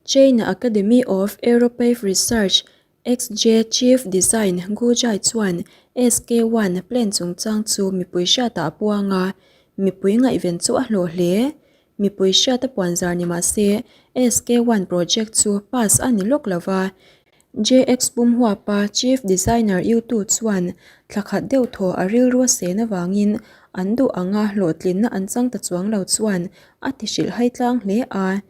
China Academy of Aeropafe Research, XJ Chief Design Gu Jai chuan SK-1 plane chungchang chu mipui hriatah a puang a, mipui ngaihven chu a hlawh hle. Mipui hriata puanzar ni mah se SK-1 project chu pass a ni lawk lo va. JX pum huapa Chief Designer Yu Tu chuan thla khat deuh thaw a rilru a sen avangin an duh anga hlawhtlinna an chang ta chuang lo chuan a ti hrilh hai tlang hle a.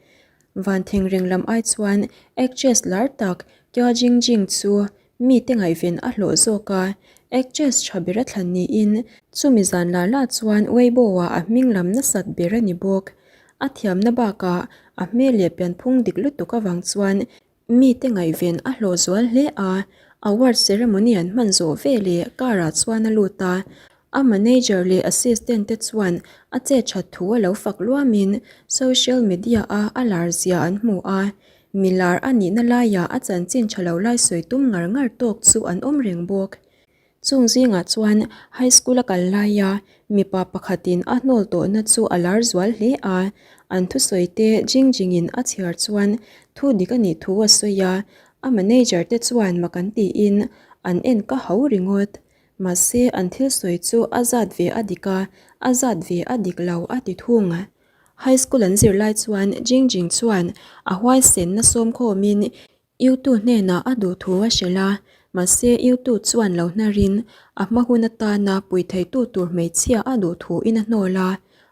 Van thengreng lam ai chuan actress lar tak Kya Jingjing chu mite ngaihven a hlawh zawk a, actress tha ber a thlan niin chumi zan la la chuan Weibo-ah a hming lam nasat ber a ni bawk. A thiamna bakah a hmel leh pianphung dik lutuk avang chuan Mite ngaihven a hlawh zual hle a, award ceremony an hman zawh ve leh car ah chuan a lut a, a manager leh assistant te chuan a chet that thu a lo fak luamin social media a a lar zia an hmu a, mi lar a nihna laiah a chanchin tha lo lai sawi tum ngar ngar tawk chu an awm reng bawk. Chung zingah chuan high school a kal laia mipa pakhatin a hnawl tawhna chu a lar zual hle a, an thusawi te jing jingin a chhiar chuan thu dik a nih thu a sawi a, a manager te chuan mak an tiin an en ka ho ringawt. Mahse an thil sawi chu a zat ve a dik a, a zat ve a dik lo a ti thung. High school an zir lai chuan Jing Jing chuan a huaisenna sawmkhawmin Yutu hnenah a duh thu a hrilh a, mahse Yutu chuan lo hnarin a hma hun atana pui theitu tur hmeichhia a duh thuin a hnawl a.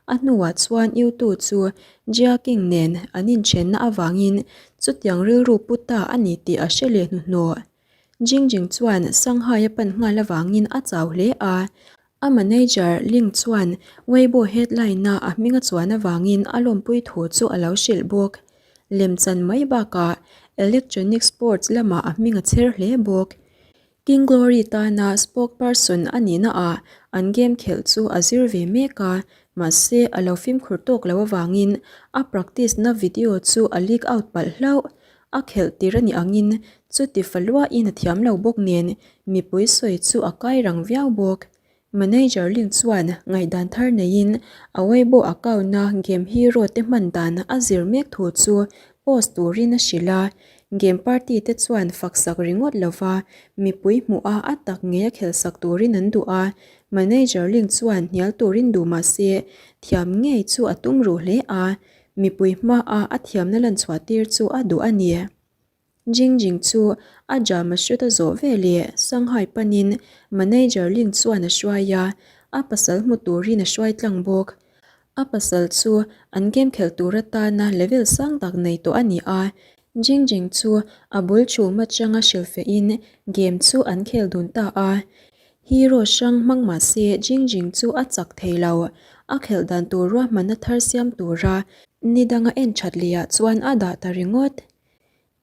A hnuah chuan Yutu chu Jia King nen an inthenna avangin chutiang rilru pu ta a ni tih a hre leh hnuhnawh. Jingjing chuan Shanghai a pan nghal avangin a chau hle a, a manager Ling chuan Weibo headline-a a hming a chuan avangin a lawmpui thu chu a lo hrilh bawk. Lemchan mai bakah electronic sports lamah a hming a chher hle bawk. King Glory tana spokesperson a nihna ah an game khelh chu a zir ve mek a, mahse a lo fimkhur tawk lo avangin a practice na video chu a leak out palh hlauh. A khelh tir a nih angin chuti fa luahin a thiam lo bawk nen mipui sawi chu a kai rang viau bawk. Manager Lin chuan ngaihdan thar neiin a Weibo account-a game hero te hman dan a zir mek thu chu post turin a hrilh a, game party te chuan fak sak ringawt lova mipui hmuh a a tak ngei a khelh sak turin an duh a, Manager Lin chuan hnial turin duh mah se thiam ngei chu a tum ruh hle a, mipui hmaa a thiamna lan chhuah tir chu a duh a ni. Jing Jing chu a drama shoot a zawh ve leh Shanghai panin manager Ling chuan a hruai a, a pasal hmu turin a hruai tlang bawk. A pasal chu an game khelh tur atana level sang tak nei tawh a ni a, Jing Jing chu a bul chhum atanga hrilhfehin game chu an khel dun ta a. Hero hrang hmang mah se Jing Jing chu a chak thei lo, a khelh dan tur ruahmanna thar siam tura ni danga en that lehah chuan a dah ta ringawt.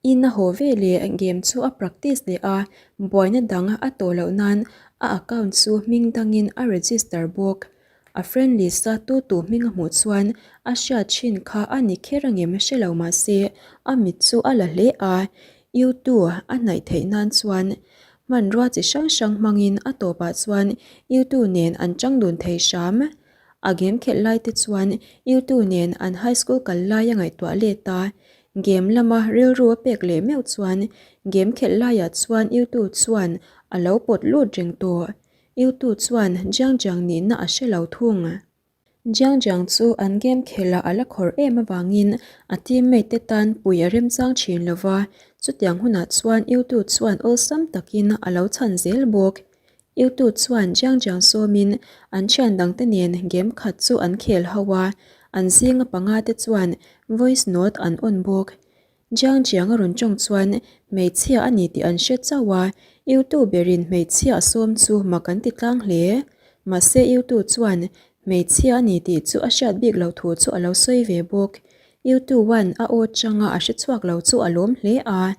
In a haw ve leh game chu a practice leh a, buaina dang a tawh loh nan a account chu hming dangin a register bawk. A friend list a tu tu hming a hmuh chuan a hriat thin kha a ni kher angem hre lo mah se a mit chu a la hle a, U-tu a hnaih theih nan chuan hmanrua chi hrang hrang hmangin a tawpah chuan U-tu nen an chang dun thei hram. A game khelh lai te chuan U-tu nen an high school kal lai a ngaihtuah let a, Game lama rilru a pek leh meuh chuan game khelh laiah chuan Yutu chuan a lo pawt lut reng tawh. Yutu chuan Jiang Jiang nihna a hre lo thung. Jiang Jiang chu an game khelhah a la khawr em avangin a teammate te tan pui a remchang thin lo va, chutiang hunah chuan Yutu chuan awlsam takin a lo chhan zel bawk. Yutu chuan Jiang Jiang sawmin an thian dangte nen game khat chu an khel ho a, an zinga panga te chuan voice note an on bawk. Jiang Jiang a rawn tawng chuan hmeichhia a ni tih an hre chauh a, Yutu berin hmeichhia a sawm chu mak an ti tlang hle. Mahse Yutu chuan hmeichhia a ni tih chu a hriat bik lo thu chu a lo sawi ve bawk. Yutu one a aw changa a hre chhuak lo chu a lawm hle a.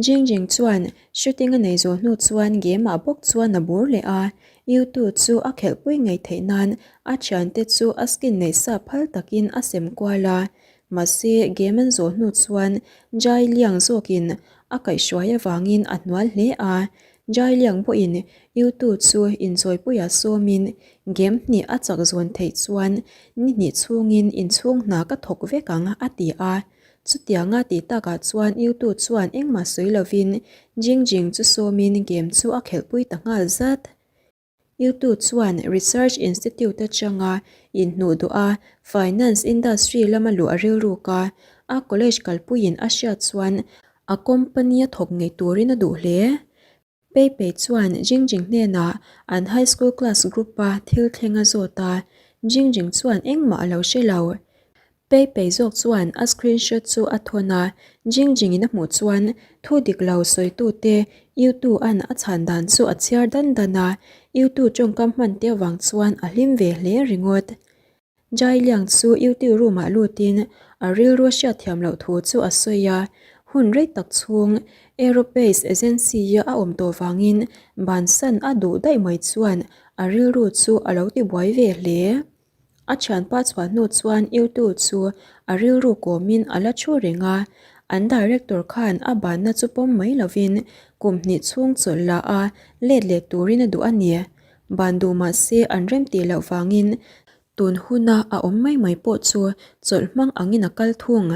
Jing Jing chuan shooting a nei zawh hnu chuan game ah bawk chuan a bur leh a, Yutu chu a khelhpui ngei theih nan a thiante chu a skin neih sa phal takin a sem kual a, mahse game an zawh hnu chuan Jai Liang zawkin a kaihhruai avangin a hnual hle a, Jai Liang pawhin Yutu chu inchawipuiah sawmin game hnih a chak zawn theih chuan ni hnih chhungin inchhung hna ka thawk vek ang a ti a. Chutianga tih takah chuan Yutu chuan engmah sawi lovin Jingjing chu sawmin game chu a khelhpui ta nghal zat. Yutu chuan Research Institute atanga inhnuh duh a, finance industry lama luh a rilruk a, a college kalpuiin a hriat chuan a company a thawk ngei turin a duh hle. Pei Pei chuan Jingjing hnenah an high school class group-a thil thleng a zawt a, Jingjing chuan engmah a lo hre lo. Pei Pei zawk chuan a screenshot chu a thawn a, Jingjing-in a hmuh chuan thu dik lo sawitute Yutu-a'n a chhan dan chu a chhiar dan dan a, Yutu tawngkam hman te avang chuan a hlim ve hle ringawt. Jai Liang chu Yuti room-ah lutin a rilru a hriatthiam loh thu chu a sawi a, hun rei tak chhung Aeropace Agency-a a awm tawh vangin bansan a duh daih mai chuan a rilru chu a lo tibuai ve hle. A thianpa chhuah hnu chuan Yutu chu a rilru kawmin a la thu reng a, an director khan a banna chu pawm mai lovin kum hnih chhung chawlh la a let leh turin a duh a ni. Ban duh mah se an rem tih loh vangin tun huna a awm mai mai pawh chu chawlh hmang angin a kal thung.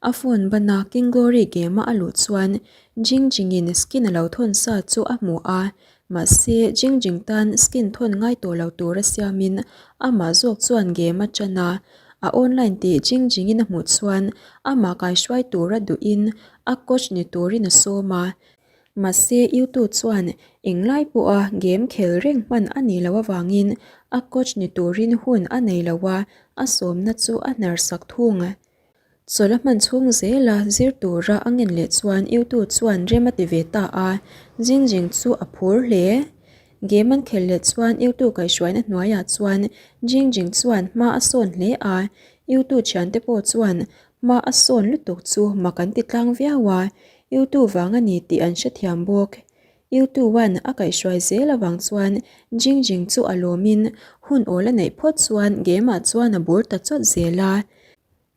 A phone bana King Glory game a a luh chuan Jing Jingin skin a lo thawn sa chu a hmu a, mahse Jing Jing tan skin thawn ngai tawh lo tura siamin amah zawk chuan game a tan a, a online tih Jing Jingin a hmuh chuan amah kaihruai tura duhin a coach ni turin a sawm a, Mahse, Yutu chuan englai pawha game khel reng hman a nih loh avangin a coach ni turin hun a nei lo a, a sawmna chu a hnar sak thung. Chawlh a hman chhung zela zir tura a ngen leh chuan Yutu chuan rem a ti ve ta a, Jingjing chu a phur hle. Game an khel leh chuan Yutu kaihhruaina hnuaiah chuan Jingjing chuan hma a sawn hle a, Yutu thiante pawh chuan hma a sawn lutuk chu mak an ti tlang viau a, Yutu vang a ni tih an hrethiam bawk. Yutu-a'n a kaihhruai zel avang chuan Jingjing chu a lawmin hun awl a neih phawt chuan game-ah chuan a bur ta chawt zel a.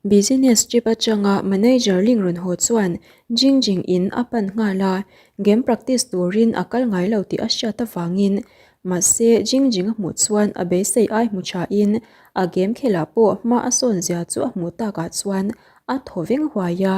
Business trip atanga manager Ling rawn haw chuan Jingjing in a pan nghal a, game practice turin a kal ngai lo tih a hriat avangin mahse Jingjing a hmuh chuan a beisei ai hmu thain a game khelah pawh hma a sawn zia chu a hmuh takah chuan a thaw veng huai a.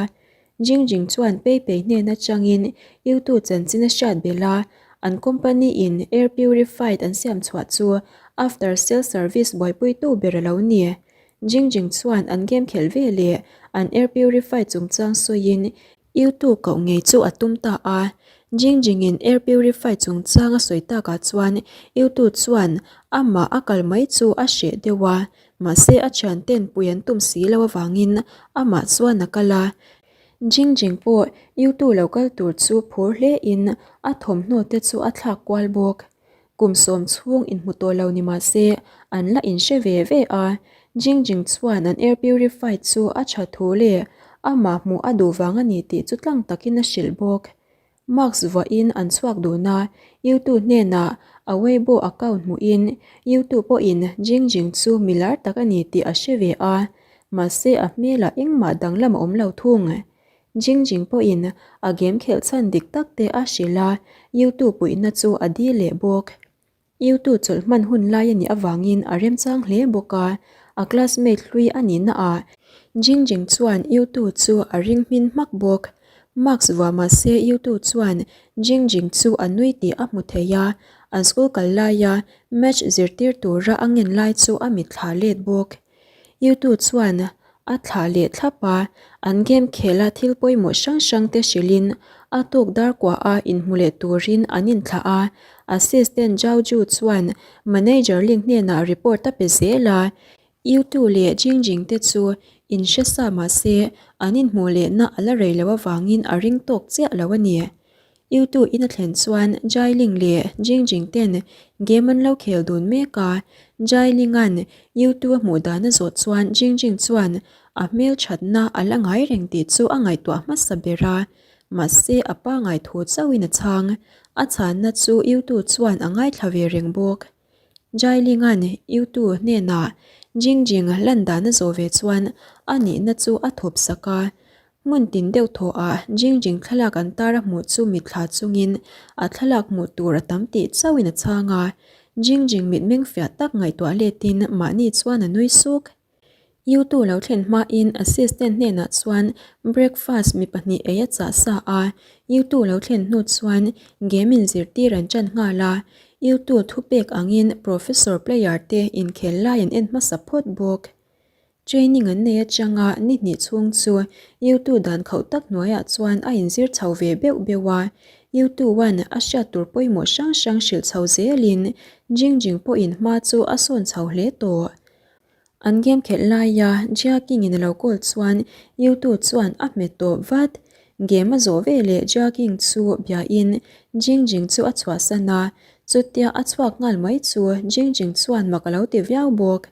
Jingjing chuan Pei Pei hnen atangin Yutu chanchin a hriat belh a, an company in air purified an siam chhuah chu after sale service buaipuitu ber a lo ni. Jingjing chuan an game khelh ve leh an air purified chungchang sawiin Yutu koh ngei chu a tum ta a. Jingjing in air purified chungchang a sawi takah chuan Yutu chuan amah a kal mai chu a hreh deuh a, Mahse a thianten pui an tum si lo avangin amah chuan a kal a. Jing Jing pawh Yutu lo kal tur chu phur hle in a thawmhnaw te chu a thlak kual bawk. Kum sawm chhung inhmu tawh lo ni mahse an la inhre ve ve a. Jing Jing chuan an air purified chu a tha thu leh amah hmuh a duh vang a ni tih chu tlang takin a hrilh bawk. Mask vuahin an chhuak dun a, YouTube hnenah a Weibo account hmuhin YouTube pawhin Jing Jing chu milar tak a ni tih a hre ve a, mahse a hmelah engmah danglam a awm lo thung. Jing Jing pawhin a game khelh chhan dik tak te a hrilh a, YouTube puihna chu a dil leh bawk. Yutu chawlh hman hun lai a nih avangin a remchang hle bawk a, a classmate hlui a nihna ah Jingjing chuan Yutu chu a ring hmin hmak bawk. Mask vuah mah se Yutu chuan Jingjing chu a nui tih a hmu thei a, an school kal laia match zirtir tura a ngen lai chu a mitthla let bawk. Yutu chuan a thlah leh thlap a, an game khela thil pawimawh hrang hrang te hrilhin a tuk dar kuaha inhmu leh turin an inthlah a, assistant Zhao Ju chuan manager Ling hnenah report a pe zel a, Yutu leh Jingjing te chu inhre sa mah se an inhmuh lehna a la rei loh avangin a ring tawk chiah lo a ni. Yutu in a thlen chuan Jailing leh Jingjing ten game an lo khel dun mek a, Jailing-a'n Yutu a hmuh dan a zawh chuan Jingjing chuan a hmel thatna a la ngai reng tih chu a ngaihtuah hmasa ber a, mahse a pa ngaithu chauhin a chhang. A chhanna chu Yutu chuan a ngaithla ve reng bawk. Jailing-a'n Yutu hnenah Jingjing lan dan a zawh ve chuan a nihna chu a thawp sak a, Hmun tin deuh thaw ah Jingjing thlalak an tar a hmuh chu mitthla chungin a thlalak hmuh tur a tam tih chauhin a chhang a, Jingjing mitmeng fiah tak ngaihtuah letin mahni chuan a nui suk. Yutu lo thlen hmain assistant hnenah chuan breakfast mi pahnih ei a chah sa a, Yutu lo thlen hnu chuan game in zirtir an ṭan nghal a, Yutu thupek angin professor player te inkhel lai an en hmasa phawt bawk. Training an nei atanga ni hnih chhung chu Yutu dan khauh tak hnuaiah chuan a inzir chho ve beuh beuh a, Yutu one a hriat tur pawimawh hrang hrang hrilh chho zelin Jingjing pawhin hma chu a sawn chho hle tawh. An game khelh laia Jia King in a lo call chuan Yutu chuan a hmet tawp vat. Game a zawh veleh Jia King chu biain Jingjing chu a chhuahsan a, chutia a chhuak nghal mai chu Jingjing chuan mak a lo ti viau bawk.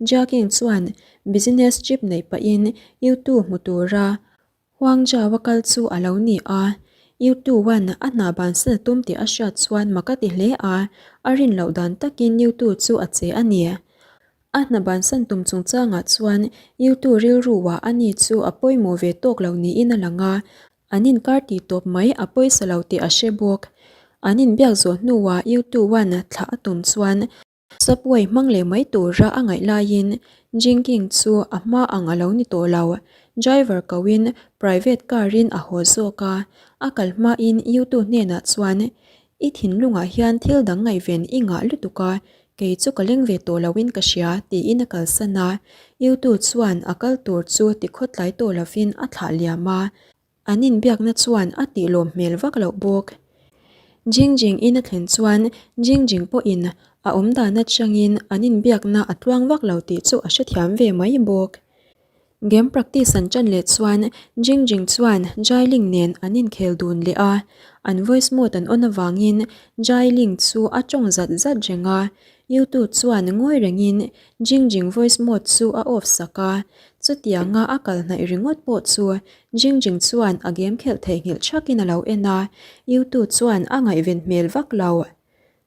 Jia King chuan business trip neih pahin Yutu hmu tura Huangzhou a kal chu a lo ni a, Yutu-a'n a hna bansan a tum tih a hriat chuan mak a ti hle a, a rin loh dan takin Yutu chu a che a ni. A hna bansan tum chungchangah chuan Yutu rilruah a ni chu a pawimawh ve tawk lo niin a lang a, an inkar tih tawp mai a pawisa lo tih a hre bawk. An inbiak zawh hnuah Yutu-a'n thlah a tum chuan Subway hmang leh mai tura a ngaih laiin Jinking chu a hma ang a lo ni tawh lo. Driver koin private car in a haw zawk a, a kal hmain Yutu hnenah chuan, I thinlungah hian thil dang ngaihven i ngah lutuk a, kei chu ka leng ve tawh loin ka hria, tiin a kalsan a. Yutu chuan a kal tur chu tikhawtlai tawh lovin a thlah liam a. An inbiakna chuan a tihlawm hmel vak loh bawk. Jingjing in a thlen chuan Jingjing pawhin a awm dan atangin an inbiakna a tluang vak lo tih chu a hrethiam ve mai bawk. Game practice an ṭan leh chuan Jingjing chuan Jailing nen an inkhel dun leh a, an voice mode an on avangin Jailing chu a ṭawng zat zat reng a, Youtube chuan ngawi rengin Jingjing voice mode chu a off sak a, chutianga a kal hnaih ringawt pawh chu Jingjing chuan a game khelh theihnghilh thakin a lo en a, Yutu chuan a ngaihven hmel vak lo.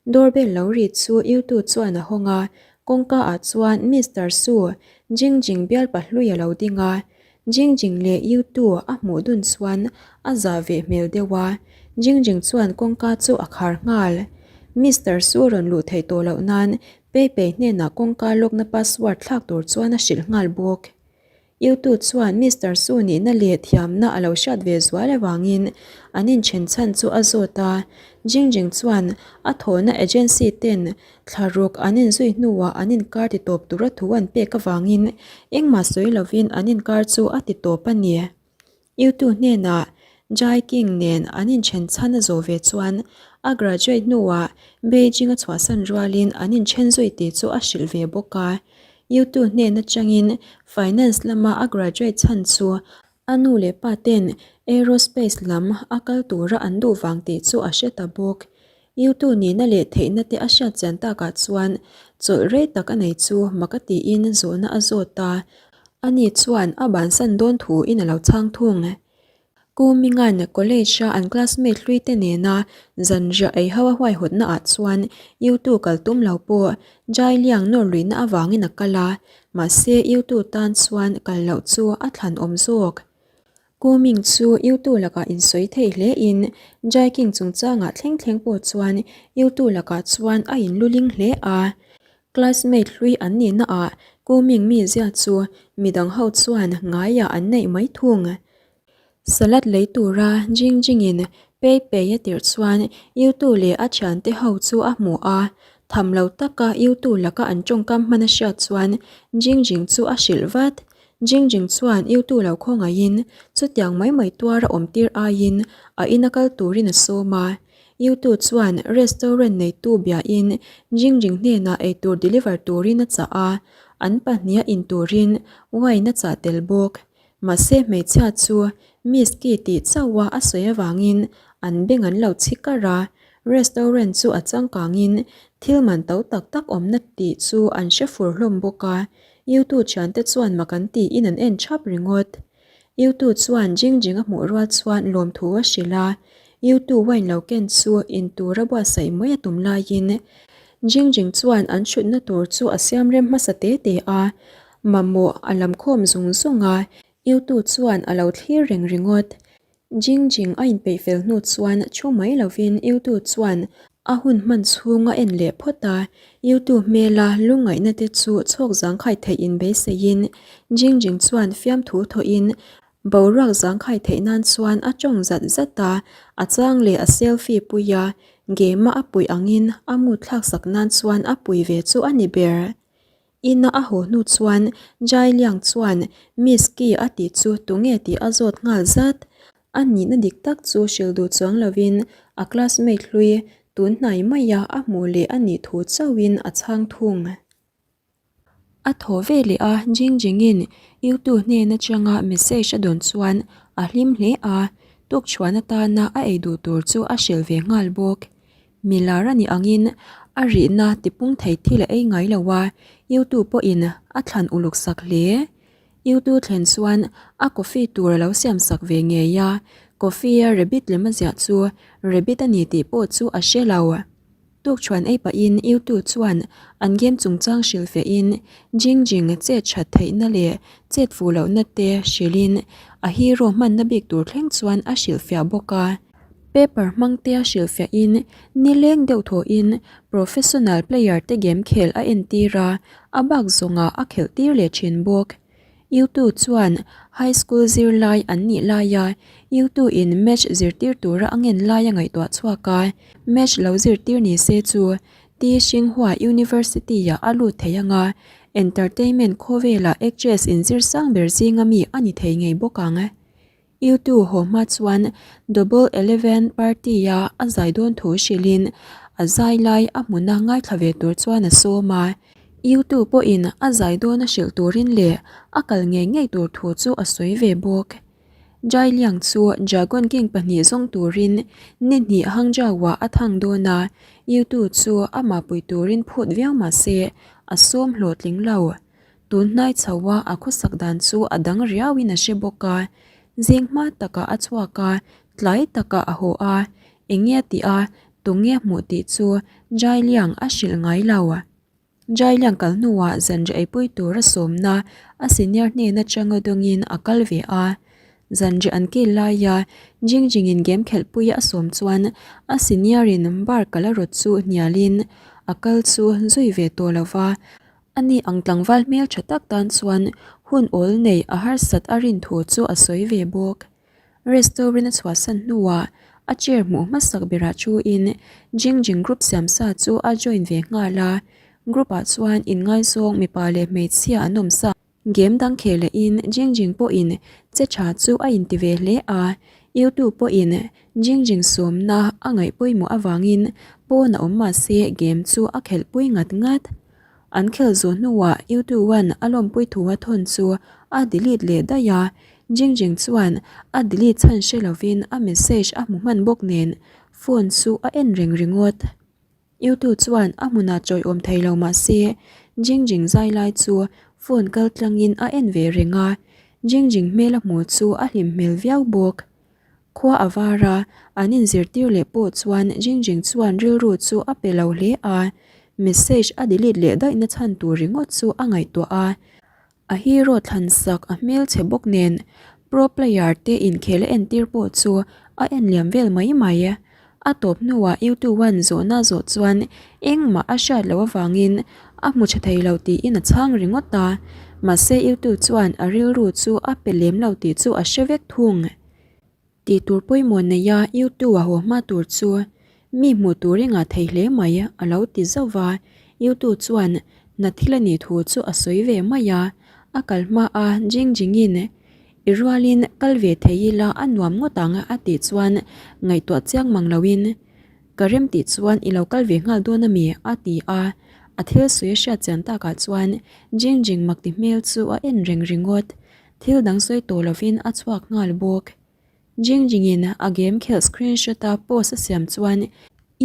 Doorbell lo ri chu Yutu chuan a hawng a, kawngka ah chuan Mister Su, Jingjing bialpa hlui a lo ding a, Jingjing leh Yutu a hmuh dun chuan a zah ve hmel deuh a, Jingjing chuan kawngka chu a khar nghal. Mister Su rawn luh theih tawh loh nan Pei Pei hnenah kawngka lawkna password thlak tur chuan a hrilh nghal bawk. Yutu chuan Mister Su nihna leh thiamna a lo hriat ve zual avangin an inthen chhan chu a zawt a, Jingjing chuan a thawhna agency ten Thla ruk an inzui hnuah an inkar ti tawp tura thu an pek avangin engmah sawi lovin an inkar chu a ti tawp a ni. Yutu hnenah Jai King nen an inthen chhan a zawh ve chuan a graduate hnuah Beijing a chhuahsan rualin an inthen zui tih chu a hrilh ve bawk a. Yutu hnen atangin finance lama a graduate chhan chu a nu leh pa ten aerospace lam a kal tura an duh vang tih chu a hre ta bawk. Yutu nihna leh theihna te a hriat chian takah chuan chawlh rei tak a nei chu mak a tiin zawhna a zawt a, ani chuan a bansan dawn thu in a lo chhang thung. Ku Mingan college a an classmate hlui te nena zanriah ei ho a huaihawtna ah chuan Yutu kal tum lo pawh Jai Liang nawr luihna avangin a kal a, mahse Yutu tan chuan kal loh chu a thlan awm zawk. Ku Ming chu Yutu lakah insawi thei hle in Jai King chungchangah thleng thleng pawh chuan Yutu lakah chuan a inluling hle a. Classmate hlui an nihna ah Ku Ming mizia chu midang ho chuan ngaiah an neih mai thung. Salad lei tura Jing Jing in Pei Pei a tirh chuan Yutu leh a thiante ho chu a hmu a. Tham lo taka Yutu laka an tawngkam hman a hriat chuan Jing Jing chu a hrilh vat. Jingjing chuan Yutu lo khawngaihin chutiang mai mai tuar a awm tir aiin a ina kal turin a sawm a. Yutu chuan restaurant neitu biain Jingjing hnenah eitur deliver turin a chah a, an pahniha in turin wine a chah tel bawk. Mahse hmeichhia chu Miss Ki tih chauha a sawi avangin an beng an lo chhi kar a, restaurant chu a changkangin thil man to tak tak awmna tih chu an hre fur hlawm bawk a. Yutu thiante chuan mak an tiin an en thap ringawt. Yutu chuan Jingjing a hmuh rual chuan lawmthu a hrilh a, Yutu wine lo ken chu in tura buatsaih mai a tum laiin Jingjing chuan an hrutna tur chu a siam rem hmasa te te a, mamawh a lam khawm zung zung a, Yutu chuan a lo thlir reng ringawt. Jingjing a inpeih fel hnu chuan thu mai lovin Yutu chuan. A hun hman chhung a en leh phawt a, YouTube hmela lungngaihna te chu chhawk zangkhai theih inbeiseiin Jingjing chuan fiamthu thawhin boruak zangkhai theih nan chuan a tawng zat zat a, a chang leh a selfie pui a, game-a a puih angin a mood thlaksak nan chuan a pui ve chu a ni ber. Ina a haw hnu chuan Jai Liang chuan Miss Ki a tih chu tunge tih a zawt nghal zat. A nihna dik tak chu hrilh duh chuang lovin a classmate hlui tun hnai maia a hmuh leh a nih thu chauhin a chhang thung. A thaw ve leh a, Jing Jingin Yutu hnen atanga message a dawn chuan a hlim hle a, tukchhuan atana a ei duh tur chu a hrilh ve nghal bawk. Milar a nih angin a rihna tipung thei thil a ei ngai lo a, Yutu pawhin a thlan uluk sak hle. Yutu thlen chuan a coffee tur a lo siam sak ve ngei a, coffee a rabbit lem a ziah chu rabbit a ni tih pawh chu a hre lo. Tukchhuan ei pahin Yutu chuan an game chungchang hrilh fehin Jing Jing chet that theihna leh chet fuh lohna te hrilhin a hero hmanna bik tur thleng chuan a hrilhfiah bawk a. Paper hmangtea hrilhfiahin nileng deuh thawhin professional player te game khel a entir a, a bak zawngah a khelh tir leh thin bawk. Yutu chuan high school zirlai an nih laia Yutu in match zirtir tura a ngen lai a ngaihtuah chhuak a, match lo zirtir ni se chu T Xinhua University-ah a lut thei ang a, entertainment khawvelah actress inzir sang ber zinga mi a ni thei ngei bawk ang. Yutu haw hma chuan Double Eleven party-a a zai dawn thu hrilhin a zai lai a hmuna ngaithla ve tur chuan a sawm a. Yutu pawhin a zai dawn a hrilh turin leh a kal ngei ngei tur thu chu a sawi ve bawk. Jai Liang chu Dragon King pahnih zawng turin ni hnih Hangzhou-ah a thang dawn a, Yutu chu amah pui turin phut viau mah se a sawm hlawhtling lo. Tun hnai chho a a khawsak dan chu a dang riauin a hre bawk a, zing hma takah a chhuak a, tlai takah a haw a, eng nge tih a, tunge hmuh tih chu Jailiang a hrilh ngai lo. Jailiang kal hnuah zanriah eipui tura sawmna a senior hnen atanga dawngin a kal ve a, zanriah an kil laia Jingjingin game khelhpuia a sawm chuan a senior in bar kal a rawt chu hnialin a kal chu zui ve tawh lo va, Ani ang tlangval hmel tha tak tan chuan hun awl nei a harsat a rin thu chu a sawi ve bawk. Restaurant a chhuahsan hnuah a chair hmuh hmasak berah thuin Jing Jing group siamsa chu a join ve nghal a, group ah chuan inngaizawng mipa leh hmeichhia an awm sa. Game dang kheh lehin Jing Jing pawhin che tha chu a inti ve hle a, YouTube pawhin Jing Jing sawmna a ngaih pawimawh avangin pawn a awm mah se game chu a khelhpui ngat ngat. An khel zawh hnuah YouTube-a'n a lawmpui thu a thawn chu a delete leh daih a, Jing Jing chuan a delete chhan hre lovin a message a hmu hman bawk nen phone chu a en reng ringawt. Yutu chuan a hmunah chawiawm thei lo mah se Jing Jing zai lai chu phone kal tlangin a en ve reng a, Jing Jing hmel a hmuh chu a hlim hmel viau bawk. Khua a var a, an inzirtir leh pawh chuan Jing Jing chuan rilru chu a pe lo hle a, message a delete leh daihna chhan tur ringawt chu a ngaihtuah a. A hero thlan sak a hmelchhe bawk nen pro player te inkhel a entir pawh chu a en liam vel mai mai. A tawp hnuah U2-a'n zawhna zawh chuan engmah a hriat loh avangin a hmu tha thei lo tiin a chhang ringawt a, mahse U2 chuan a rilru chu a pe lem lo tih chu a hre vek thung. Tih tur pawimawh neia U2-a haw hma tur chu mi hmuh tur i ngah thei hle mai a lo ti zauh va, U2 chuan hna thil a nih thu chu a sawi ve mai a, a kal hma a Jing Jingin I rualin kal ve thei ila a nuam ngawt ang a tih chuan ngaihtuah chiang mang loin ka rem tih chuan i lo kal ve nghal dawn a mi a ti a, a thil sawi a hriat chian takah chuan Jing Jing makti hmel chu a en reng ringawt, thil dang sawi tawh lovin a chhuak nghal bawk. Jing Jingin a game khelh screenshot a post a siam chuan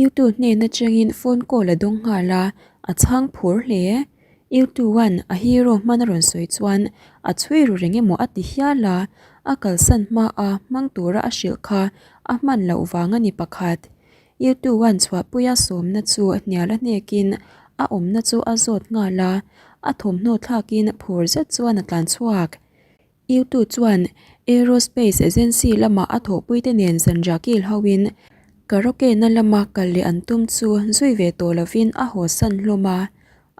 Yutu hnen atangin phone call a dawng nghal a, a chhang phur hle. Yutu-a'n a hero hman a rawn sawi chuan a chhui ru reng emaw a ti hial a, a kalsan hma a hmang tura a hrilh kha a hman loh vang a ni pakhat. Yutu-a'n chhuahpuia sawmna chu hnial a hnekin a awmna chu a zawt nghal a, a thawmhnaw thlakin phur zet chuan a tlan chhuak. Yutu chuan Aerospace Agency lama a thawhpuite nen zanriah kil hoin. Karaoke na lama kal leh an tum chu zui ve tawh lovin a haw san hlawm a,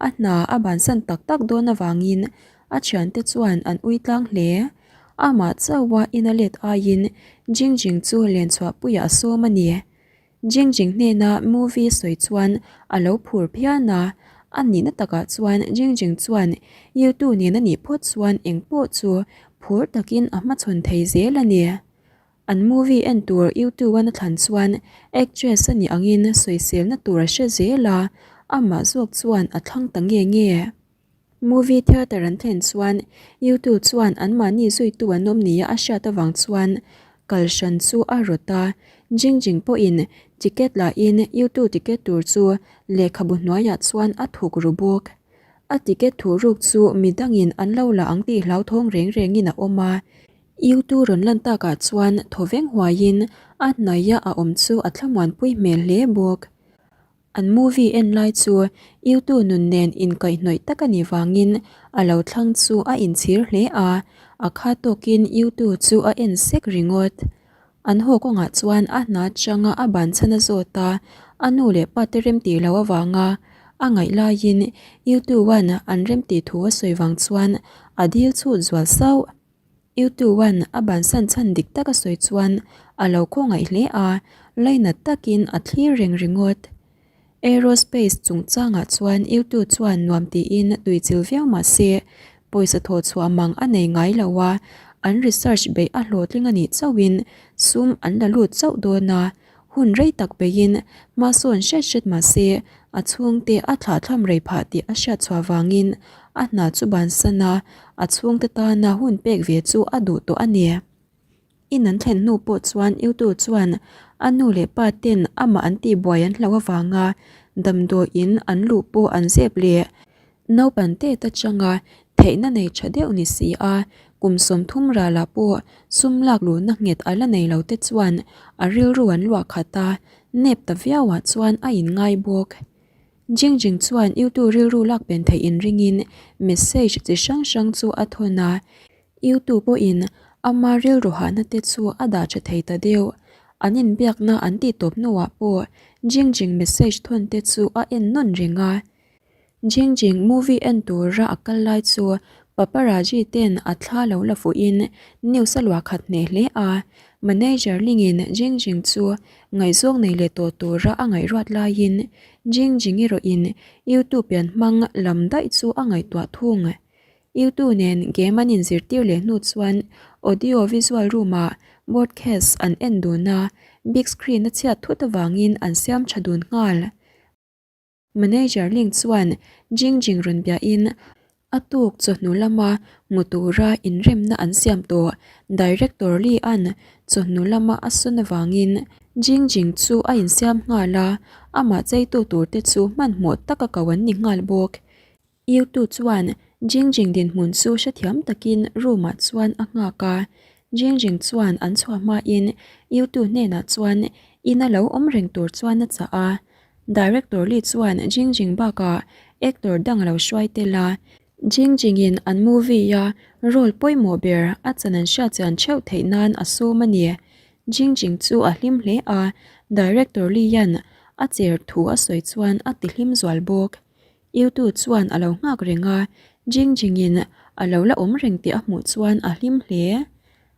a hna a bansan tak tak dawn avangin a thiante chuan an ui tlang hle. Amah chauha in a let aiin Jingjing chu lenchhuahpuiah a sawm a ni. Jingjing hnena movie sawi chuan a lo phur phian a, a nihna takah chuan Jingjing chuan Yutu nen a nih phawt chuan engpawh chu phur takin a hmachhawn thei zel a ni. An movie en tur YouTube-an a thlan chuan actress a nih angin sawiselna tur a hre zel a, amah zawk chuan a thlang ta nge nge. Movie theatre an thlen chuan YouTube chuan anmahni zuitu an awm nia a hriat avang chuan kal hran chu a rawt a, Jingjing pawhin ticket lahin YouTube ticket tur chu lehkhabu hnuaiah chuan a thuk ru bawk. A ticket thuh ruk chu midangin an lo la ang tih hlauthawng reng rengin a awm a, YouTube rawn lan takah chuan thawveng huaiin a hnaia a awm chu a thlamuanpui hmel hle bawk. An movie en lai chu Yutu nun nen inkaihhnawih tak a nih vangin a lo thlang chu a inchhir hle a, a kha tawkin Yutu chu a en sek ringawt. An haw kawngah chuan a hna atanga a ban chhan a zawt a, a nu leh pa te remtih loh avanga a ngaih laiin Yutu-a'n an remtih thu a sawi vang chuan a dil chhut zual sauh. Yutu-a'n a bansan chhan dik tak a sawi chuan a lo khawngaih hle a, lainat takin a thlir reng ringawt. Aerospace chungchangah chuan Yutu chuan nuam tiin tuichil viau mah se, pawisa thawh chhuah mang a nei ngai lo a, an research beih a hlawhtling a nih chauhin sum an la lut chauh dawn a, Hun rei tak beiin hma sawn hret hret mah se a chhungte a thlahthlam rei phah tih a hriat chhuah vangin a hna chu bansan a, a chhungte tana hun pek ve chu a duh tawh a ni. In an thlen hnu pawh chuan Yutu chuan a nu leh pa ten amah an tihbuai an hlauh avanga damdawiin an luh pawh an zep leh. Naupan tet atanga theihna nei tha deuh ni si a, kum 30 ralah pawh sum lak luhna nghet a la nei lo te chuan a rilru an luah khat a, nep ta viauah chuan a inngai bawk. Jingjing chuan Yutu rilru lak pen theih inringin message chi hrang hrang chu a thawn a, Yutu pawhin ama rilru hahna te chu a dah tha thei ta deuh. An inbiakna an tih tawp hnuah pawh Jingjing message thawn te chu a en nawn reng a. Jingjing movie en tura a kal lai chu paparazzi ten a thla lo la fuhin news a luah khat hneh hle a, manager Lingin Jingjing chu ngaihzawng nei leh tawh tura a ngaihruat laiin Jingjing erawhin YouTube pian hmang lam daih chu a ngaihtuah thung. YouTube nen game an inzirtir leh hnu chuan audio visual room ah broadcast an en dun a, big screen a chhiat thut avangin an siam tha dun nghal. Manager Ling chuan Jingjing rawn biahin a tuk chawhnu lama hmu tura inremna an siam tawh. Director Li an chawhnu lama a sawn avangin Jingjing chu a insiam nghal a, amah cheitu turte chu hmanhmawh taka ko an ni nghal bawk. Yutu chuan Jingjing dinhmun chu hrethiam takin room-ah chuan a nghak a, Jingjing chuan an chhuah hmain Yutu hnenah chuan ina lo awm reng tur chuan a chah a. Director Li chuan Jingjing bakah actor dang a lo hruai tel a, Jingjingin an movie-a role pawimawh ber a chan an hriatchian theuh theih nan a sawm a ni. Jingjing chu a hlim hle a, Director Li-a'n a cher thu a sawi chuan a tihlim zual bawk. Yutu chuan a lo nghak reng a, Jingjingin a lo la awm reng tih a hmuh chuan a hlim hle.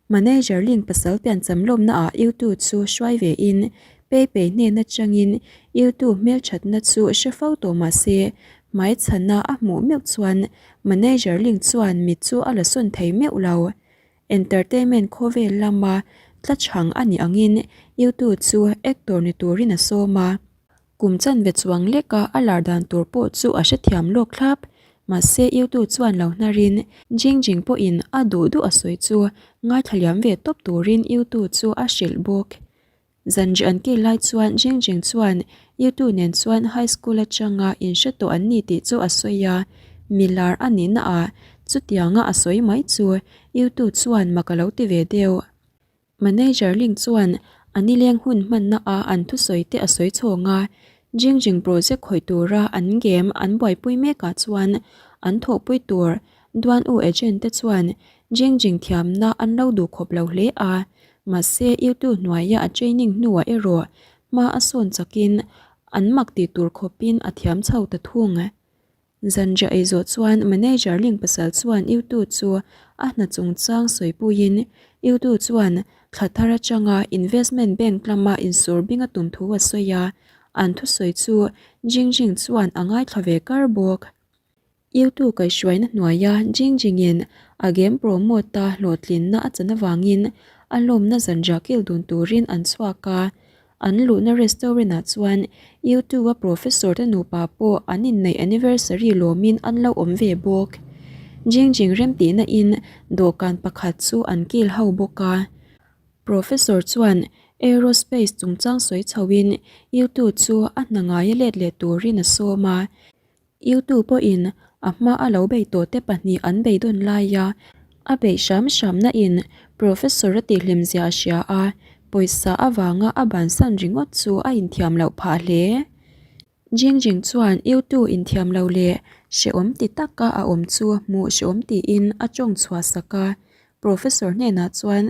Manager Ling pasal piancham lawmnaah Yutu chu hruai ve in Pei Pei hnen atangin Yutu hmelthatna chu hre fo tawh mah se hmaichhana a hmuh meuh chuan Manager Ling chuan mit chu a la sawn thei meuh lo. Entertainment khawvel lama tlachhang a nih angin Yutu chu actor ni turin a sawm a. Kum chanve chuang leka a lar dan tur pawh chu a hrethiam lawk thlap. Mahse Yutu chuan lo hnarin Jingjing pawhin a duh duh a sawi chu ngaithla liam ve tawp turin Yutu chu a hrilh bawk. Zanri an kil lai chuan Jingjing chuan Yutu nen chuan high school atanga inhre tawh an ni tih chu a sawi a, mi lar a nihna ah chutianga a sawi mai chu Yutu chuan mak a lo ti ve deuh. Manager Ling chuan a nileng hun hmanna a an thusawi te a sawi chhawng a, Jingjing project khawih tura an game an buaipui mekah chuan an thawhpui tur Duan U agent te chuan Jingjing thiamna an lo duh khawp lo hle a, mahse Yutu hnuaia a training hnuah erawh hma a sawn chakin an mak tih tur khawpin a thiam chho ta thung. Zanriah ei zawh chuan manager Ling pasal chuan Yutu chu a hna chungchang sawipuiin Yutu chuan thla thar atanga investment bank lama insawr bing a tum thu a sawi a, an thusawi chu Jingjing chuan a ngaithla ve kar bawk. Yutu kaihhruaina hnuaia Jingjingin a game promote-a hlawhtlinna a chan avangin a lawmna zanriah kil dun turin an chhuak a, An luhna restaurant-ah chuan U2-a professor te nupa pawh an inneih anniversary lawmin an lo awm ve bawk. Jingjing remtihna in dawhkan pakhat chu an kil ho bawk a. Professor chuan aerospace chungchang sawi chhoin U2 chu a hna ngaia let leh turin a sawm a. Yutu pawhin a hma a lo bei tawhte pahnih an beidawn laia a beih hram hramna in Professor a tihhlim zia a hria a, pawisa avanga a bansan ringawt chu a inthiam loh phah hle. Jingjing chuan Yutu inthiam lo leh hrehawm ti taka a awm chu hmuh hrehawm tiin a tawng chhuah sak a, Professor hnenah chuan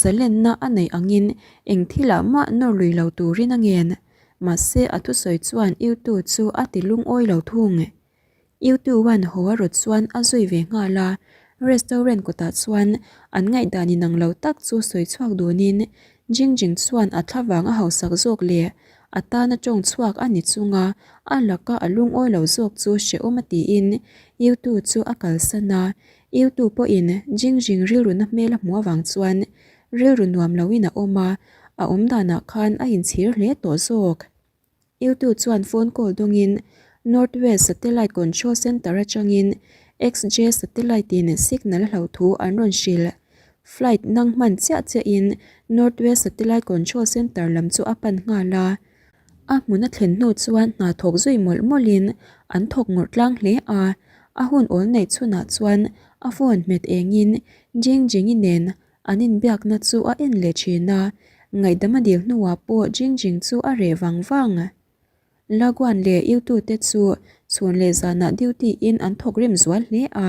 zalenna a neih angin eng thilah mah nawr lui lo turin a ngen. Mahse a thusawi chuan Yutu chu a ti lungawi lo thung. Yutu wan haw a rawt chuan a zui ve nghal a, restaurant kawtah chuan an ngaihdan inang lo tak chu sawi chhuak dunin Jingjing chuan a thlavang a hausak zawk leh a tana tawng chhuak a ni chunga a laka a lungawi lo zawk chu hrehawm a tiin Yutu chu a kalsan a, Yutu pawhin Jingjing rilruna hmel a hmuh avang chuan Rilru nuam loin a awm a, a awm danah khan a inchhir hle tawh zawk. Yutu chuan phone call dawngin North West Satellite Control Centre atangin XJ Satellite in signal a hloh thu an rawn hrilh. Flight nang hman chiah chiahin North West Satellite Control Centre lam chu a pan nghal a. A hmun a thlen hnu chuan hna thawk zui mawlh mawlhin an thawk ngawrh tlang hle a, a hun awl neih chhunah chuan a phone hmet engin Jingjingi nen An inbiakna chu a en leh thin a, ngaihdam a dil hnuah pawh Jingjing chu a reh vang vang. Laguan leh Yutu te chu chhun leh zanah duty in an thawk rim zual hle a,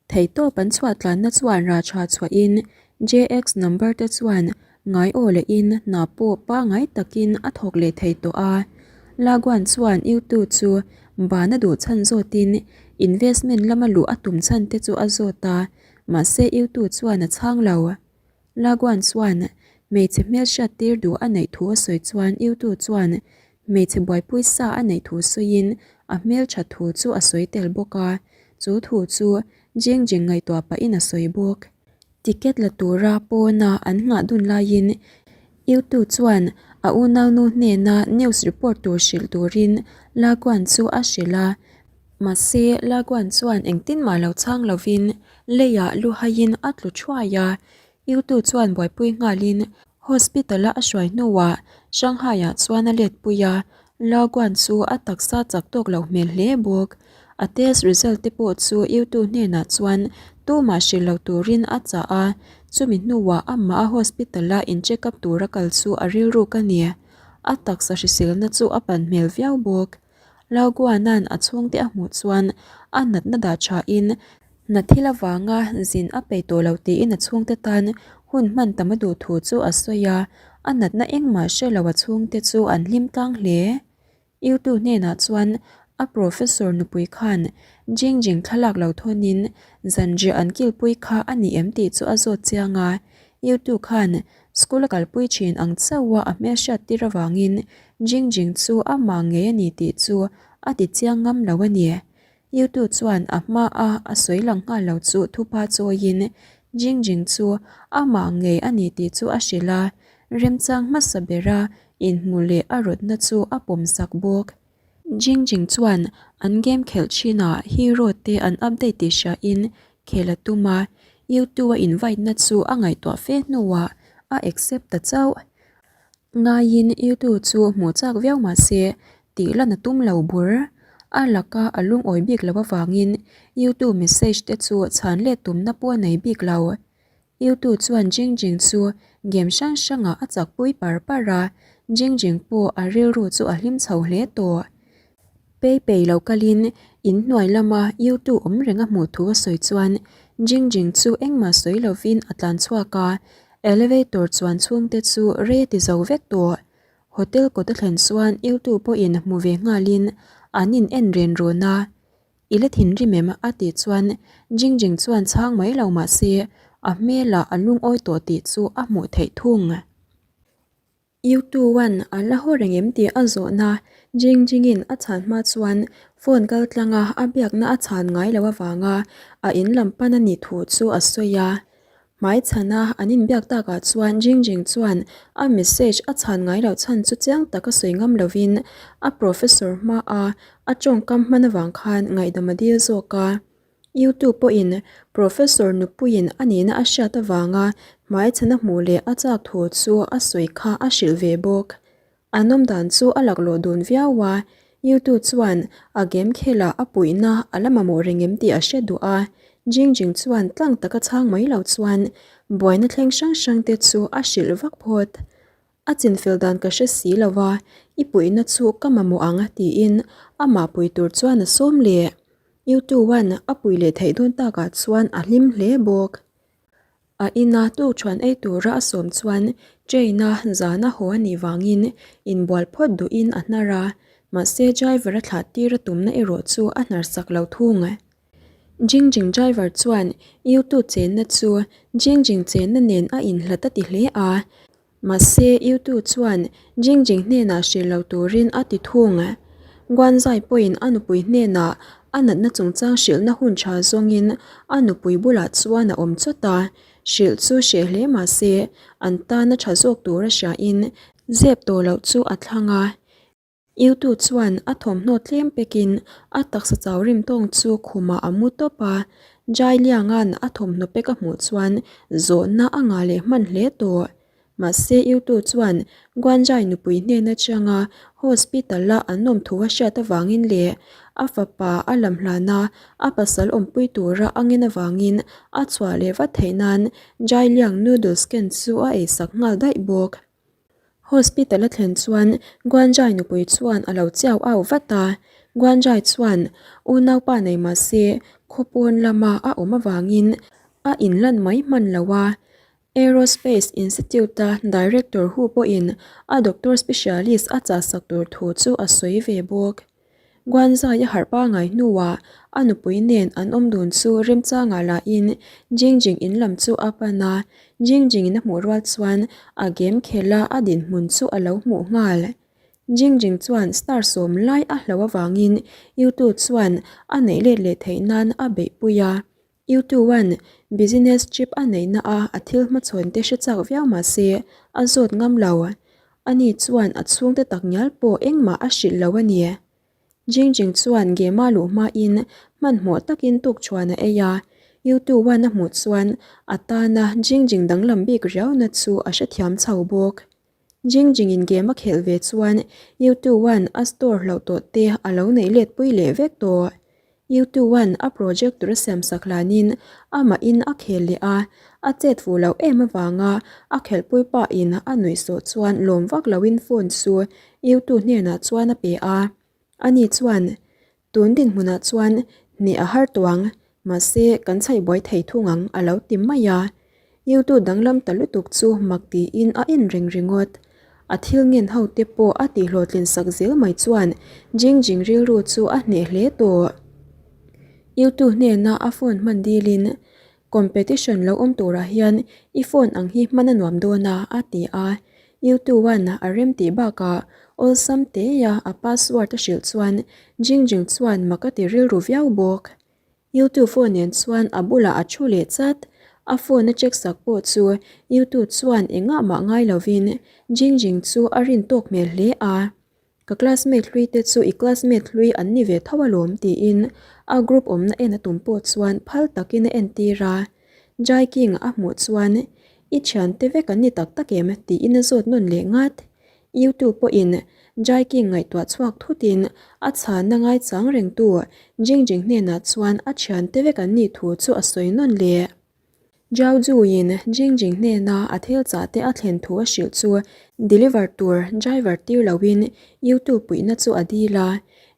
theihtawp an chhuah tlanna chuan rah tha chhuahin JX number te chuan ngai aw lehin hna pawh pangai takin a thawk leh thei tawh a. Laguan chuan Yutu chu ban a duh chhan zawtin investment lama luh a tum chhan te chu a zawt a, Mahse Yutu chuan a chhang lo. Laguan chuan hmeichhe hmelhriat tir duh a neih thu a sawi chuan Yutu chuan hmeichhe buaipui sa a neih thu sawiin a hmeltha thu chu a sawi tel bawk a, chu thu chu Jingjing ngaihtuah pahin a sawi bawk. Ticket la tura pawna an nghah dun laiin Yutu chuan a unaunu hnena news report tur hrilh turin Laguan chu a hrilh a, Mahse, Laguan chuan engtin mah lo chhang lovin leiah lu haiin a tlu thuai a, Yutu chuan buaipui nghalin hospital-a a hruai hnuah Shanghai-ah chuan a letpui a, Laguan chu a taksa chak tawk loh hmel hle bawk. A test result te pawh chu Yutu hnenah chuan tumah hrilh lo turin a chah a, chumi hnuah amah a hospital-a in check up tura kal chu a rilruk a ni. A taksa hriselna chu a pan hmel viau bawk. Laoguana'n a chhungte a hmuh chuan a natna dah thain hna thil avanga zin a peih tawh lo tiin a chhungte tan hun hman tam a duh thu chu a sawi a, a natna engmah hre lo a chhungte chu an hlim tlang hle. Yutu hnenah chuan a professor nupui khan Jingjing thlalak lo thawnin zanriah an kilpui kha a ni em tih chu a zawt chiang a, Yutu khan School a kalpui thin ang chauha a hmelhriat tir avangin Jingjing chu amah ngei a ni tih chu a ti chiang ngam lo a ni. Yutu chuan a hmaa a sawi lang nghal lo chu thupa chawiin Jingjing chu amah ngei a ni tih chu a hrilh a, remchang hmasa bera inhmu leh a rawtna chu a pawmsak bawk. Jingjing chuan an game khelh thinah hero te an update tih hriain khel a tum a, YouTube a invite na chu a ngaihtuah fe hnuah a accept ta chauh. Ngaiin YouTube chu hmuh chak viau mah se tih lan a tum lo bur. A laka a lungawi bik loh avangin YouTube message te chu chhan let tumna pawh a nei bik lo. Yutu chuan Jingjing chu game hrang hrangah a chakpui par par a, Jingjing pawh a rilru chu a hlim chho hle tawh. Pei pei lo kalin in hnuai lama Yutu awm reng a hmuh thu a sawi chuan Jingjing chu engmah sawi lovin a tlan chhuak a, elevator chuan chhungte chu rei a ti zo vek tawh. Hotel kawt a thlen chuan Iltu pawhin hmu ve nghalin an in en ren rawn a. I la thinrim em? a tih chuan Jingjing chuan chhang mai lo mah se a hmelah a lungawi tawh tih chu a hmuh theih thung. Yutu-a'n a la haw reng em tih a zawhna Jingjingin a chhan hma chuan phone kal tlanga a biakna a chhan ngai loh avanga a in lam pan a nih thu chu a sawi a. Hmaichhana an inbiak takah chuan Jingjing chuan a message a chhan ngai loh chhan chu chiang taka sawi ngam lovin a professor hmaa a tawngkam hman avang khan ngaihdam a dil zawk a. YouTube pawhin Professor nupuiin a nihna a hriat avanga hmaichhana hmuh leh a chak thu chu a sawi kha a hrilh ve bawk. An awm dan chu a laklawh dun viau a, YouTube chuan a game khelah a puihna a la mamawh reng em tih a hre duh a, Jingjing chuan tlang taka chhang mai lo chuan buaina thleng hrang hrang te chu a hrilh vak phawt. A chinfel dan ka hre si lo a, i puihna chu ka mamawh ang tiin amah pui tur chuan a sawm leh. Yutu-a'n a pui leh theih dawn takah chuan a hlim hle bawk. A ina tukṭhuan ei tura a sawm chuan train-a zana haw a nih vangin inbual phawt duhin a hnar a, mahse driver a thlah tir a tumna erawh chu a hnar sak lo thung. Jingjing driver chuan Yutu chenna chu Jingjing chenna nen a inhlat a ti hle a, mahse Yutu chuan Jingjing hnenah hrilh lo turin a ti thung. Guanzai pawhin a nupui hnenah a natna chungchang hrilhna hun tha zawngin a nupui bulah chuan a awm chawt a, hrilh chu hreh hle mahse an tana tha zawk tura hriain zep tawh loh chu a thlang a. Yutu chuan a thawmhnaw tlem pekin a taksa chau rim tawng chu khumah a mu tawp a, Jai Lianga'n a thawmhnaw pek a hmuh chuan zawhna a ngah leh hman hle tawh. Mahse Yutu chuan Guanjai nupui hnen atanga hospital-a an awm thu a hriat avangin leh a fapa a lam hlana a pasal awmpui tura a ngen avangin a chhuah leh vat theih nan Jai Liang noodles ken chu a eisak nghal daih bawk. Hospital a thlen chuan Guanjai nupui chuan a lo chiau au vat a, Guanjai chuan unaupa nei mah se khawpawn lama a awm avangin a inlan mai hman lo a, Aerospace Institute-a director hu pawhin a doctor specialist a chahsak tur thu chu a sawi ve bawk. Guanzai a harh pangai hnuah a nupui nen an awm dun chu remchangah lahin Jingjing in lam chu a pan a, Jingjing in a hmuh rual chuan a game khelh a a dinhmun chu a lo hmuh nghal. Jingjing chuan star sawm lai a hlo avangin Yutu chuan a neih let leh theih nan a beihpui a, Yutu-a'n business trip a neihna a a thil hmachhawn te hre chak viau mah se a zawt ngam lo. Ani chuan a chhungte tak ngial pawh engmah a hrilh lo a ni. Jingjing chuan game-a luh hmain hmanhmawh takin tukṭhuan a ei a, Yutu-a'n a hmuh chuan a tana Jingjing danglam bik riauna chu a hrethiam chho bawk. Jingjingin game a khelh ve chuan Yutu-a'n a store hlauh tawh te a lo neih let pui leh vek tawh. Yutu-a'n a project tur a siam sak hlanin amahin a khel leh a, a chet fuh loh em avanga a khelhpui pahin a nuihsawh chuan lawm vak loin phone chu Yutu hnenah chuan a pe a. Ani chuan, Tun dinhmunah chuan hneh a har tawh ang, mahse kan chhaih buai thei thung ang a lo ti mai a. Yutu danglam ta lutuk chu mak tiin a en reng ringawt. A thil ngen ho te pawh a tihhlawhtlin sak zel mai chuan Jingjing rilru chu a hneh hle tawh. Yutu hnena a phone hman dilin, Competition lo awm turah hian i phone ang hi hman a nuam dawn a, a ti a. Yutu-a'n a rem tih bakah awlsam teia a password a hrilh chuan Jingjing chuan mak a ti rilru viau bawk. Youtube phone nen chuan a bulah a thu leh chat. A phone a check sak pawh chu Youtube chuan engah mah ngai lovin Jingjing chu a rin tawk hmel hle a. Ka classmate hlui te chu i classmate hlui an ni ve tho alawm tiin a group awmna en a tum pawh chuan phal takin a entir a. Jai King a hmuh chuan I thiante vek an ni tak tak em? tiin a zawt nawn leh ngat. Youtube pawhin Jai King ngaihtuah chhuak thutin a chhanna ngaichang rengtu Jingjing hnenah chuan a thiante vek an nih thu chu a sawi nawn leh. Zhao Zhuin Jingjing hnena a thil chah te a thlen thu a hrilh chu deliver tur driver tir loin Youtube puihna chu a dil a.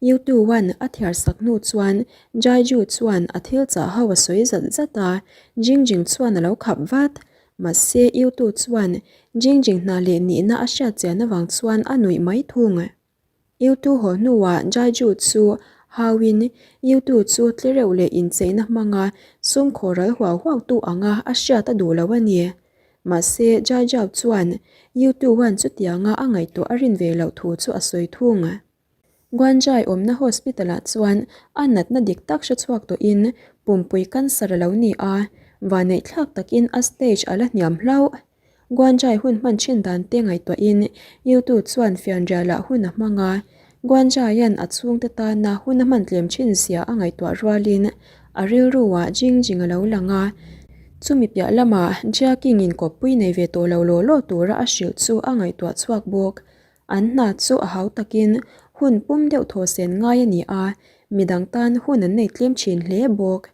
Youtube-a'n a thiar sak hnu chuan Jai Zhu chuan a thil chah ho a sawi zat zat a, Jingjing chuan a lo khap vat. Mahse, Yutu chuan Jingjing hna leh nihna a hriat chian avang chuan a nuih mai thung. Yutu haw hnuah Jaiju chu hauin Yutu chu tlereuh leh incheina hmanga sum khawral huau huautu anga a hriat a duh lo a ni. Mahse, Jaijau chuan Yutu huan chutianga a ngaihtuah a rin ve loh thu chu a sawi thung. Guanjai awmna hospital-ah chuan a natna dik tak hre chhuak tawhin pumpui cancer a lo ni a, vaneihthlak takin a stage a la hniam hlauh. Guanjai hun hman thin dan te ngaihtuahin Yutu chuan fianrialah hun a hmang a, Guanjaia'n a chhungte tana hun a hman tlem thin zia a ngaihtuah rualin a rilruah jing jing a lo lang a, chumi piah lamah Jia King-in kawppui nei ve tawh lo law law tura a hrilh chu a ngaihtuah chhuak bawk. An hna chu a hau takin hun pum deuh thaw sen ngai a ni a, midang tan hun an nei tlem thin hle bawk.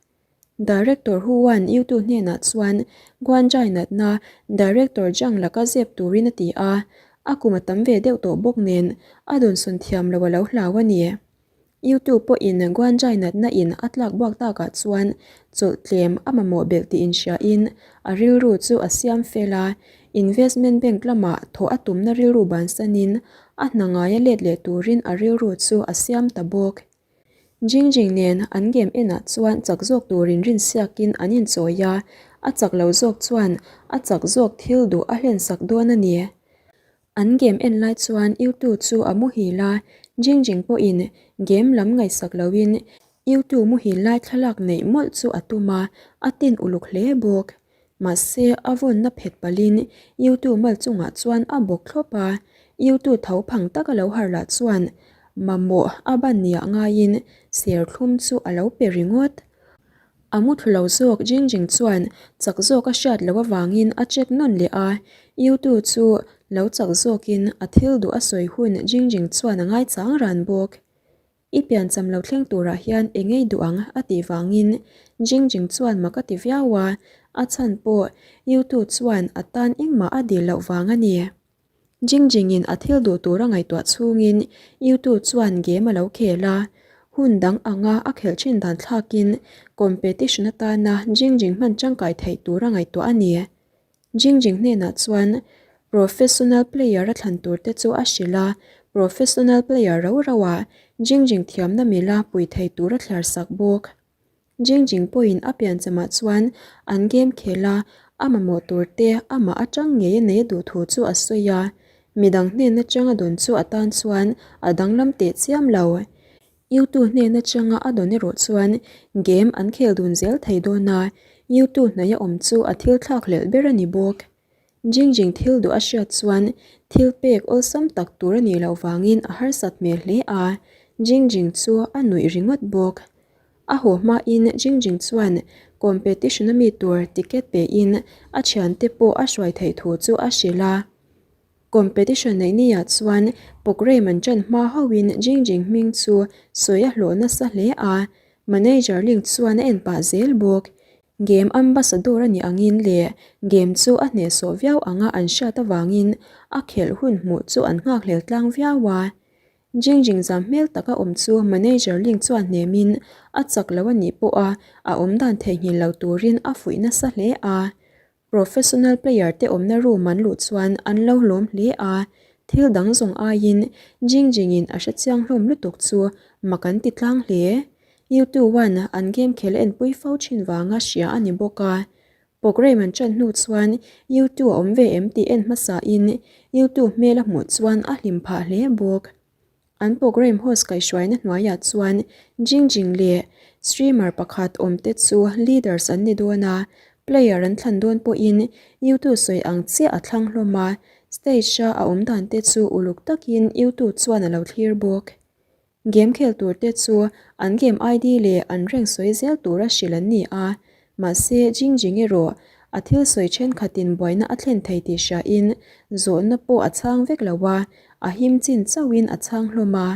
Director Huan Yutu hnenah chuan Guanzhai natna Director Zhang laka zep turin a ti a, a kum a tam ve deuh tawh bawk nen a dawnsawn thiam lo a lo hlau a ni. Youtube pawhin Guanzhai natna in a tlak buak takah chuan chawlh tlem a mamawh belh tih inhriain a rilru chu a siam fel a, investment bank lamah thawh a tumna rilru bansanin a hna ngaia let leh turin a rilru chu a siam ta bawk. Jingjing nen an game enah chuan chak zawk turin rinsiakin an inchawi a, a chak lo zawk chuan a chak zawk thil duh a hlensak dawn a ni. An game en lai chuan Yutu chu a muhil a, Jingjing pawhin game lam ngaihsak loin Yutu muhil lai thlalak neih mawlh chu a tum a, a tin uluk hle bawk. Mahse, a vawnna phet palhin Yutu mal chungah chuan a bawk thlawp a, Yutu tho phang taka lo harh lah chuan mamawh a ban niah ngaiin serthlum chu a lo pe ringawt. A muthlu lo zawk Jing Jing chuan chak zawk a hriat loh avangin a check nawn leh a, Yutu chu lo chak zawkin a thil duh a sawi hun Jing Jing chuan a ngaichang ran bawk. I piancham lo thleng turah hian eng ei duh ang a tih vangin Jing Jing chuan mak a ti viau a, a chhan pawh Yutu chuan a tan engmah a dil loh vang a ni. Jing Jingin a thil duh tur a ngaihtuah chhungin Yutu chuan game a lo khel a, hun dang anga a khelh thin dan thlakin competition atana Jing Jing hman tangkai theih tur a ngaihtuah a ni. Jing Jing hnenah chuan professional player a thlan tur te chu a hrilh a, professional player rau rauah Jing Jing thiamna mila pui thei tur a thliar sak bawk. Jing Jing pawhin a pianchamah chuan an game khel a, a mamawh tur te amah atang ngei a nei a duh thu chu a sawi a, midang hnen atanga dawn chu a tan chuan a danglam teh chiam lo. Yutu hnen atanga a dawn erawh chuan game an khel dun zel thei dawn a, Yutu hnaih a awm chu a thil thlak hlelh ber a ni bawk. Jing Jing thil duh a hriat chuan thil pek awlsam tak tur a nih loh vangin a harsat hmel hle a, Jing Jing chu a nuih ringawt bawk. A haw hmain Jing Jing chuan competition a mi tur ticket pein a thiante pawh a hruai theih thu chu a hrilh a. Competition neih niah chuan programme an ṭan hma hauhin Jing Jing hming chu sawi a hlawh nasa hle a, manager Ling chuan a en pah zel bawk. Game ambassador a nih angin leh game chu a hnehsawh viau anga an hriat avangin a khelh hun hmuh chu an nghakhlel tlang viau a. Jing Jing zam hmel taka awm chu manager Ling chuan hnemin a chak lo a nih pawha a awm dan theihnghilh lo turin a fuih nasa hle a. Professional player te awmna room an luh chuan an lo hlawm hle a, thil dang zawng aiin Jing Jing in a hrechiang hlawm lutuk chu mak an ti tlang hle. U21 an game khel enpui fo thin vanga hria a ni bawk a. Programme an ṭan hnu chuan U2 a awm ve em tih en hmasain U2 hmel a hmuh chuan a hlim phah hle bawk. An programme host kaihhruaina hnuaiah chuan Jing Jing leh streamer pakhat awmte chu leaders an ni dawn a, player an thlan dawn pawhin U2 sawi ang chiah a thlang hlawm a, stage-a a awm dan te chu uluk takin U2 chuan a lo thlir bawk. Game khel tur te chu an game ID leh an rank sawi zel tura hrilh an ni a, mahse Jing Jing erawh a thil sawi thenkhatin buaina a thlen thei tih hriain zawhna pawh a chhang vek lo a, a him chin chauhin a chhang hlawm a.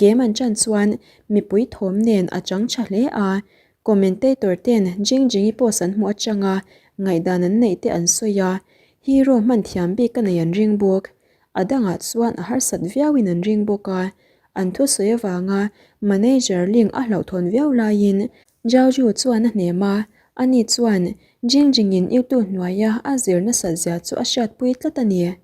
Game an chan chuan mipui thawm nen a chang tha hle a, commentator ten Jing Jingi post an hmuh atanga ngaihdan an neih te an sawi a, hero hman thiam bik a nei an ring bawk. A dangah chuan a harsat viauin an ring bawk a, an thusawi avanga manager Ling a hlauhthawn viau laiin Zhao Ju chuan a hnem a, ani chuan Jingjingin YouTube hnuaia a zir nasat zia chu a hriatpui tlat a ni.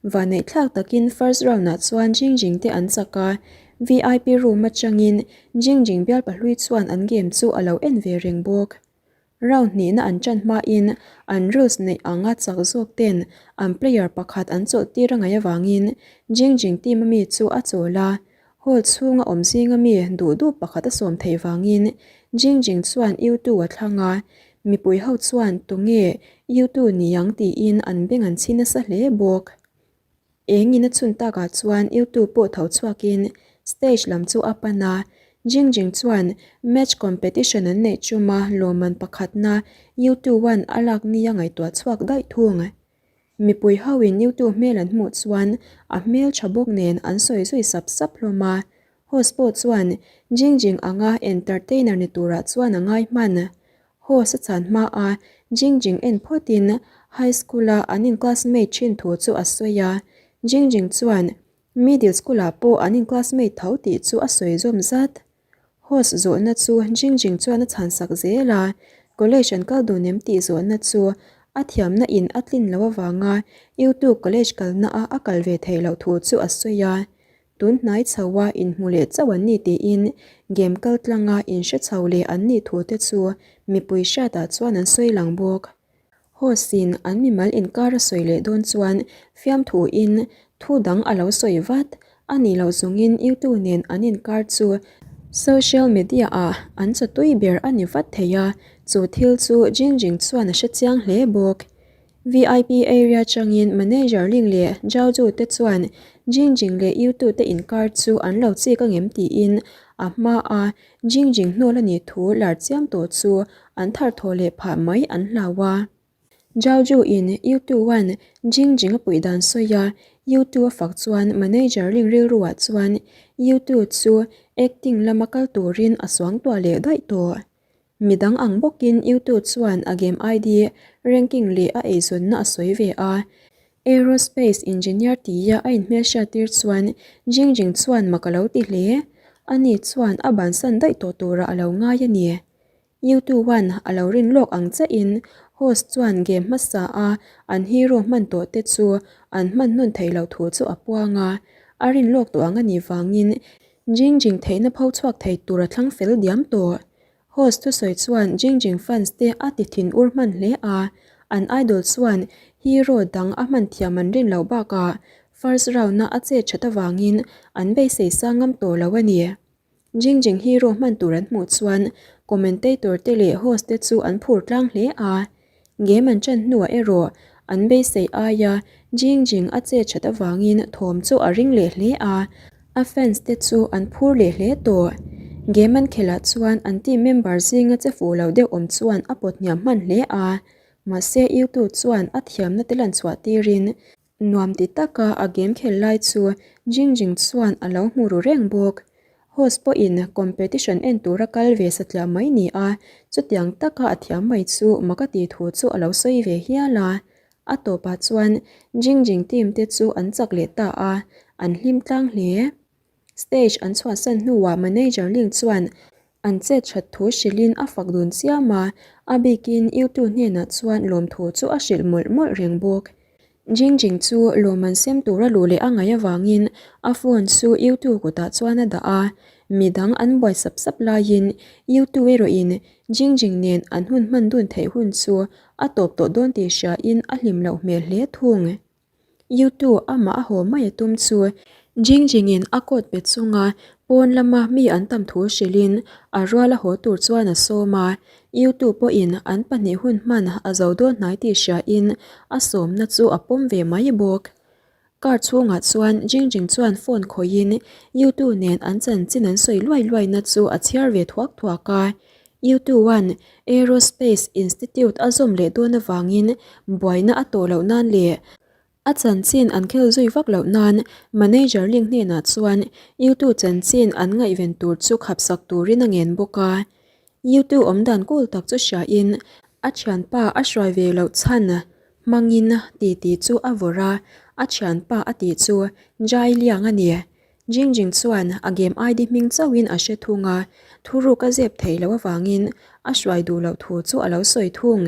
Vanneihthlak takin first round-ah chuan Jingjing te an chak a, VIP room atangin Jingjing bial pahlui chuan an game chu a lo en ve reng bawk. Round hnihna an ṭan hmain an rules neih anga chak zawk ten an player pakhat an chawlh tir a ngaih avangin Jingjing team a mi chu a chawl a, hall chhunga awm zinga mi duh duh pakhat a sawm theih vangin Jingjing chuan Yutu a thlang a, mipui ho chuan tunge Yutu niang tiin an beng an chhi nasa hle bawk. Eng in a chhun takah chuan YouTube pawh tho chhuakin stage lam chu a pan a, Jing Jing chuan match competition an neih chuma lawmman pakhatna YouTube an a lak nia ngaihtuah chhuak daih thung. Mipui ho in YouTube hmel an hmuh chuan a hmel tha bawk nen an sawi zui sap sap hlawm a, host pawh chuan Jing Jing anga entertainer ni turah chuan a ngai hman. Host a chan hma a, Jing Jing en phawtin high school a an in classmate thin thu chu a sawi a, Jing Jing chuan middle school ah pawh an in classmate tho tih chu a sawi zawm zat. Host zawhna chu Jing Jing chuan a chhan sak zel a, college an kal dun em tih zawhna chu a thiamna in a tlin loh avanga YouTube college kalna a a kal ve theih loh thu chu a sawi a, Tun hnai chho a inhmu leh chauh an ni tiin game kal tlanga inhre chho leh an nih thu te chu mipui hriatah chuan an sawi lang bawk. Host in an mimal inkar a sawi leh dawn chuan fiamthu in thu dang a lo sawi vat a nih loh zungin YouTube nen an inkar chu social media ah an chawtui ber a ni vat thei a, chu thil chu Jingjing chuan a hre chiang hle bawk. VIP area atangin manager Ling leh Zhao Zhu te chuan Jingjing leh Yu Tu te inkar chu an lo chik angem tiin a hma a Jingjing hnawl a nih thu lar chiam tawh chu an thar thaw leh phah mai an hlau a. Zhao Zhu in Yu Tu an Jingjing a puih dan sawi a, Yu Tu a fak chuan manager Ling rilru ah chuan Yu Tu chu acting lama kal turin a suangtuah leh daih tawh. Midang ang bawkin YouTube chuan a game ID, ranking leh a eizawnna a sawi ve a. Aerospace engineer tia a inhmelhriattir chuan Jing Jing chuan mak a lo ti hle. Ani chuan a bansan daih tawh turah a lo ngai a ni. YouTube-a'n a lo rin lawk ang chiahin host chuan game hmasa a an hero hman tawh te chu an hman hnawn theih loh thu chu a puang a. A rin lawk tawh ang a nih vangin Jing Jing theihna pho chhuak thei tur a thlang fel diam tawh. Host thusawi chuan Jing Jing fans te a ti thin ur hman hle a, an idol chuan hero dang a hman thiam an rin loh bakah first round-a a chet that avangin an beisei sang ngam tawh lo a ni. Jing Jing hero hman tur an hmuh chuan commentator te leh host te chu an phur tlang hle a, Game an ṭan hnuah erawh an beisei aia Jing Jing a che ṭhat avangin thawm chu a ring leh hle a, a fans te chu an phur leh hle tawh. Game an khelh chuan an team member zinga che fuh lo deuh awm chuan a pawt hniam hman hle a, mahse Yutu chuan a thiamna te lan chhuah tirin Nuam ti taka a game khel lai chu Jing Jing chuan a lo hmu ru reng bawk. Host pawhin competition en tura kal ve satliah mai ni a, chutiang taka a thiam mai chu mak a tih thu chu a lo sawi ve hial a. A tawpah chuan Jing Jing team te chu an chak leh ta a, an hlim tlang hle. Stage an chhuahsan hnuah manager Ling chuan An chet that thu hrilhin a fak dun chiam a, a bikin Yutu hnenah chuan lawmthu chu a hrilh mawlh mawlh reng bawk. Jing Jing chu lawm an sem tura luh leh a ngaih avangin a phone chu Yutu kutah chuan a dah a, midang an buai sap sap laiin Yutu erawhin Jing Jing nen an hun hman dun theih hun chu a tawp tawh dawn tih hriain a hlim loh hmel hle thung. Yutu amah a haw mai a tum chu Jing Jingin a coat pe chunga pawn lama mi an tam thu hrilhin a rual a haw tur chuan a sawm a, Yutu pawhin an pahnih hun hman a zo dawn hnai tih hriain a sawmna chu a pawm ve mai bawk. Car chhungah chuan Jing Jing chuan phone khawihin Yutu nen an chanchin an sawi luai luaina chu a chhiar ve thuak thuak a, Yutu-a'n Aerospace Institute a zawm leh dawn avangin buaina a tawh loh nan leh a chanchin an khel zui vak loh nan manager Ling hnenah chuan Yutu chanchin an ngaihven tur chu khapsak turin a ngen bawk a. Yutu awmdan kul tak chu hriain a thianpa a hruai ve loh chhan hmangin titi chu a vawrh a, a thianpa a tih chu Jai Liang a ni. Jing Jing chuan a game ID hming chauhin a hre thung a, thuruk a zep theih loh avangin a hruai duh loh thu chu a lo sawi thung.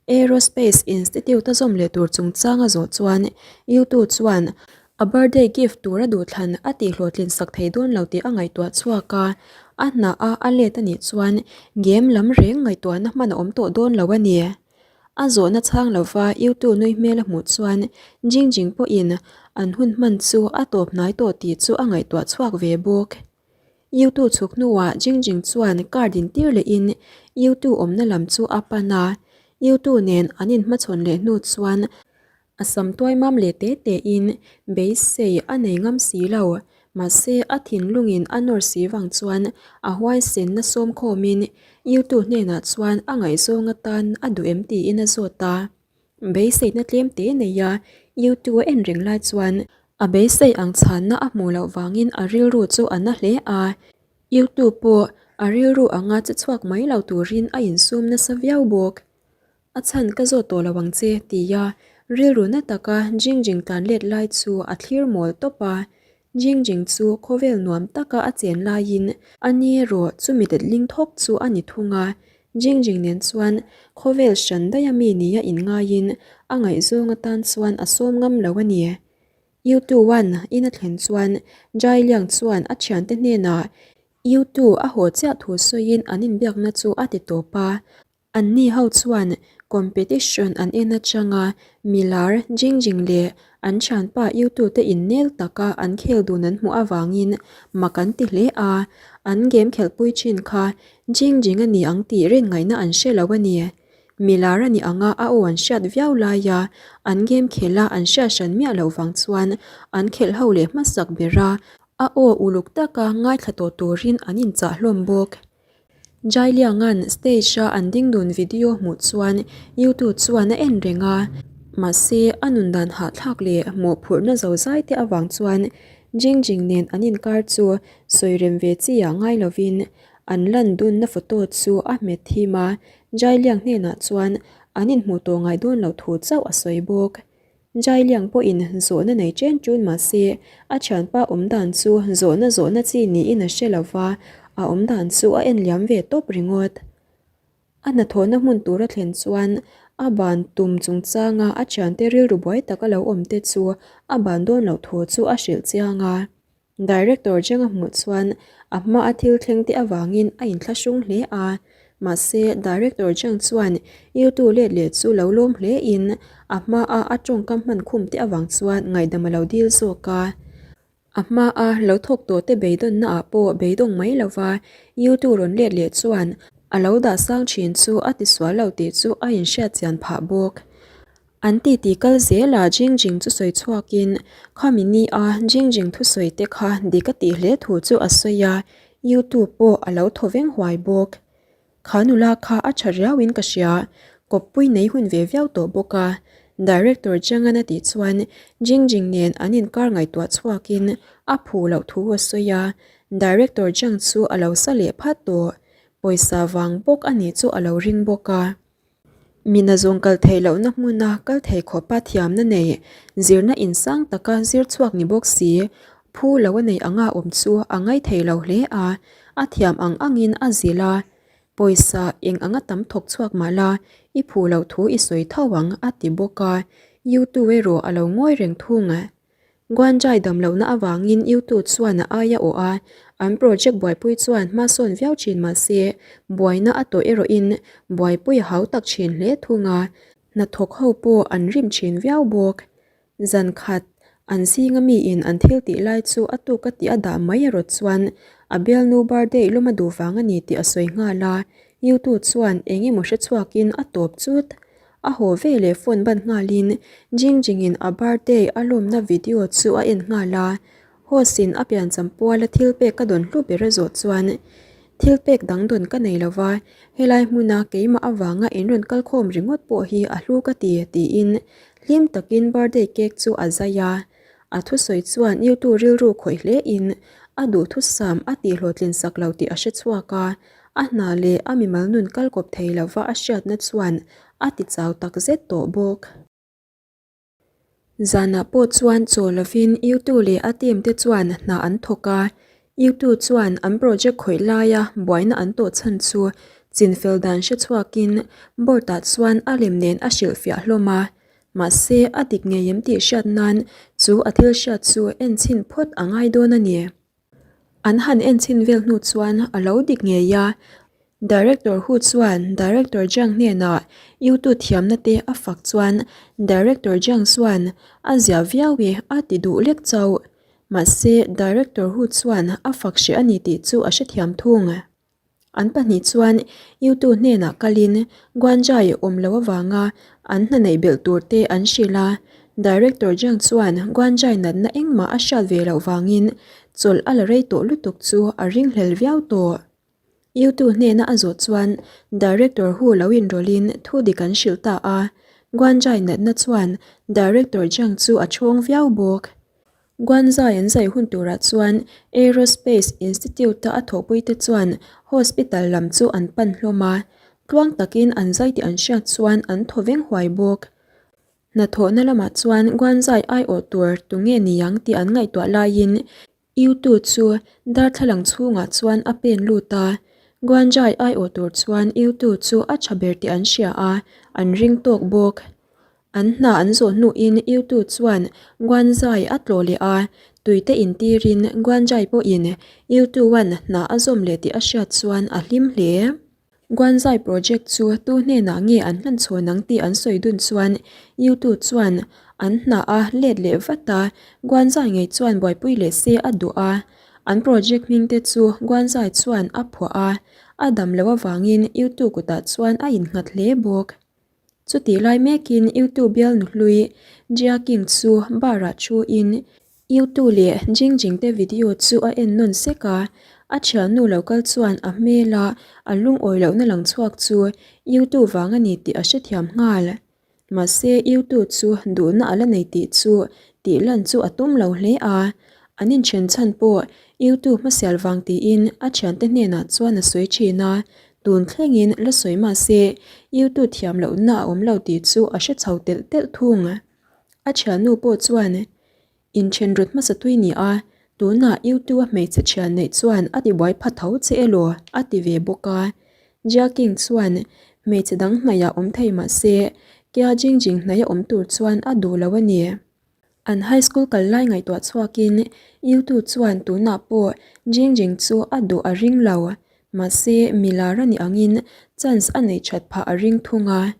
Aerospace Institute a zawm leh tur chungchang a zawh chuan Yutu chuan a birthday gift tur a duhthlan a tihhlawhtlin sak thei dawn lo tih a ngaihtuah chhuak a, a hna a a let a nih chuan game lam reng ngaihtuahna hman a awm tawh dawn lo a ni. A zawhna chhang lova Yutu nui hmel a hmuh chuan Jingjing pawhin an hun hman chu a tawp hnai tawh tih chu a ngaihtuah chhuak ve bawk. Yutu chhuk hnuah Jingjing chuan car din tir lehin Yutu awmna lam chu a pan a, Yutu nen an inhmachhawn leh hnu chuan a sam tuai mam leh te tein beisei a nei ngam si lo. Mahse a thinlungin a nawr si vang chuan a huaisenna sawm khawmin Yutu hnenah chuan a ngaihzawng atan a duh em tiin a zawt a. Beiseina tlem te nei a, Yutu a en reng lai chuan A beisei ang chhanna a hmuh loh vangin a rilru chu a na hle a, YouTube pawh a rilru anga che chhuak mai lo turin a insum nasa viau bawk. A chhan ka zawt tawh lo ang che tia rilru na taka Jingjing tlan let lai chu a thlir mawl tawp a, Jingjing chu khawvel nuam taka a chen laiin a ni erawh chumi letling thawk chu a ni thung a, Jingjing nen chuan khawvel hran daih a mi nia inngaiin a ngaihzawng atan chuan a sawm ngam lo a ni. U2-a'n in a thlen chuan Jai Liang chuan a thiante hnenah U2 a haw chiah thu sawiin an inbiakna chu a ti tawp a. Anni ho chuan competition an en atanga milar Jingjing leh an thianpa U2 te innel taka an khel dun an hmuh avangin mak an ti hle a, an game khelhpui thin kha Jingjing a ni ang tih rin ngaihna an hre lo a ni. Milar a ni anga a aw an hriat viau laia an game khelh a an hriat hran miah loh vang chuan an khelh ho leh hmasak ber a, a aw uluk taka ngaithla tawh turin an inchah hlawm bawk. Jailianga'n stage-a an ding dun video hmuh chuan YouTube chuan a en reng a, mahse a nun dan hahthlak leh mawhphurhna zozai te avang chuan Jingjing nen an inkar chu sawi rem ve chi ah ngai lovin an lan dunna photo chu a hmet thim a, Jailiang hnenah chuan an inhmuh tawh ngai dawn loh thu chauh a sawi bawk. Jailiang pawhin zawhna nei chen chun mah se, a thianpa awm dan chu zawhna zawhna chi niin a hre lo va, a awm dan chu a en liam ve tawp ringawt. A hnathawhna hmun tur a thlen chuan a ban tum chungchanga a thiante rilru buai taka lo awm te chu a ban dawn loh thu chu a hrilh chiang a. Director Zhang a hmuh chuan a hma a thil thleng te avangin a inthlahrung hle a, mahse Director Zhang chuan Yutu let leh chu lo lawm hle in a hma a a tawngkam hman khum te avang chuan ngaihdam a lo dil zawk a. A hma a lo thawk tawh te beidawnna ah pawh beidawng mai lova Yutu rawn let leh chuan a lo dah sang thin chu a tisual lo tih chu a inhriat chian phah bawk. An titi kal zelah Jingjing chu sawi chhuakin khami ni a Jingjing thusawi te kha dik a tih hle thu chu a sawi a, YouTube pawh a lo thaw veng huai bawk. Kha nula kha a tha riauin ka hria, kawppui nei hun ve viau tawh bawk a, Director Zhang-an a tih chuan Jingjing nen an inkar ngaihtuah chhuakin a phu loh thu a sawi a, Director Zhang chu a lo sa leh phat tawh, pawisa vang bawk a nih chu a lo ring bawk a. Mina zawng kal theih lohna hmuna kal thei khawpa thiamna nei, zirna insang taka zir chhuak ni bawk si, phu lo a nei anga awm chu a ngai thei lo hle a, a thiam ang angin a zilh a. Pawisa eng anga tam thawk chhuak mah la, i phu loh thu i sawi tho ang a ti bawk a, Yutu erawh a lo ngawi reng thung. Guanjai dam lohna avangin YouTube chuan a aia awh a, an project buaipui chuan hma sawn viau thin mah se, buaina a tawh erawhin buaipui a hau tak thin hle thung a, hnathawk ho pawh an rim thin viau bawk. Zan khat, an zinga miin an thil tih lai chu a tuk a tih a dah mai erawh chuan a bialnu birthday lawm a duh vang a ni tih a sawi nghal a, YouTube chuan eng emaw hre chhuakin a tawp chut. A haw ve leh phone ban nghalin Jingjingin a birthday a lawmna video chu a en nghal a, host in a piancham puala thil pek ka dawn hlu ber a zawh chuan thil pek dang dawn ka nei lova, helai hmuna keimah avanga in rawn kal khawm ringawt pawh hi a hlu ka ti tiin hlim takin birthday cake chu a zai a. A thusawi chuan Yutu rilru khawih hle in a duhthusam a tihhlawhtlin sak lo tih a hre chhuak a, a hna leh a mimal nun kal kawp thei lova a hriatna chuan a ti chau tak zet tawh bawk. Zanah pawh chuan chaw lovin Yutu leh a team te chuan hna an thawk a, Yutu chuan an project khawih laia buaina an tawh chhan chu Chinfel dan hre chhuakin board-ah chuan a lem nen a hrilhfiah hlawm a. Mahse, a dik ngei em tih hriat nan chu a thil hriat chu en chhin phawt a ngai dawn a ni. An han en chhin vel hnu chuan a lo dik ngei a. Director Hu chuan Director Jiang hnenah YouTube thiamna te a fak chuan Director Jiang chuan a zia viau e a ti duh lek chauh. Mahse, Director Hu chuan a fak hreh a ni tih chu a hrethiam thung. An pahnih chuan Yutu hnenah kalin Guanzhai awm lo avanga an hna neih belh tur te an hrilh a. Director Jiang chuan Guanzhai natna engmah a hriat ve loh vangin chawlh a la rei tawh lutuk chu a ringhlel viau tawh. Yutu hnena a zawh chuan Director Hu lo inrawlhin thu dik an hrilh ta a. Guanzhai natna chuan Director Jiang chu a chhawng viau bawk. Guanzai an zai hun turah chuan Aerospace Institute-a a thawhpuite chuan hospital lam chu an pan hlawm a, tluang takin an zai tih an hriat chuan an thaw veng huai bawk. Hnathawhna lamah chuan Guanzai aiawh tur tunge niang tih an ngaihtuah laiin Yutu chu darthlalang chhungah chuan a pen lut a, Guanzai aiawh tur chuan Yutu chu a tha ber tih an hria a, an ring tawk bawk. An hna an zawh hnuin Yutu chuan Guanzai a tlawh leh a, tuite intirin Guanzai pawhin Yutu-a'n hna a zawm leh tih a hriat chuan a hlim hle. Guanzai project chu tu hnenah nge an hlan chhawn ang tih an sawi dun chuan Yutu chuan an hna a let leh vat a, Guanzai ngei chuan buaipui leh se a duh a. An project hming te chu Guanzai chuan a phuah a, a dam loh avangin Yutu kutah chuan a innghat hle bawk. Chutih lai mekin Yutu bial nuhlui Jia King chu bar-ah thuin Yutu leh Jing Jing te video chu a en nawn sek a, a thiannu lo kal chuan a hmela a lungawi lohna lang chhuak chu Yutu vang a ni tih a hrethiam nghal. Mahse Yutu chu duhna a la nei tih chu tih lan chu a tum lo hle a, an inthen chhan pawh Yutu hmasial vang tiin a thiante hnenah chuan a sawi thin a, Tun thlengin la sawi mah se, YouTube thiam lohna a awm lo tih chu a hre chho telh telh thung. A thiannu pawh chuan inthen rawt hmasa tui ni a, tunah YouTube a hmeichhe thian neih chuan a tibuai pha tho che elaw a ti ve bawk a. Jia King chuan hmeichhe dang hnaihah awm thei mah se, Kia Jing Jing hnaih a awm tur chuan a duh lo a ni. An high school kal lai ngaihtuah chhuakin Yutu chuan tunah pawh Jing Jing chu a duh a ring lo. Mahse, milar a nih angin chance a neih that phah a ring thung a.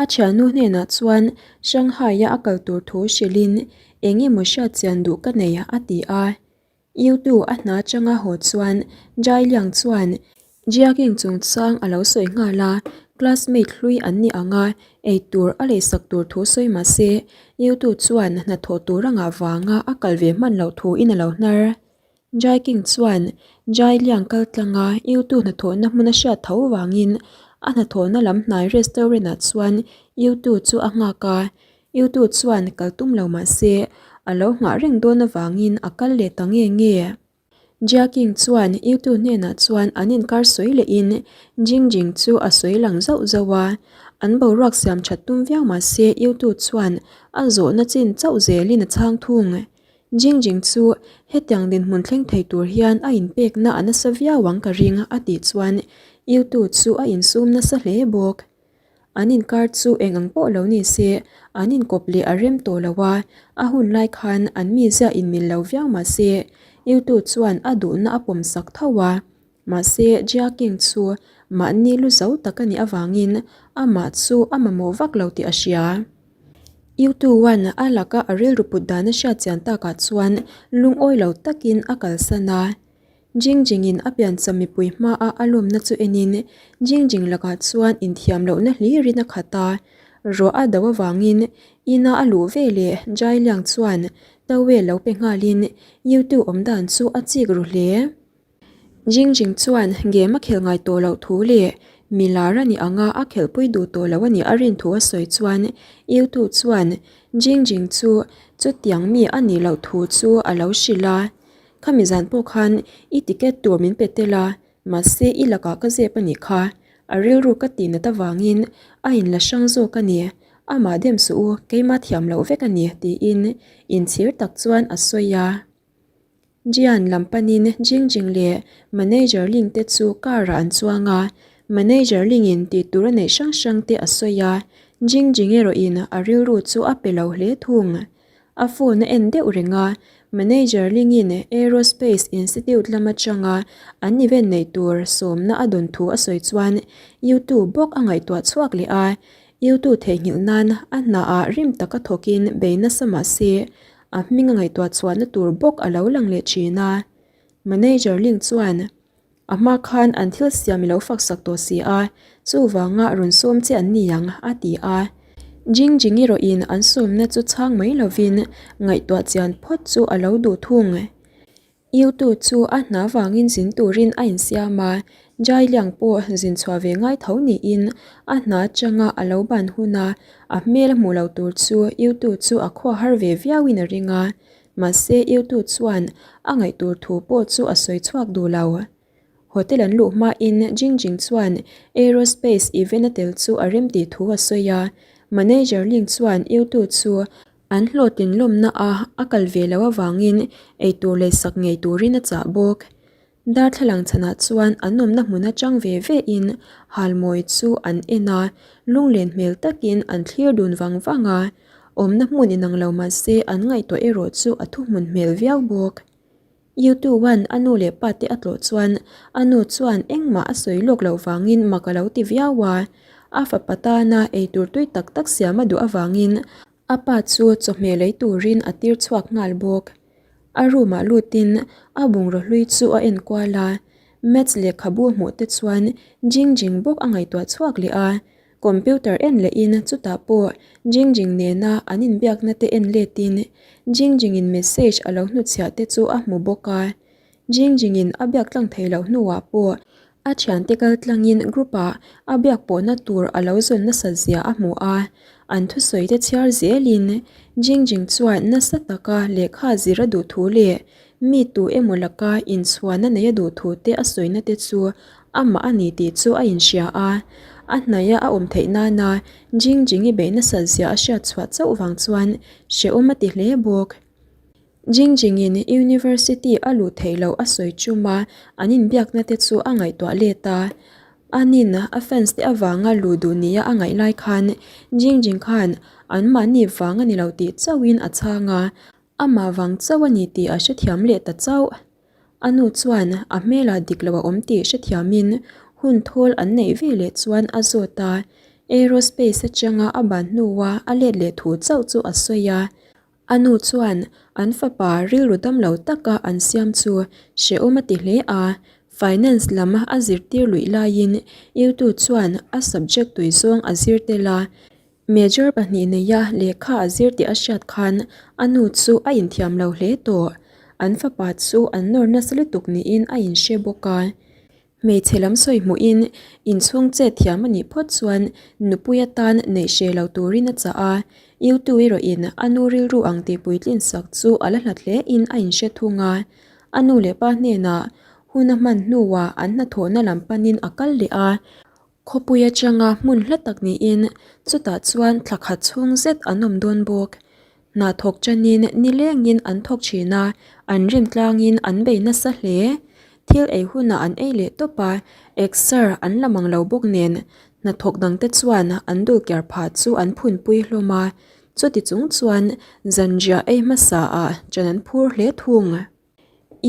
A thiannu hnenah chuan Shanghai-a a kal tur thu hrilhin eng emaw hriat chian duh ka nei a ti a. Yutu a hna atanga haw chuan Jai Liang chuan Jiaking chungchang a lo sawi nghal a, classmate hlui an ni ang a, eitur a leisak tur thu sawi mah se Yutu chuan hnathawh tur a ngah vanga a kal ve hman loh thu in a lo hnar. Jai King chuan Jai Liang kal tlanga Yutu hnathawhna hmun a hriat tho vangin a hnathawhna lam hnai restaurant ah chuan Yutu chu a nghak a, Yutu chuan kal tum lo mah se, a lo nghah reng dawn avangin a kal leh ta nge nge. Jia King chuan Yutu hnenah chuan an inkar sawi lehin Jing Jing chu a sawi lang zauh zauh a. An boruak siam that tum viau mah se Yutu chuan a zawhna chin chauh zelin a chhang thung. Jing Jing chu hetiang dinhmun thleng thei tur hian a inpekna a nasa viau ang ka ring a tih chuan Yutu chu a insum nasa hle bawk. An inkar chu eng ang pawh lo ni se, an inkawp leh a rem tawh lo a, a hun lai khan an mizia inmil lo viau mah se, Yutu chuan a duhna a pawm sak tho a. Mahse, Jia King chu mahni lu zo tak a nih avangin amah chu a mamawh vak lo tih a hria. Yutu Wan a laka a rilru put dan a hriat chian takah chuan lungawi lo takin a kalsan a. Jing Jingin a piancham mipui hmaa a lawmna chu enin Jing Jing lakah chuan inthiam lohna hlirin a khat a. Ruah a do avangin ina a luh ve leh Jai Liang chuan towel lo pe nghalin YouTube awm dan chu a chik ru hle. Jing Jing chuan game a khelh ngai tawh loh thu leh mi lar a nih anga a khelhpui duh tawh loh a nih a rin thu a sawi chuan YouTube chuan Jing Jing chu chutiang mi a nih loh thu chu a lo hrilh a. Khami zan pawh khan i ticket tur min pe tel a, mahse i lakah ka zep a nih kha. A rilru ka tih nat avangin a inla hrang zawk a ni. Amah dem suh u, keimah thiam loh vek a ni, tiin inchhir tak chuan a sawi a. Jian lam panin Jing Jing leh manager Ling te chu car ah an chuang a. Manager Lingin tih tur a neih hrang hrang te a sawi a, Jing Jing erawhin a rilru chu a pe lo hle thung. A phone a en deuh reng a, Manager Lingin Aerospace Institute lam atanga an event neih tur sawmna a dawn thu a sawi chuan YouTube bawk a ngaihtuah chhuak leh a, YouTube theihnghilh nan a hnaah rim taka thawkin bei nasa mah se a hming a ngaihtuah chhuahna tur bawk a lo lang leh thin a. Manager Ling chuan A hma khan an thil siam i lo fak sak tawh si a, chuvanga rawn sawm che an ni ang, a ti a. Jing Jing erawhin an sawmna chu chhang mai lovin ngaihtuah chian phawt chu a lo duh thung. Yutu chu a hna vangin zin turin a insiam a, Jai Liang pawh zin chhuah ve ngai tho niin a hna atanga a lo ban huna a hmel a hmuh lo tur chu Yutu chu a khua har ve viauin a ring a. Mahse, Yutu chuan a ngaih tur thu pawh chu a sawi chhuak duh lo. Hotel an luh hmain Jing Jing chuan Aerospace event a tel chu a rem tih thu a sawi a. Manager Ling chuan Yutu chu an hlawhtlin lawmna a a kal ve loh avangin eitur leisak ngei turin a chah bawk. Darthlalang chhanah chuan an awmna hmun atang ve ve in halmawi chu an en a, lunglen hmel takin an thlir dun vang vang a, awmna hmun inang lo mahse an ngaihtuah erawh chu a thuhmun hmel viau bawk. Yutu-a'n a nu leh pa te a tlawh chuan a nu chuan engmah a sawi lawk loh vangin mak a lo ti viau a, a fapa tana eitur tui tak tak siam a duh avangin A pa chu chawhmeh lei turin a tir chhuak nghal bawk. A room ah lutin a bungraw hlui chu a en kual a, Maths lehkhabu a hmuh te chuan Jing Jing bawk a ngaihtuah chhuak leh a, computer en lehin chutah pawh Jing Jing nena an inbiakna te en letin Jing Jing in message a lo hnutchhiah te chu a hmu bawk a. Jing Jing in a biak tlang thei loh hnuah pawh A thiante kal tlangin group-ah a biak pawhna tur a lo zawn nasat zia a hmu a, an thusawi te chhiar zelin Jing Jing chuan nasa taka lehkha zir a duh thu leh mi tu emaw laka inchhuahna nei a duh thu te a sawina te chu amah a ni tih chu a inhria a. A hnaia a awm theih nana Jing Jing-i beih nasat zia a hriat chhuah chauh vang chuan hrehawm a ti hle bawk. Jing Jingin University a luh theih loh a sawi chum a, an inbiakna te chu a ngaihtuah let a. Anin a fans te avanga luh duh nia a ngaih lai khan Jing Jing khan anmahni vang a ni lo tih chauhin a chhang a, amah vang chauh a ni tih a hrethiam leh ta chauh. A nu chuan a hmelah dik lo a awm tih hrethiamin hun thawl an neih ve leh chuan a zawt a, aerospace atanga a ban hnua a let leh thu chauh chu a sawi a. A nu chuan an fapa rilru dam lo taka an siam chu hrehawm a ti hle a, finance lam a zirtir luih laiin Yutu chuan a subject tui zawng a zir tel a, major pahnih neia lehkha a zir tih a hriat khan a nu chu a inthiam lo hle tawh. An fapa chu an nawr nasa lutuk niin a inhre bawk a. Hmeichhe lam sawi hmuhin inchhung chet thiam a nih phawt chuan nupui atan neih hreh lo turin a chah a, Yutu erawhin a nu rilru ang tih puitlin sak chu a la hlat hlein a inhre thung a. A nu leh pa hnenah hun a hman hnuah an hnathawhna lam panin a kal leh a, khawpui atanga hmun hla tak niin chutah chuan thla khat chhung zet an awm dawn bawk. Hna thawk chanin nilengin an thawk thin a, an rim tlangin an bei nasa hle. Thil ei hunah an ei leh tawp a, exer an la mang lo bawk nen hnathawk dangte chuan an dul ker phah chu an phunpui hlawm a, chuti chung chuan zanriah ei hmasa ah chan an phur hle thung.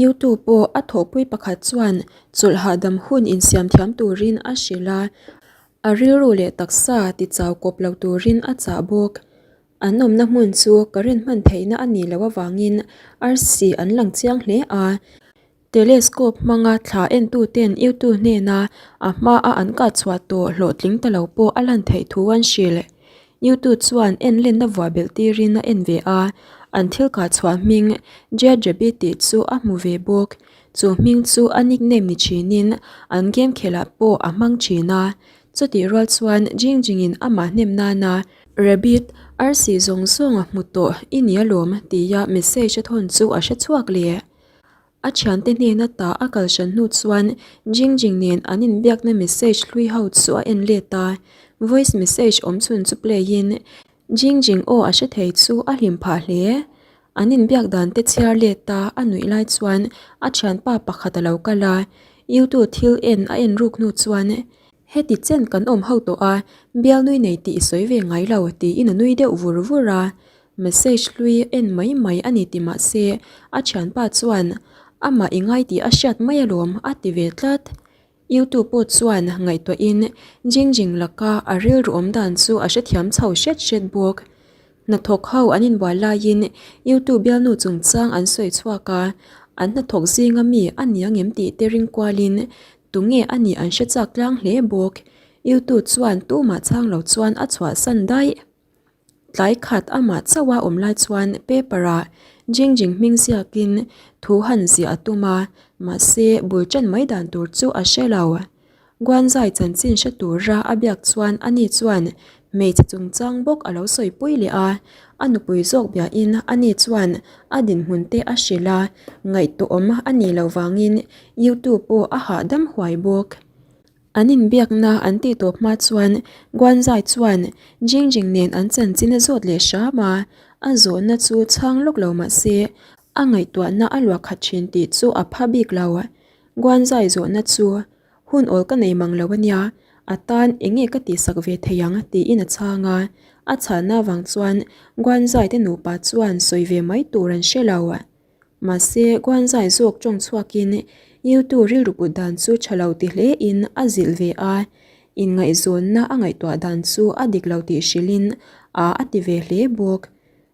Youtube pawh a thawhpui pakhat chuan chawlh hahdam hun insiam thiam turin a hrilh a, a rilru leh taksa tichau kawp lo turin a chah bawk. An awmna hmun chu current hman theihna a nih loh avangin arsi an lang chiang hle a. Telescope hmanga thla entuten YouTube hnena a hmaa an kah chhuah tawh hlawhtling ta lo pawh a lan theih thu an hrilh. YouTube chuan en lenna vuah belh tirin a en ve a, an thil kah chhuah hming Jade Rabbit tih chu a hmu ve bawk. Chu hming chu a nickname ni thinin an game khelh ah pawh a hmang thin a. Chutih rual chuan Jing Jingin amah hnem nana Rabbit, arsi zawng zawng a hmu tawh i ni alawm tia message a thawn chu a hre chhuak leh. A thiante hnena ta a kal hran hnu chuan Jing Jing nen an inbiakna message hlui ho chu a en let a, voice message awm chhun chu play in Jing Jing aw a hre thei chu a hlim phah hle. An inbiak dan te chhiar let a a nuih lai chuan a thianpa pakhat a lo kal a, YouTube thil en a en ruk hnu chuan. Heti chen kan awm ho tawh a, bialnui nei tih i sawi ve ngai lo tiin a nui deuh vur vur a. Message hlui en mai mai a ni ti mah se a thianpa chuan amah i ngai tih a hriat mai alawm a ti ve tlat. Youtube pawh chuan ngaihtuahin Jingjing laka a rilru awm dan chu a hrethiam chho hret hret bawk. Hnathawk ho an inbual laiin Youtube bialnu chungchang an sawi chhuak a, an hnathawk zinga mi a ni angem tih te ring kualin tunge a nih an hre chak tlang hle bawk. Youtube chuan tumah chhang lo chuan a chhuahsan daih. Tlai khat amah chauh a awm lai chuan paper ah Jingjing hming ziakin thu han ziah a tum a, mahse bul ṭan mai dan tur chu a hre lo. Guanzai chanchin hre tura a biak chuan ani chuan hmeichhe chungchang bawk a lo sawipui leh a, a nupui zawk biahin ani chuan a dinhmun te a hrilh a, ngaihtuahawm a nih loh vangin YouTube pawh a hahdam huai bawk. An inbiakna an tih tawp hma chuan Guanzai chuan Jingjing nen an chanchin a zawt leh hram a, a zawhna chu chhang lawk lo mah se a ngaihtuahna a luah khat thin tih chu a pha bik lo. Guanzai zawhna chu hun awl ka nei mang lo a nia, a tan eng nge ka tihsak ve thei ang tiin a chhang a, a chhanna avang chuan Guanzai te nupa chuan sawi ve mai tur an hre lo. Mahse, Guanzai zawk tawng chhuakin Yutu rilru put dan chu tha lo ti hlein a zilh ve a, inngaihzawnna a ngaihtuah dan chu a dik lo tih hrilhin a a ti ve hle bawk.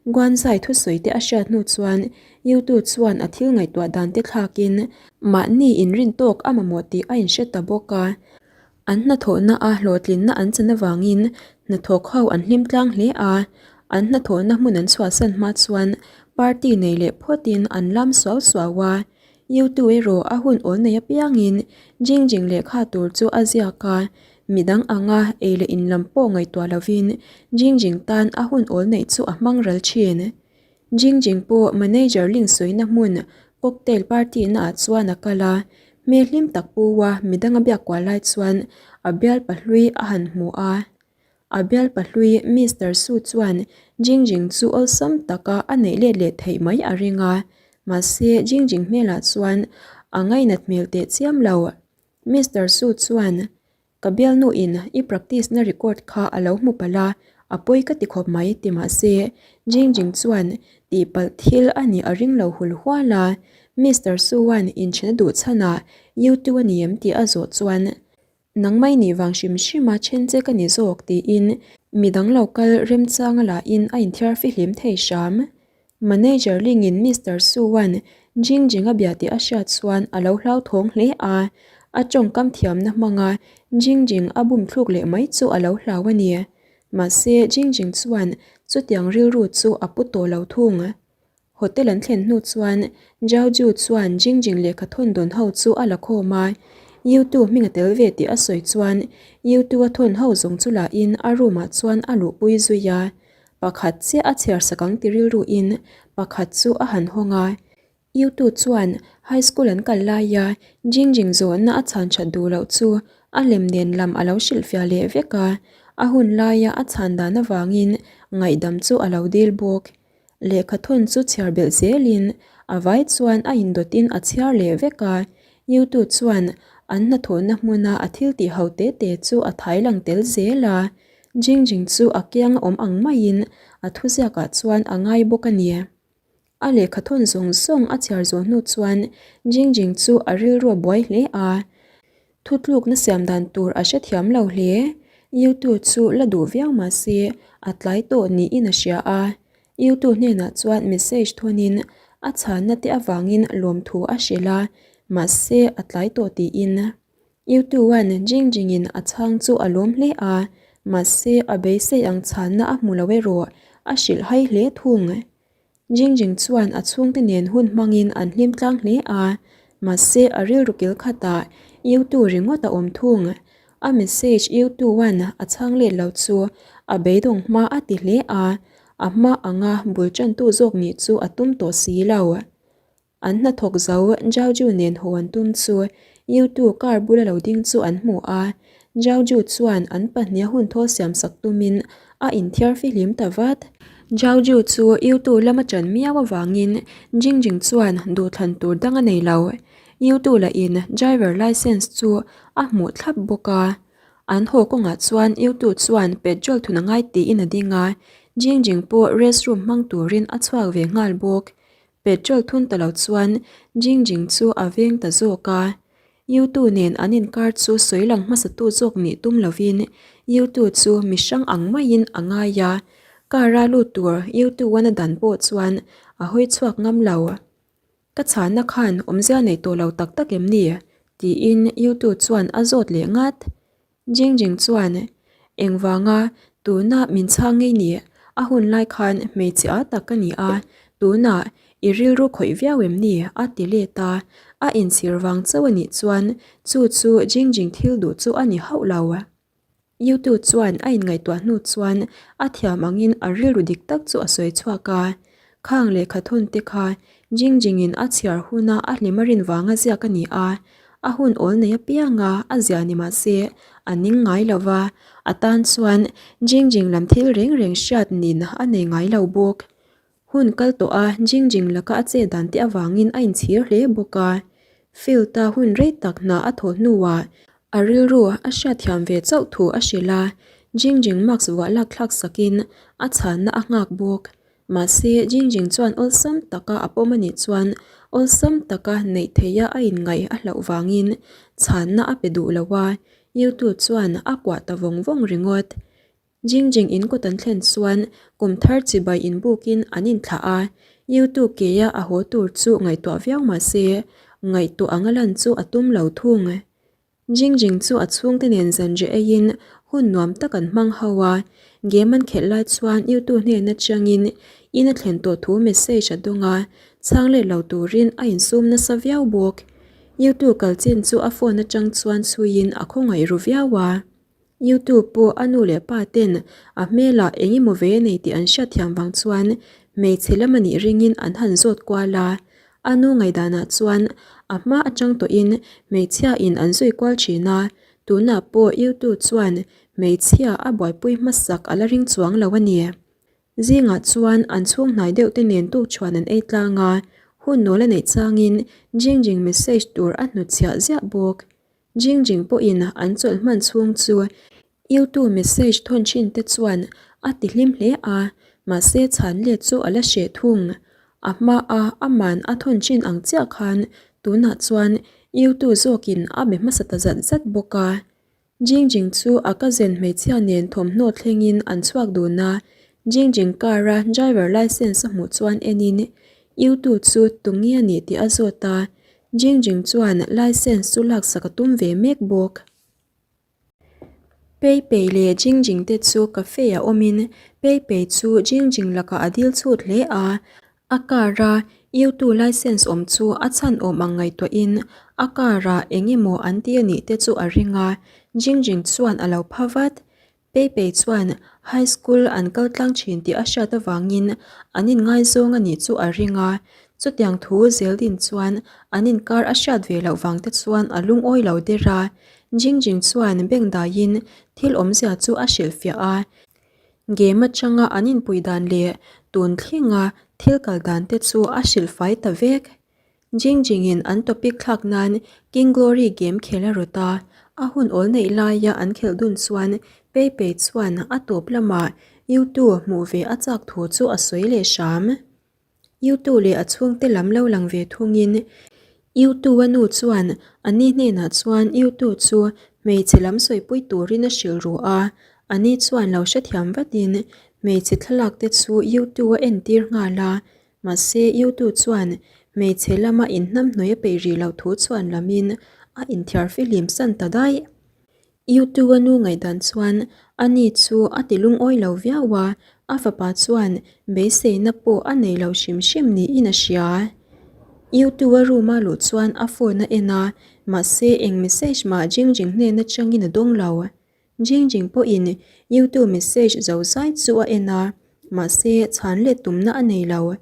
Guanzai thusawi te a hriat hnu chuan Yutu chuan a thil ngaihtuah dan te thlakin mahni inrin tawk a mamawh tih a inhre ta bawk a. An hnathawhna a hlawhtlinna an chan avangin hnathawk ho an hlim tlang hle a, an hnathawhna hmun an chhuahsan hma chuan party nei leh phawtin an lam suau suau a. Yutu erawh a hun awl nei apiangin Jingjing lehkha tur chu a ziak a, midang anga ei leh in lam pawh ngaihtuah lovin Jingjing tan a hun awl neih chu a hmang ral thin. Jingjing pawh manager Ling sawina hmun cocktail party na ah chuan a kal a, hmel hlim tak pu a midang a biak kual lai chuan a bial pahlui a han hmu a. A bial pahlui Mister Su chuan Jingjing chu awlsam taka a neih let leh theih mai a ring a, mahse Jingjing hmelah chuan a ngainat hmel teh chiam lo. Mister Su chuan Ka bialnu in i practice na record kha a lo hmu palh a, a pawi ka ti khawp mai ti mah se Jingjing chuan tihpalh thil a nih a ring lo hul hual a, Mister Su-a'n inchhena duh chhanah YouTube a ni em tih a zawh chuan Nangmah i nih vang hrim hrim a then che ka ni zawk tiin midang lo kal remchang a lahin a inthiar fihlim thei hram. Manager Ling-in Mister Su-a'n Jingjing a bia tih a hriat chuan a lo hlauthawng hle a, a tawngkam thiamna hmanga Jingjing a bum thluk leh mai chu a lo hlau a ni. Mahse, Jingjing chuan chutiang rilru chu a pu tawh lo thung. Hotel an thlen hnu chuan Zhao Ju chuan Jingjing lehkha thawn dawn ho chu a la khawm a, Yutu hming a tel ve tih a sawi chuan Yutu a thawn ho zawng chu lahin a room-ah chuan a luhpui zui a. Pakhat chiah a chhiar sak ang ti rilru in pakhat chu a han hawng a. Yutu chuan high school an kal laia Jingjing zawhna a chhan that duh loh chu a lem nen lam a lo hrilhfiah leh vek a, a hun laia a chhan dan avangin ngaihdam chu a lo dil bawk. Lehkha thawn chu chhiar belh zelin a vai chuan a indawtin a chhiar leh vek a. Yutu chuan an hnathawhna hmuna a thil tih ho te te chu a thai lang tel zel a. Jingjing chu a kiang a awm ang maiin a thuziakah chuan a ngai bawk a ni. A lehkha thawn zawng zawng a chhiar zawh hnu chuan Jingjing chu a rilru a buai hle a, thutlukna siam dan tur a hrethiam lo hle. Yutu chu la duh viau mah se a tlai tawh niin a hria a, Yutu hnenah chuan message thawnin a chhanna te avangin lawmthu a hrilh a, mahse a tlai tawh tiin. Yutu-a'n Jingjing-in a chhang chu a lawm hle a, mahse a beisei ang chhanna a hmu lo erawh a hrilh hai hle thung. Jingjing chuan a chhungte nen hun hmangin an hlim tlang hle a, mahse a rilru kil khatah Yutu ringawt a awm thung. A message Yutu-a'n a chhang let lo chu a beidawng hma a ti hle a, a hma anga bul tantu zawk nih chu a tum tawh si lo. An hnathawk zo Zhaoju nen haw an tum chu Yutu car bula lo ding chu an hmu a, Zhaoju chuan an pahniha hun thawl siam sak tumin a inthiar fihlim ta vat. Zhaoju chu Yutu lama ṭan miau avangin Jingjing chuan duhthlan tur dang a nei lo. Yutu lahin driver licence chu a hmuh thlap bawk a. An haw kawngah chuan Yutu chuan petrol thun a ngai tiin a ding a, Jingjing pawh restroom hmang turin a chhuak ve nghal bawk. Petrol thun ta lo chuan Jingjing chu a veng ta zawk a. Yutu nen an inkar chu sawi lang hmasatu zawk nih tum lovin Yutu chu mi hrang ang maiin a ngai a, car-a lut tur Yutu-an a dan pawh chuan a hawi chhuak ngam lo. Ka chhanna khan awmzia nei tawh lo tak tak em ni? tiin Yutu chuan a zawt leh ngat. Jingjing chuan, Engvanga tuna min chhang ngei ni? A hun lai khan hmeichhe a tak ka ni a, tunah i rilru khawih viau em ni? a ti let a. A inchhir vang chauh a nih chuan chu chu Jingjing thil duh chu a ni hauh lo. Yutu chuan a inngaihtuah hnu chuan a thiam angin a rilru dik tak chu a sawi chhuak a. Khang lehkha thawn te kha Jingjingin a chhiar huna a hlim a rin vanga ziak a ni a, a hun awl nei apianga a ziah ni mah se a ning ngai lo va, a tan chuan Jingjing lam thil reng reng hriat nin a nei ngai lo bawk. Hun kal tawh a Jingjing laka a che dan te avangin a inchhir hle bawk a. Field-a hun rei tak hna a thawh hnuah a rilru a hriatthiam ve chauh thu a hrilh a, Jingjing mask vuah lak thlak sakin a chhanna a nghak bawk. Mahse, Jingjing chuan awlsam taka a pawm a nih chuan awlsam taka neih theiha a inngaih a hlauh vangin chhanna a pe duh lo a, Yutu chuan a kuah ta vawng vawng ringawt. Jingjing in kawt an thlen chuan kum thar chibai inbukin an inthlah a, YouTube keia a haw tur chu ngaihtuah viau mah se, ngaihtuah anga lan chu a tum lo thung. Jingjing chu a chhungte nen zanriah eiin hun nuam tak an hmang ho a, game an khelh lai chuan YouTube hnen atangin in a thlen tawh thu message a dawng a, chhang let lo turin a insum nasa viau bawk. YouTube kal chin chu a phone atang chuan chhuiin a khawngaih ru viau a. YouTube pawh a nu leh pa ten a hmelah eng emaw ve a nei tih an hriatthiam vang chuan hmeichhe lam a nih ringin an han zawt kual a. A nu ngaihdanah chuan a hma atang tawhin hmeichhia in an zui kual thin a, tunah pawh YouTube chuan hmeichhia a buaipui hmasak a la ring chuang lo a ni. Zingah chuan an chhung hnai deuh te nen tukchhuan an ei tlang a, hun nawl a neih changin Jingjing message tur a hnutchhiah ziah bawk. Jingjing pawhin an chawlh hman chhung chu Yutu message thawn thin te chuan a ti hlim hle a, mahse chhan let chu a la hreh thung. A hmaa aman a thawn thin ang chiah khan tunah chuan Yutu zawkin a be hmasa ta zat zat bawk a. Jingjing chu a cousin hmeichhia nen thawmhnaw thlengin an chhuak dun a, Jingjing car a driver licence a hmuh chuan enin Yutu chu tunge a nih tih a zawt a, Jingjing chuan licence chu laksak a tum ve mek bawk. Pei Pei leh Jingjing te chu cafe ah awmin Pei Pei chu Jingjing lakah a dil chhut hle a, a car a Yutu licence awm chu a chhan awm ang ngaihtuahin a car ah eng emaw an ti a nih te chu a ring a, Jingjing chuan a lo pha vat. Pei Pei chuan high school an kal tlang thin tih a hriat avangin an inngaizawng a nih chu a ring a, chutiang thu zel din chuan an inkar a hriat ve loh vang te chuan a lungawi lo der a. Jingjing chuan bank daiin thil awmzia chu a hrilhfiah a, game atanga an inpui dan leh tun thlenga thil kal dan te chu a hrilhfai ta vek. Jingjingin an topic thlak nan King Glory game khel a rawt a, a hun awl neih laia an khelh dun chuan Pei Pei chuan a tawp lamah Yutu hmuh ve a chak thu chu a sawi leh hram. Yutu leh a chhungte lam lo lang ve thungin Yutu a nu chuan a ni hnenah chuan Yutu chu hmeichhe lam sawipui turin a hrilh ru a, a ni chuan lo hrethiam vatin hmeichhe thlalak te chu Yutu a entir nghal a, Mahse, Yutu chuan hmeichhe lama inhnamhnawih a peih rih loh thu chuan lamin a inthiar fihlim san ta daih. Yutu a nu ngaihdan chuan a ni chu a ti lungawi lo viau a, a fapa chuan beiseina pawh a nei lo hrim hrim niin a hria. Yutu a room a luh chuan a phone a en a, mahse eng message mah Jingjing hnen atangin a dawng lo. Jingjing pawhin YouTube message zo zai chu a en a, mahse chhan let tumna a nei lo.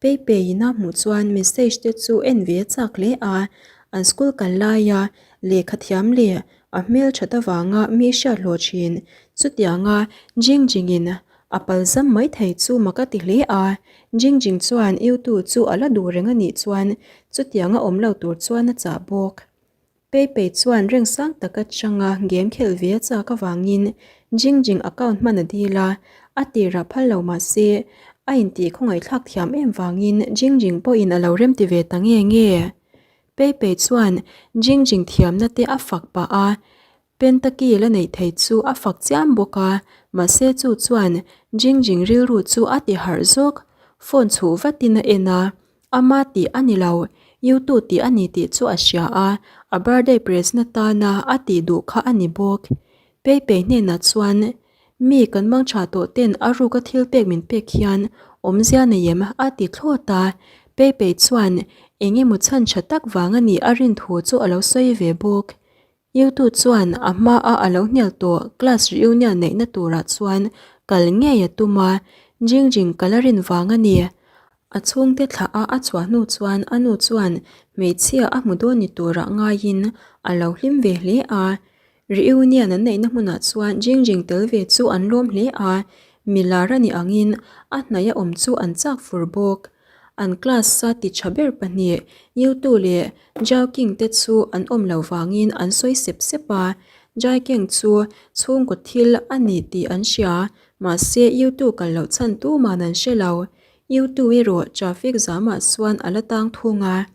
Pei Pei in a hmuh chuan message te chu en ve a chak hle a, an school kal laia lehkha thiam leh a hmel that avanga mi hriat hlawh thin. Chutianga Jingjing in a pal zam mai thei chu mak a ti hle a, Jingjing chuan YouTube chu a la duh reng a nih chuan chutianga awm lo tur chuan a chah bawk. Pei Pei chuan reng sang tak atanga game khelh ve a chak avangin Jing Jing account hman a dil a, a tirah phal lo mah se a intih khawngaihthlak thiam em vangin Jing Jing pawhin a lo remti ve ta nge nge. Pei Pei chuan Jing Jing thiamna te a fak pah a, Pentaki la neih thei chu a fak chiam bawk a, mahse chu chuan Jing Jing rilru chu a ti harh zawk. Phone chhuh vatin a en a, ama tih a ni lo, Yutu tih a ni tih chu a hria a, a birthday present atana a tih duh kha a ni bawk. Pei Pei hnenah chuan, Mi kan mang tha tawh ten a ruka thil pek min pek hian awmzia nei em? a ti thlawt a. Pei Pei chuan eng emaw chhan tha tak vang a nih a rin thu chu a lo sawi ve bawk. Yutu chuan a hmaa a lo hnial tawh class reunion neihna turah chuan kal ngei a tum a, Jing Jing kal a rin vang a ni. A chhungte thlah a a chhuah hnu chuan a nu chuan hmeichhia a hmu dawn ni turah ngaiin a lo hlim ve hle a. Reunion an neihna hmunah chuan Jing Jing tel ve chu an lawm hle a, milar a nih angin a hnaih a awm chu an chak fur bawk. An class-a ti tha ber pahnih Yutu leh Jiao King te chu an awm lo vangin an sawi sep sep a, Jai Keng chu chhungkaw thil a ni tih an hria, mahse Yutu kal loh chhan tuman an hre lo. Yutu erawh traffic zamah chuan a la tang thung a.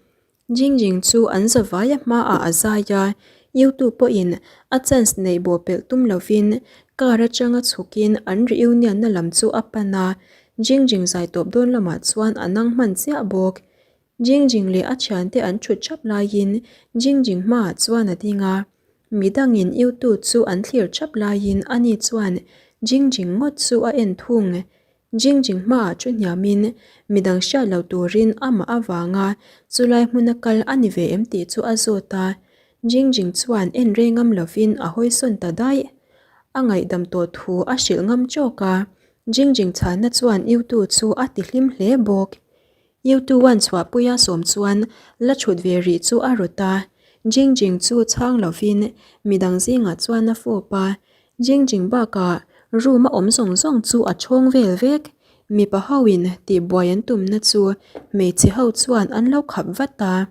Jing Jing chu an zavaia hmaah a zai a, Yutu pawhin a chance neih bawh pelh tum lovin car atanga chhukin an reunion na lam chu a pan a, Jing Jing zai tawp dawn lamah chuan a nang hman chiah bawk. Jing Jing leh a thiante an thut thap laiin Jing Jing hmaah chuan a ding a, midangin Yutu chu an thlir thap laiin ani chuan Jing Jing ngawt chu a en thung. Jing Jing hmaah thu hniamin midang hriat lo turin amah avanga chulai hmuna kal a ni ve em tih chu a zawt a. Jing Jing chuan en rei ngam lovin a hawisawn ta daih. A ngaihdam tawh thu a hrilh ngam chawk a, Jing Jing chhanna chuan Yutu chu a ti hlim hle bawk. Yutu-a'n chhuahpuia sawm chuan la thut ve rih chu a rawt a, Jing Jing chu chhang lovin midang zingah chuan a fawp a, Jing Jing bakah room a awm zawng zawng chu a chhawng vel vek. Mipa hoin tihbuai an tumna chu hmeichhe ho chuan an lo khap vat a.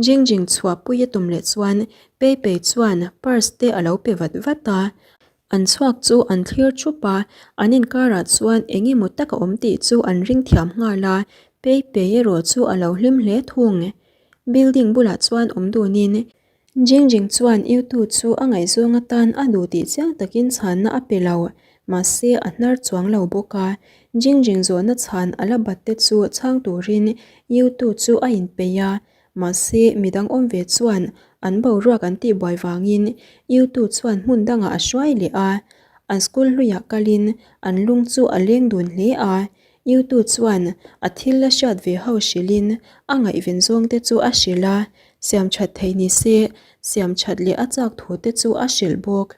Jing Jing chhuahpui a tum leh chuan Pei Pei chuan purse te a lo pe vat vat a. An chhuak chu an thlir thup a, an inkarah chuan eng emaw tak a awm tih chu an ring thiam nghal a, Pei Pei erawh chu a lo hlim hle thung. Building bulah chuan awm dunin Jing Jing chuan Yutu chu a ngaihzawng atan a duh tih chiang takin chhanna a pe lo, mahse a hnar chuang lo bawk a. Jing Jing zawhna chhan a la bat te chu chhang turin Yutu chu a inpeih a, mahse midang awm ve chuan an boruak an tihbuai vangin Yutu chuan hmun dangah a hruai leh a. An school hluiah kalin an lung chu a leng dun hle a, Yutu chuan a thil la hriat ve ho hrilhin a ngaihven zawng te chu a hrilh a, siam that thei ni se siam that leh a chak thu te chu a hrilh bawk.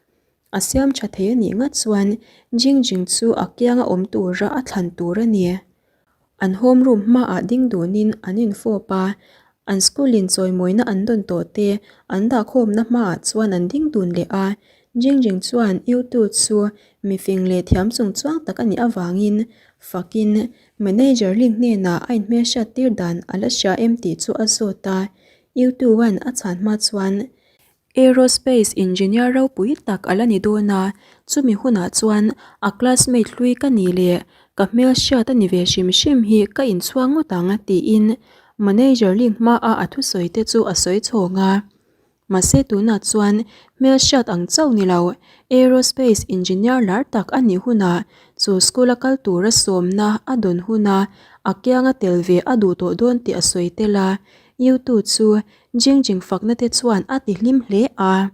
A siam tha thei a nih ngat chuan Jing Jing chu a kianga awm tura a thlan tur a ni. An home room hmaah ding dunin an infawp a, an school in chawimawina an dawn tawh te an dahkhawmna hmaah chuan an ding dun leh a, Jing Jing chuan Yutu chu mifing leh thiam chung chuang tak a nih avangin fakin manager Ling hnenah a inhmelhriat tir dan a la hria em tih chu a zawt a, Yutu-a'n a chhan hma chuan Aerospace engineer ropui tak a la ni dawn a, chumi hunah chuan a classmate hlui ka nih leh ka hmelhriat a ni ve hrim hrim hi ka inchhuang ngawt ang tiin manager Ling hmaa a thusawi te chu a sawi chhawng a. Mahse tunah chuan hmelhriat ang chauh ni lo, aerospace engineer lar tak a nih hunah chu school a kal tura sawmna a dawn huna a kianga tel ve a duh tawh dawn tih a sawi tel a, Yutu chu Jing Jing fakna te chuan a ti hlim hle a.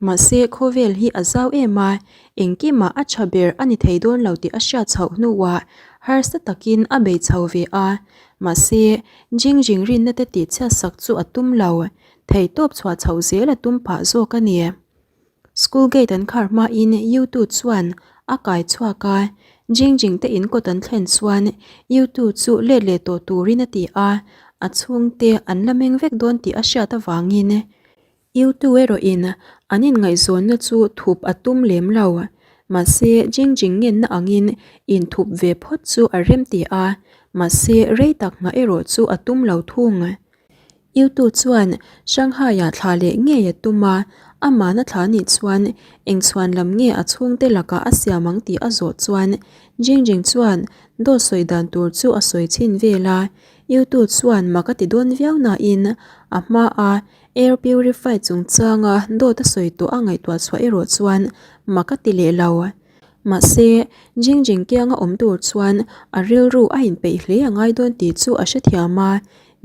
Mahse khawvel hi a zau em a, engkimah a tha ber a ni thei dawn lo tih a hriat chhoh hnuah harsa takin a bei chho ve a. Mahse Jing Jing rinna te tihchhiat sak chu a tum lo, Theihtawp chhuah chhoh zel a tum phah zawk a ni. School gate an khar hmain Yutu chuan a kai chhuak a, Jing Jing te in kawt an thlen chuan Yutu chu let leh tawh turin a ti a, a chhungte an la meng vek dawn tih a hriat avangin Yutu erawhin an inngaihzawnna chu thup a tum lem lo. Mahse Jing Jing ngenna angin inthup ve phawt chu a rem ti a, mahse rei tak nghah erawh chu a tum lo thung. Yutu chuan Shanghai-ah thla leh ngei a tum a, amahna thla nih chuan eng chhuan lam nge a chhungte lakah a siam ang tih a zawh chuan Jingjing chuan dawt sawi dan tur chu a sawi chhin vel a, Yutu chuan mak a ti dawn viau nain a hmaa air purify chungchanga dawt a sawi tawh a ngaihtuah chhuah erawh chuan mak a ti leh lo. Mahse, Jingjing kianga awm tur chuan a rilru a inpeih hle a ngai dawn tih chu a hrethiam a,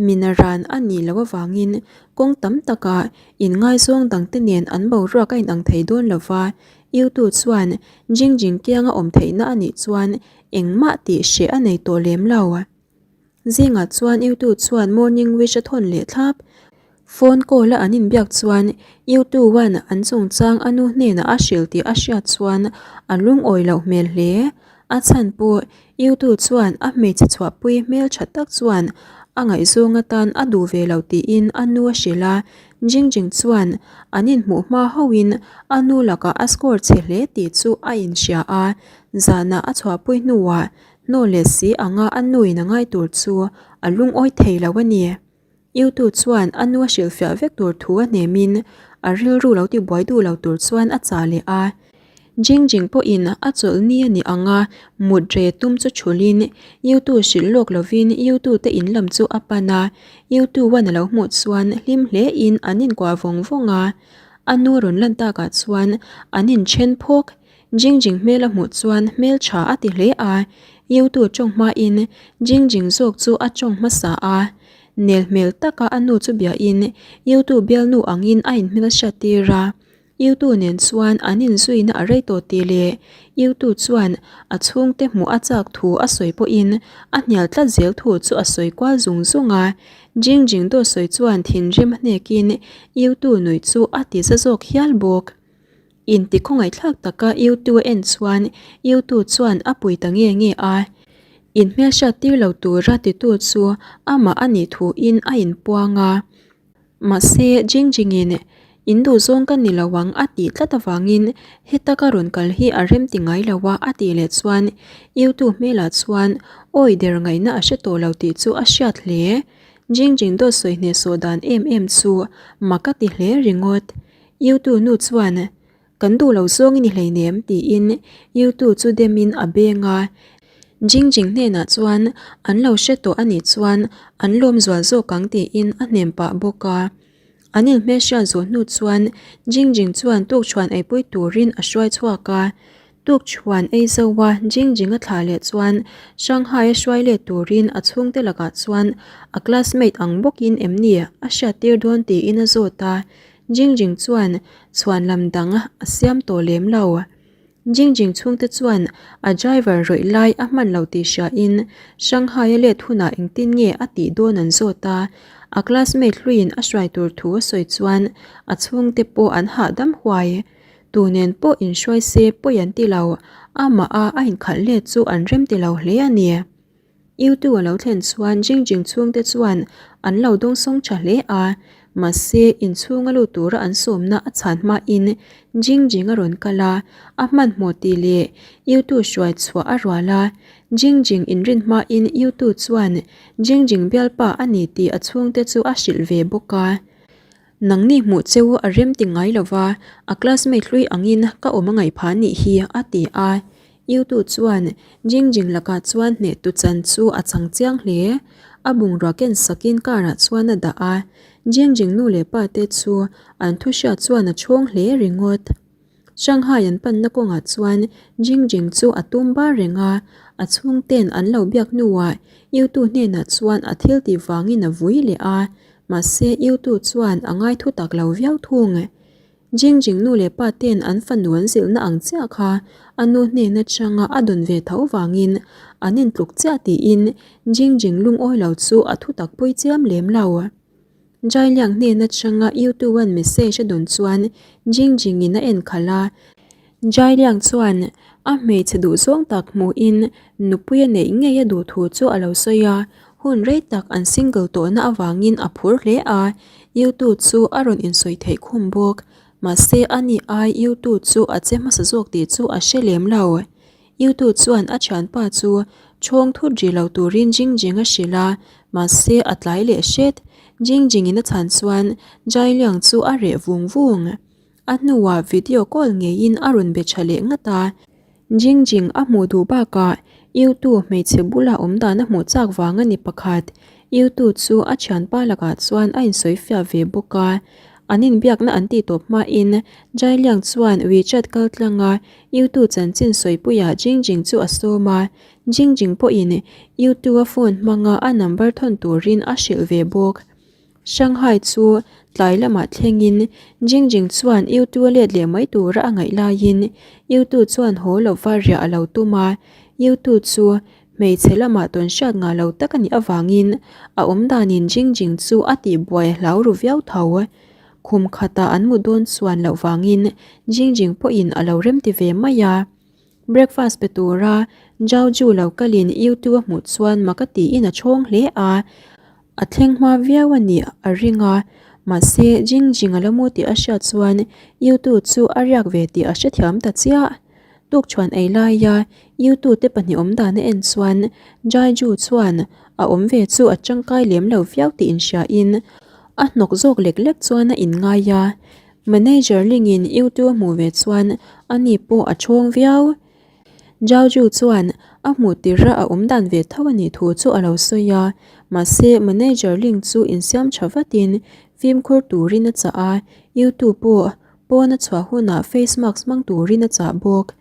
Minaran a nih loh avangin kawng tam takah inngaizawng dangte nen an boruak a inang thei dawn lo va, Yutu chuan Jingjing kianga awm theihna a nih chuan engmah tih hreh a nei tawh lem lo. Zingah chuan Yutu chuan morning wish a thawn leh thlap. Phone call a an inbiak chuan Yutu-a'n an chungchang a nu hnenah a hrilh tih a hriat chuan a lungawi loh hmel hle. A chhan pawh Yutu chuan a hmeichhe chhuahpui hmel tha tak chuan a ngaihzawng atan a duh ve lo tiin a nu a hrilh a, Jingjing chuan an inhmuh hma hauhin a nu lakah a score chhe hle tih chu a inhria a, zanah a chhuahpui hnuah hnaw leh si anga a nuin a ngai tur chu a lungawi thei lo a ni. Yutu chuan a nu a hrilhfiah vek tur thu a hnemin a rilru lo tibuai duh lo tur chuan a chah leh a. Jingjing pawhin a chawlh ni a nih anga mut re tum chu thulhin Yutu hrilh lawk lovin Yutu te in lam chu a pan a. Yutu one a lo hmuh chuan hlim hlein an inkuah vawng vawng a. A nu rawn lan takah chuan an inthen phawk. Jingjing hmel a hmuh chuan hmel tha a ti hle a, Yutu tawng hmain Jingjing zawk chu a tawng hmasa a. Nel hmel taka a nu chu biahin Yutu bialnu angin a inhmel hriat tir a. Yutu nen chuan an inzuina a rei tawh tih leh Yutu chuan a chhungte hmuh a chak thu a sawi pawhin a hnial tlat zel thu chu a sawi kual zung zung a. Jingjing dawt sawi chuan thinrim a hnekin Yutu nuih chu a ti za zawk hial bawk. Inti khawngaihthlak taka Yutu a en chuan Yutu chuan a pui ta nge nge a. In hmelhriat tir lo tura titu chu amah a nih thuin a inpuang a. Mahse, Jingjingin in duhzawng ka ni lo ang a tih tlat avangin heta ka rawn kal hi a rem ti ngai lo a a tih leh chuan Yutu hmelah chuan awi der ngaihna a hre tawh lo tih chu a hriat hle. Jingjing dawt sawi hnehsawh dan em em chu mak a ti hle ringawt. Yutu nu chuan, Kan duh lo zawng i ni hleinem, tiin Yutu chu demin a beng a. Jingjing hnenah chuan an lo hre tawh a nih chuan an lawm zual zawk ang tiin a hnem pah bawk a. An inhmelhriat zawh hnu chuan Jingjing chuan tukchhuan eipui turin a hruai chhuak a. Tukchhuan ei zo a Jingjing a thlah leh chuan Shanghai a hruai let turin a chhungte lakah chuan a classmate ang bawkin em ni a hriattir dawn tiin a zawt a. Jingjing chuan chhuan lam dang a siam tawh lem lo. Jingjing chhungte chuan a driver rawih lai a hman lo tih hriain Shanghai a let hunah engtin nge a tih dawn an zawt a, a classmate hluiin a hruai tur thu a sawi chuan a chhungte pawh an hahdam huai. Tu nen pawh inhruai se pawi an ti lo, amah a a inkhalh let chu an rem ti lo hle a ni. Yutu a lo thlen chuan Jingjing chhungte chuan an lo dawngsawng tha hle a, mahse inchhunga lut tura an sawmna a chhan hmain Jingjing a rawn kal a, a hmanhmawh tih leh Yutu hruai chhuah a rual a. Jingjing inrin hmain Yutu chuan Jingjing bialpa a ni tih a chhungte chu a hrilh ve bawk a. Nangni hmuh cheu a rem ti ngai lova, a classmate hlui angin ka awm a ngaih phah nih hi, a ti a. Yutu chuan Jingjing lakah chuan hnehtu chan chu a chang chiang hle. A bungrua ken sakin car ah chuan a dah a. Jingjing nu leh pa te chu an thu hriat chuan a chhawng hle ringawt. Shanghai an panna kawngah chuan Jingjing chu a tum bar reng a, a chhungten an lo biak hnuah Yutu hnenah chuan a thil tih vangin a vui leh a, mahse Yutu chuan a ngai thu tak lo viau thung. Jingjing nu leh pa ten an fanu an zilhna ang chiah kha a nu hnen atanga a dawn ve tho vangin an intluk chiah tiin Jingjing lungawi lo chu a thu tak pui chiam lem lo. Jailiang hnen atanga Yutu-a'n message a dawn chuan Jingjing-in a en khalh a. Jailiang chuan a hmeichhe duhzawng tak hmuhin nupui a neih ngei a duh thu chu a lo sawi a, hun rei tak an single tawhna avangin a phur hle a, Yutu chu a rawn insawi theih khum bawk. Mahse ani ai Yutu chu a che hmasa zawk tih chu a hre lem lo. Yutu chuan a thianpa chu chhawng thut ri lo turin Jingjing a hrilh a, mahse a tlai leh hret. Jingjing in a chhan chuan Jailiang chu a reh vung vung. A hnuah video call ngeiin a rawn be tha leh ngat a. Jingjing a hmuh duh bakah Yutu hmeichhe bula awm dan a hmuh chak vang a ni pakhat. Yutu chu a thianpa lakah chuan a insawi fiah ve bawk a. An inbiakna an tih tawp hmain Jailiang chuan WeChat kal tlanga Yutu chanchin sawipuiah Jingjing chu a sawm a. Jingjing pawhin Yutu-a phone hmanga a number thawn turin a hrilh ve bawk. Shanghai chu tlai lamah thlengin Jingjing chuan Yutu a let leh mai tura a ngaih laiin Yutu chuan haw lova riah a lo tum a, Yutu chu hmeichhe lamah tawn hriat ngah lo tak a nih avangin a awm danin Jingjing chu a tihbuai a hlau ru viau tho. Khum khatah an mu dawn chuan loh vangin Jingjing pawhin a lo remti ve mai a. Breakfast pe tura Zhao Ju lo kalin Yutu a hmuh chuan mak a tiin a chhawng hle a. A thleng hma viau a nih a ring a, mahse Jing Jing a la mu tih a hriat chuan Yutu chu a riak ve tih a hrethiam ta chiah. Tukchhuan ei laia Yutu te pahnih awm dan a en chuan Jai Ju chuan a awm ve chu a tangkai lem lo viau tih inhriain a hnawk zawk lek lek chuan a inngai a. Manager Lingin Yutu a hmuh ve chuan ani pawh a chhawng viau. Zhao chuan a hmuh tirha a awm dan ve tho a nih thu chu a lo sawi a, mahse manager Ling chu insiam tha vatin fimkhur turin a chah a, Yutu pawh pawn a chhuah hunah face mask hmang turin a chah bawk.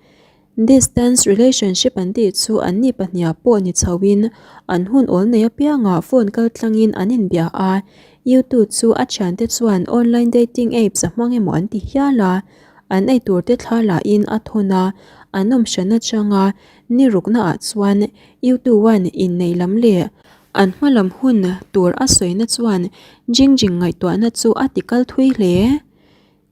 Distance relationship an tih chu an ni pahniha pawh ni chhoin an hun awl nei apiangah phone kal tlangin an inbia a, Yutu chu a thiante chuan online dating apps a hmang emaw an ti hial a, An eitur te thla lahin a thawn a, an awm hran atanga ni rukna ah chuan Yutu-a'n innei lam leh an hma lam hun tur a sawina chuan Jingjing ngaihtuahna chu a ti kal thui hle.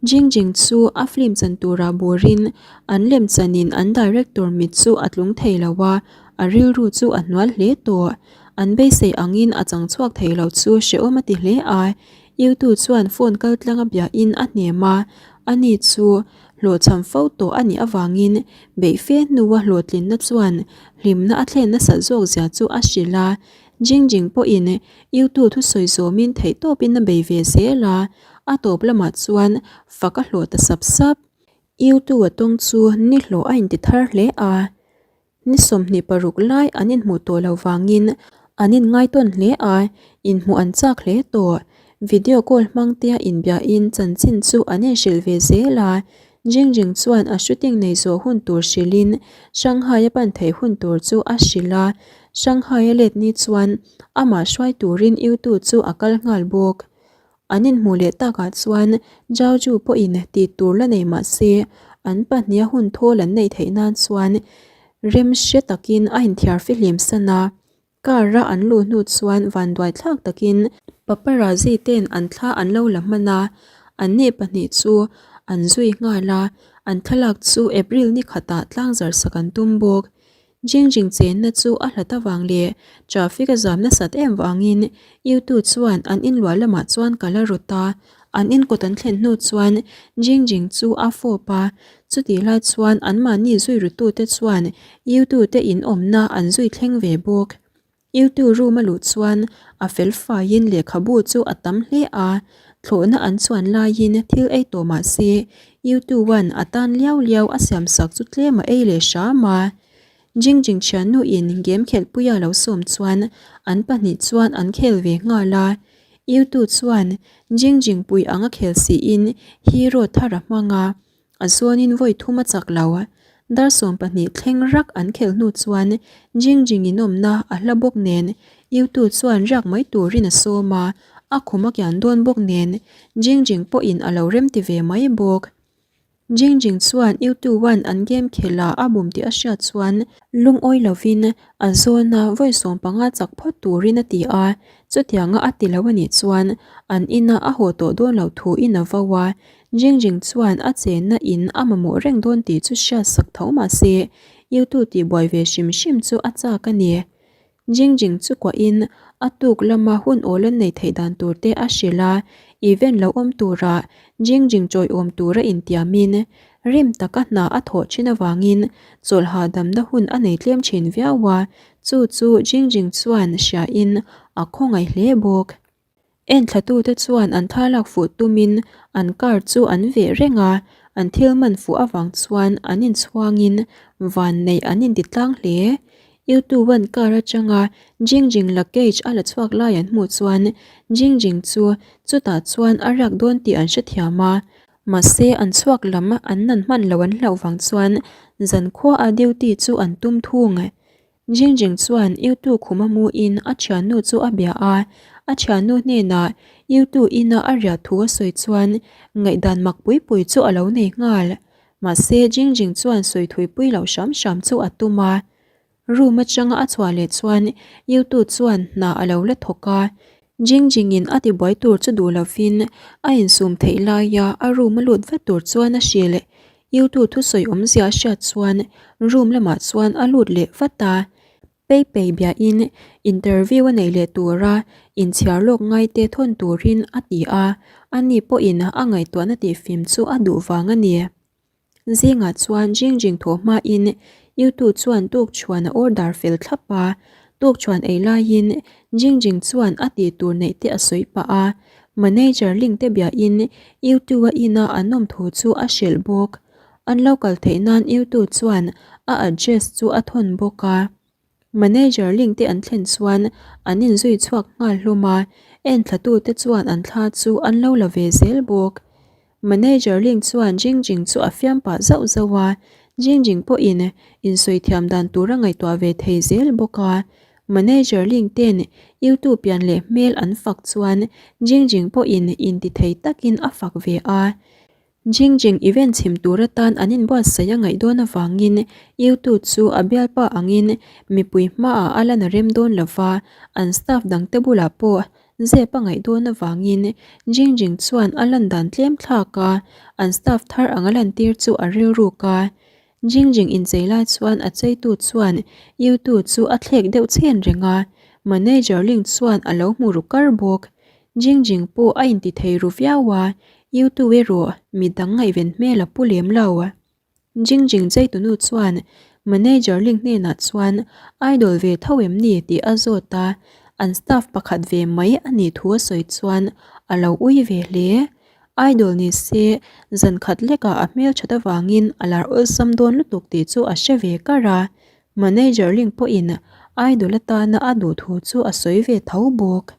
Jingjing chu a film chan turah burin an lem chanin an director mit chu a tlung thei lo a, a rilru chu a hnual hle tawh. An beisei angin a chang chhuak thei lo chu hrehawm a ti hle a, Yutu chuan phone kal tlang a biahin a hnem a, ani chu hlawhchham fo tawh a nih avangin beih fe hnua hlawhtlinna chuan hlimna a thlen nasat zawk zia chu a hrilh a. Jingjing pawhin Yutu thusawi zawmin theihtawpin a bei ve zel a, a tawp lamah chuan fak a hlawh ta sap sap. Yutu a tawng chu ni hlawh a inti thar hle a. Ni 26 lai an inhmuh tawh lo vangin an inngaitawn hle a, inhmuh an chak hle tawh. Video call hmang tea inbiahin chanchin chu an inhrilh ve zel a, Jingjing chuan a shooting nei zawh hun tur hrilhin Shanghai a pan theih hun tur chu a hrilh a, Shanghai a let ni chuan amah hruai turin Yutu chu a kal nghal bawk. An inhmuh leh takah chuan Zhao Ju pawhin tih tur la nei mah se, an pahniha hun thawl an neih theih nan chuan rem hre takin a inthiar fihlim san a. Car-a an luh hnu chuan vanduai thlak takin paparazzi ten an thla an lo la hman a, anni pahnih chu an zui nghal a, an thlalak chu April ni khatah tlangzar sak an tum bawk. Jingjing chenna chu a hlat avang leh traffic a zam nasat em vangin Yutu chuan an inluah lamah chuan kal a rawt a, an inkawt an thlen hnu chuan Jingjing chu a fawp a, chutih lai chuan anmahni zui rutute chuan Yutu te in awmna an zui thleng ve bawk. Yutu room a luh chuan a fel faiin lehkhabu chu a tam hle a, thlawhna an chuan laiin thil ei tawh mah se Yutu one a tan liau liau a siam sak chu tlem a ei leh hram a. Jingjing thiannu in game khelhpuia lo sawm chuan an pahnih chuan an khel ve nghal a, Yutu chuan Jingjing pui ang a khel siin hero thar a hmang a, A zawnin vawi thum a chak lo. Dar 12 thleng rak an khelh hnu chuan Jing Jing in awmna a hla bawk nen Yutu chuan riak mai turin a sawm a, a khum a kian dawn bawk nen Jing Jing pawhin a lo remti ve mai bawk. Jing Jing chuan Yutu one an game khelh ah a bum tih a hriat chuan lungawi lovin a zawna vawi 15 chak phawt turin a ti a, chutianga a ti lo a nih chuan an inah a haw tawh dawn loh thuin a vo a, Jingjing chuan a chenna in a mamawh reng dawn tih chu hriat sak tho mah se, Yutu tihbuai ve hrim hrim chu a chak a ni. Jingjing chu kuahin a tuk lama hun awl an neih theih dan tur te a hrilh a, event lo awm tura Jingjing chawiawm tura intiamin rim taka hna a thawh thin avangin chawlh hahdamna hun a nei tlem thin viau a, chu chu Jingjing chuan hriain a khawngaih hle bawk. Enthlatute chuan an thlalak fuh tumin an car chu an veh reng a, an thil man fuh avang chuan an inchhuangin van neih an inti tlang hle. Youtube-a'n car atanga Jingjing luggage a la chhuak lai an hmuh chuan Jingjing chu chutah chuan a riak dawn tih an hrethiam a, mahse an chhuak lam an nan hman lo an hlauh vang chuan zankhua a duty chu an tum thung. Jingjing chuan Yutu khuma muin a thiannu chu a bia a, a thiannu hnenah Yutu ina a riah thu a sawi chuan ngaihdan mak pui pui chu a lo nei nghal. Mahse Jingjing chuan sawi thui pui loh hram hram chu a tum a. Room atanga a chhuah leh chuan Yutu chuan hna a lo la thawk a, Jingjingin a tibuai tur chu duh lovin a insum theih laia a room a lut vat tur chuan a hrilh. Yutu thusawi awmzia a hriat chuan room lamah chuan a lut leh vat a. Pei pei biahin interview a neih leh tura inchhiar lawk ngaite thawn turin a ti a, ani pawhin a ngaihtuahna tihfim chu a duh vang a ni. Zingah chuan Jingjing thawh hmain Yutu chuan tukchhuan a order fel thlap a, tukchhuan ei laiin Jingjing chuan a tih tur neih te a sawi pah a, manager link te biahin Yutu-a ina an awm thu chu a hrilh bawk. An lo kal theih nan Yutu chuan a address chu a thawn bawk a. Manager link te an thlen chuan an inzui chhuak nghal hlawm a, enthlatute chuan an thla chu an lo la ve zel bawk. Manager link chuan Jingjing chu a fiam pah zauh zauh a, Jingjing pawhin insawi thiam dan tur a ngaihtuah ve thei zel bawk a. Manager link ten YouTube pian leh hmel an fak chuan Jingjing pawhin intithei takin a fak ve a. Jingjing event chhim tur atan an inbuatsaih a ngaih dawn avangin Yutu chu a bialpa angin mipui hmaah a lan a rem dawn lo va, an staff dangte bulah pawh zep a ngaih dawn avangin Jingjing chuan a lan dan tlem thlak a, an staff thar ang a lantir chu a rilruk a. Jingjing inchei lai chuan a cheitu chuan Yutu chu a thlek deuh chhen reng a, manager Ling chuan a lo hmu ru kar bawk. Jingjing pawh a inti thei ru viau a, Yutu erawh mi dang ngaihven hmel a pu lem lo. Jingjing cheitunu chuan manager Ling hnenah chuan idol ve tho em ni tih a zawt a, an staff pakhat ve mai a nih thu a sawi chuan a lo ui ve hle. Idol ni se zan khat lekah a hmel that avangin a lar awlsam dawn lutuk tih chu a hre ve kar a, manager Ling pawhin idol atana a duh thu chu a sawi ve tho bawk.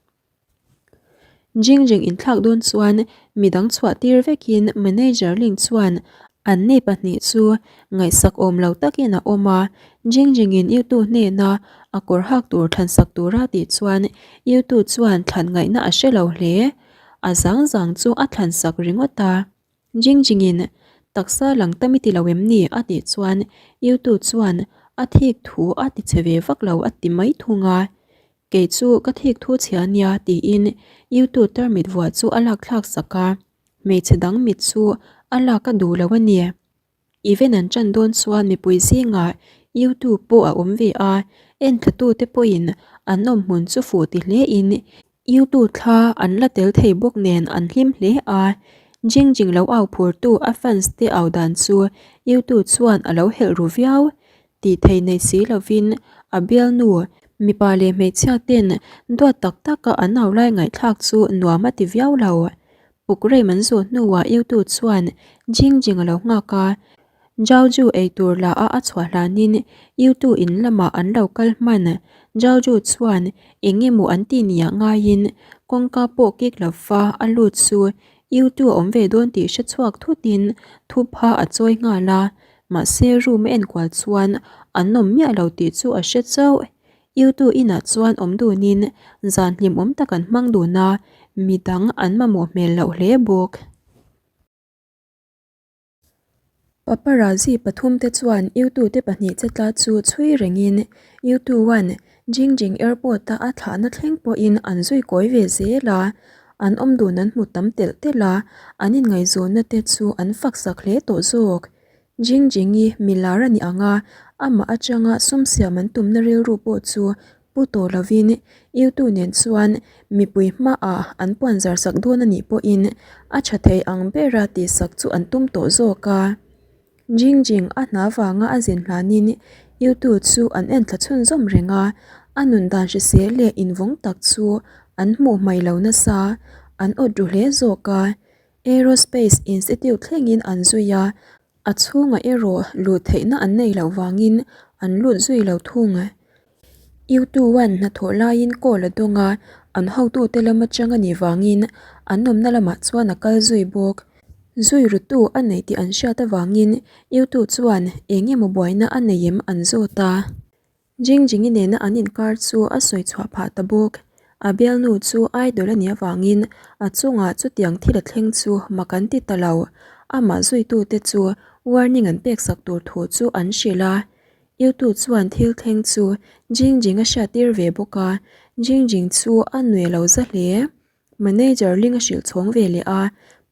Jingjing inthlak dawn chuan midang chhuah tir vekin manager Ling chuan an ni pahnih chu ngaihsak awm lo takin a awm a, Jingjingin Yutu hnena a kawr hak tur thlansak tura tih chuan Yutu chuan thlan ngaihna a hre lo hle. A zang zang chu a thlansak ringawt a. Jingjingin taksa lang tam i ti lo em ni? a tih chuan Yutu chuan a thik thu a ti che ve vak lo a ti mai thung a. Kei chu ka thik thu chhia nia tiin YouTube tarmit vuah chu a lak thlak sak a, hmeichhe dang mit chu a lak a duh lo a ni. Event an ṭan dawn chuan mipui zingah YouTube pawh a awm ve a, enthlatute pawhin an awm hmun chu fuh ti hlein YouTube thla an la tel thei bawk nen an hlim hle a. Jingjing lo au phurtu a fans te au dan chu YouTube chuan a lo helh ru viau. Tih thei nei si lovin a bialnu mipa leh hmeichhia ten duat tak taka an au lai ngaihthlak chu nuam a ti viau lo. Puk rem an zawh hnuah Yutu chuan Jingjing a lo nghak a, Jiaoju ei tur la a a chhuah hlanin Yutu in lamah an lo kal hman. Jiaoju chuan eng emaw an ti nia ngaiin kawngka pawh kik lova a lut chu Yutu a awm ve dawn tih hre chhuak thutin thupha a chawi nghal a, Mahse room a enkual chuan an awm miah lo tih chu a hre chauh. Yutu inah chuan awm dunin zan hlimawm tak an hmang dun a, midang an mamawh hmel loh hle bawk. Paparazzi pathumte chuan Yutu te pahnih chetla chu chhui rengin Yutu one Jingjing Airport-a a thlahna thleng pawhin an zui kawi ve zel a, an awm dun an hmu tam telh telh a, an inngaihzawnna te chu an faksak hle tawh zawk. Jingjingi milar a ni ang a, amah atanga sum siam an tumna rilru pawh chu pu tawh lovin Yutu nen chuan mipui hmaah an puan zar sak dawn a nih pawhin a tha thei ang bera tihsak chu an tum tawh zawk a. Jingjing a hna vanga a zin hlanin Yutu chu an enthla chhunzawm reng a, a nun dan hrisel leh invawng tak chu an hmuh hmaih lo nasa, an awt ru hle zawk a. Aerospace Institute thlengin an zui a, a chhungah erawh luh theihna an nei loh vangin an lut zui lo thung. U2-a'n hnathawh laiin call a dawng a, an hotute lam atang a nih vangin an awmna lamah chuan a kal zui bawk. Zui rutu a nei tih an hriat avangin U2 chuan eng emaw buaina a nei em an zawt a. Jingjingi nena an inkar chu a sawi chhuah phah ta bawk. A bialnu chu idol a nih avangin a chungah chutiang thil a thleng chu mak an ti ta lo. Amah zuitute chu warning an peksak tur thu chu an hrilh a. Yutu chuan thil thleng chu Jingjing a hriattir ve bawk a, Jingjing chu a nui lo za hle. Manager Ling a hrilh chhawng ve leh a,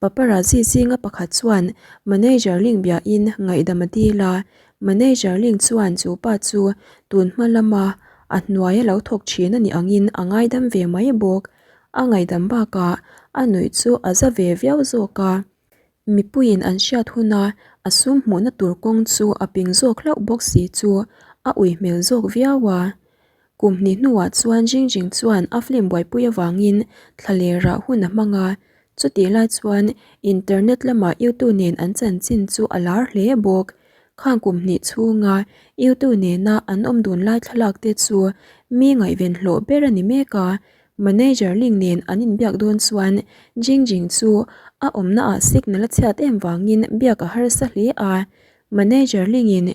paparazzi zinga pakhat chuan Manager Ling biain ngaihdam a dil a, Manager Ling chuan chu pa chu tun hma lama a hnuai a lo thawk thin a nih angin a ngaidam ve mai bawk. A ngaihdam bakah a nuih chu a za ve viau zawk a. Mipuiin an hriat huna a sum hmuhna tur kawng chu a ping zawk hlauh bawk si chu a ui hmel zawk viau a. Kum hnih hnuah chuan Jingjing chuan a film buaipui avangin thlalerah hun a hmang a, chutih lai chuan internet lamah YouTube nen an chanchin chu a lar hle bawk. Khang kum hnih chhunga YouTube nena an awm dun lai thlalak te chu mi ngaihven hlawh ber a ni mek a, Manager Ling nen an inbiak dawn chuan Jing Jing chu a awmna ah signal a chhiat em vangin biak a harsa hle a. Manager Ling in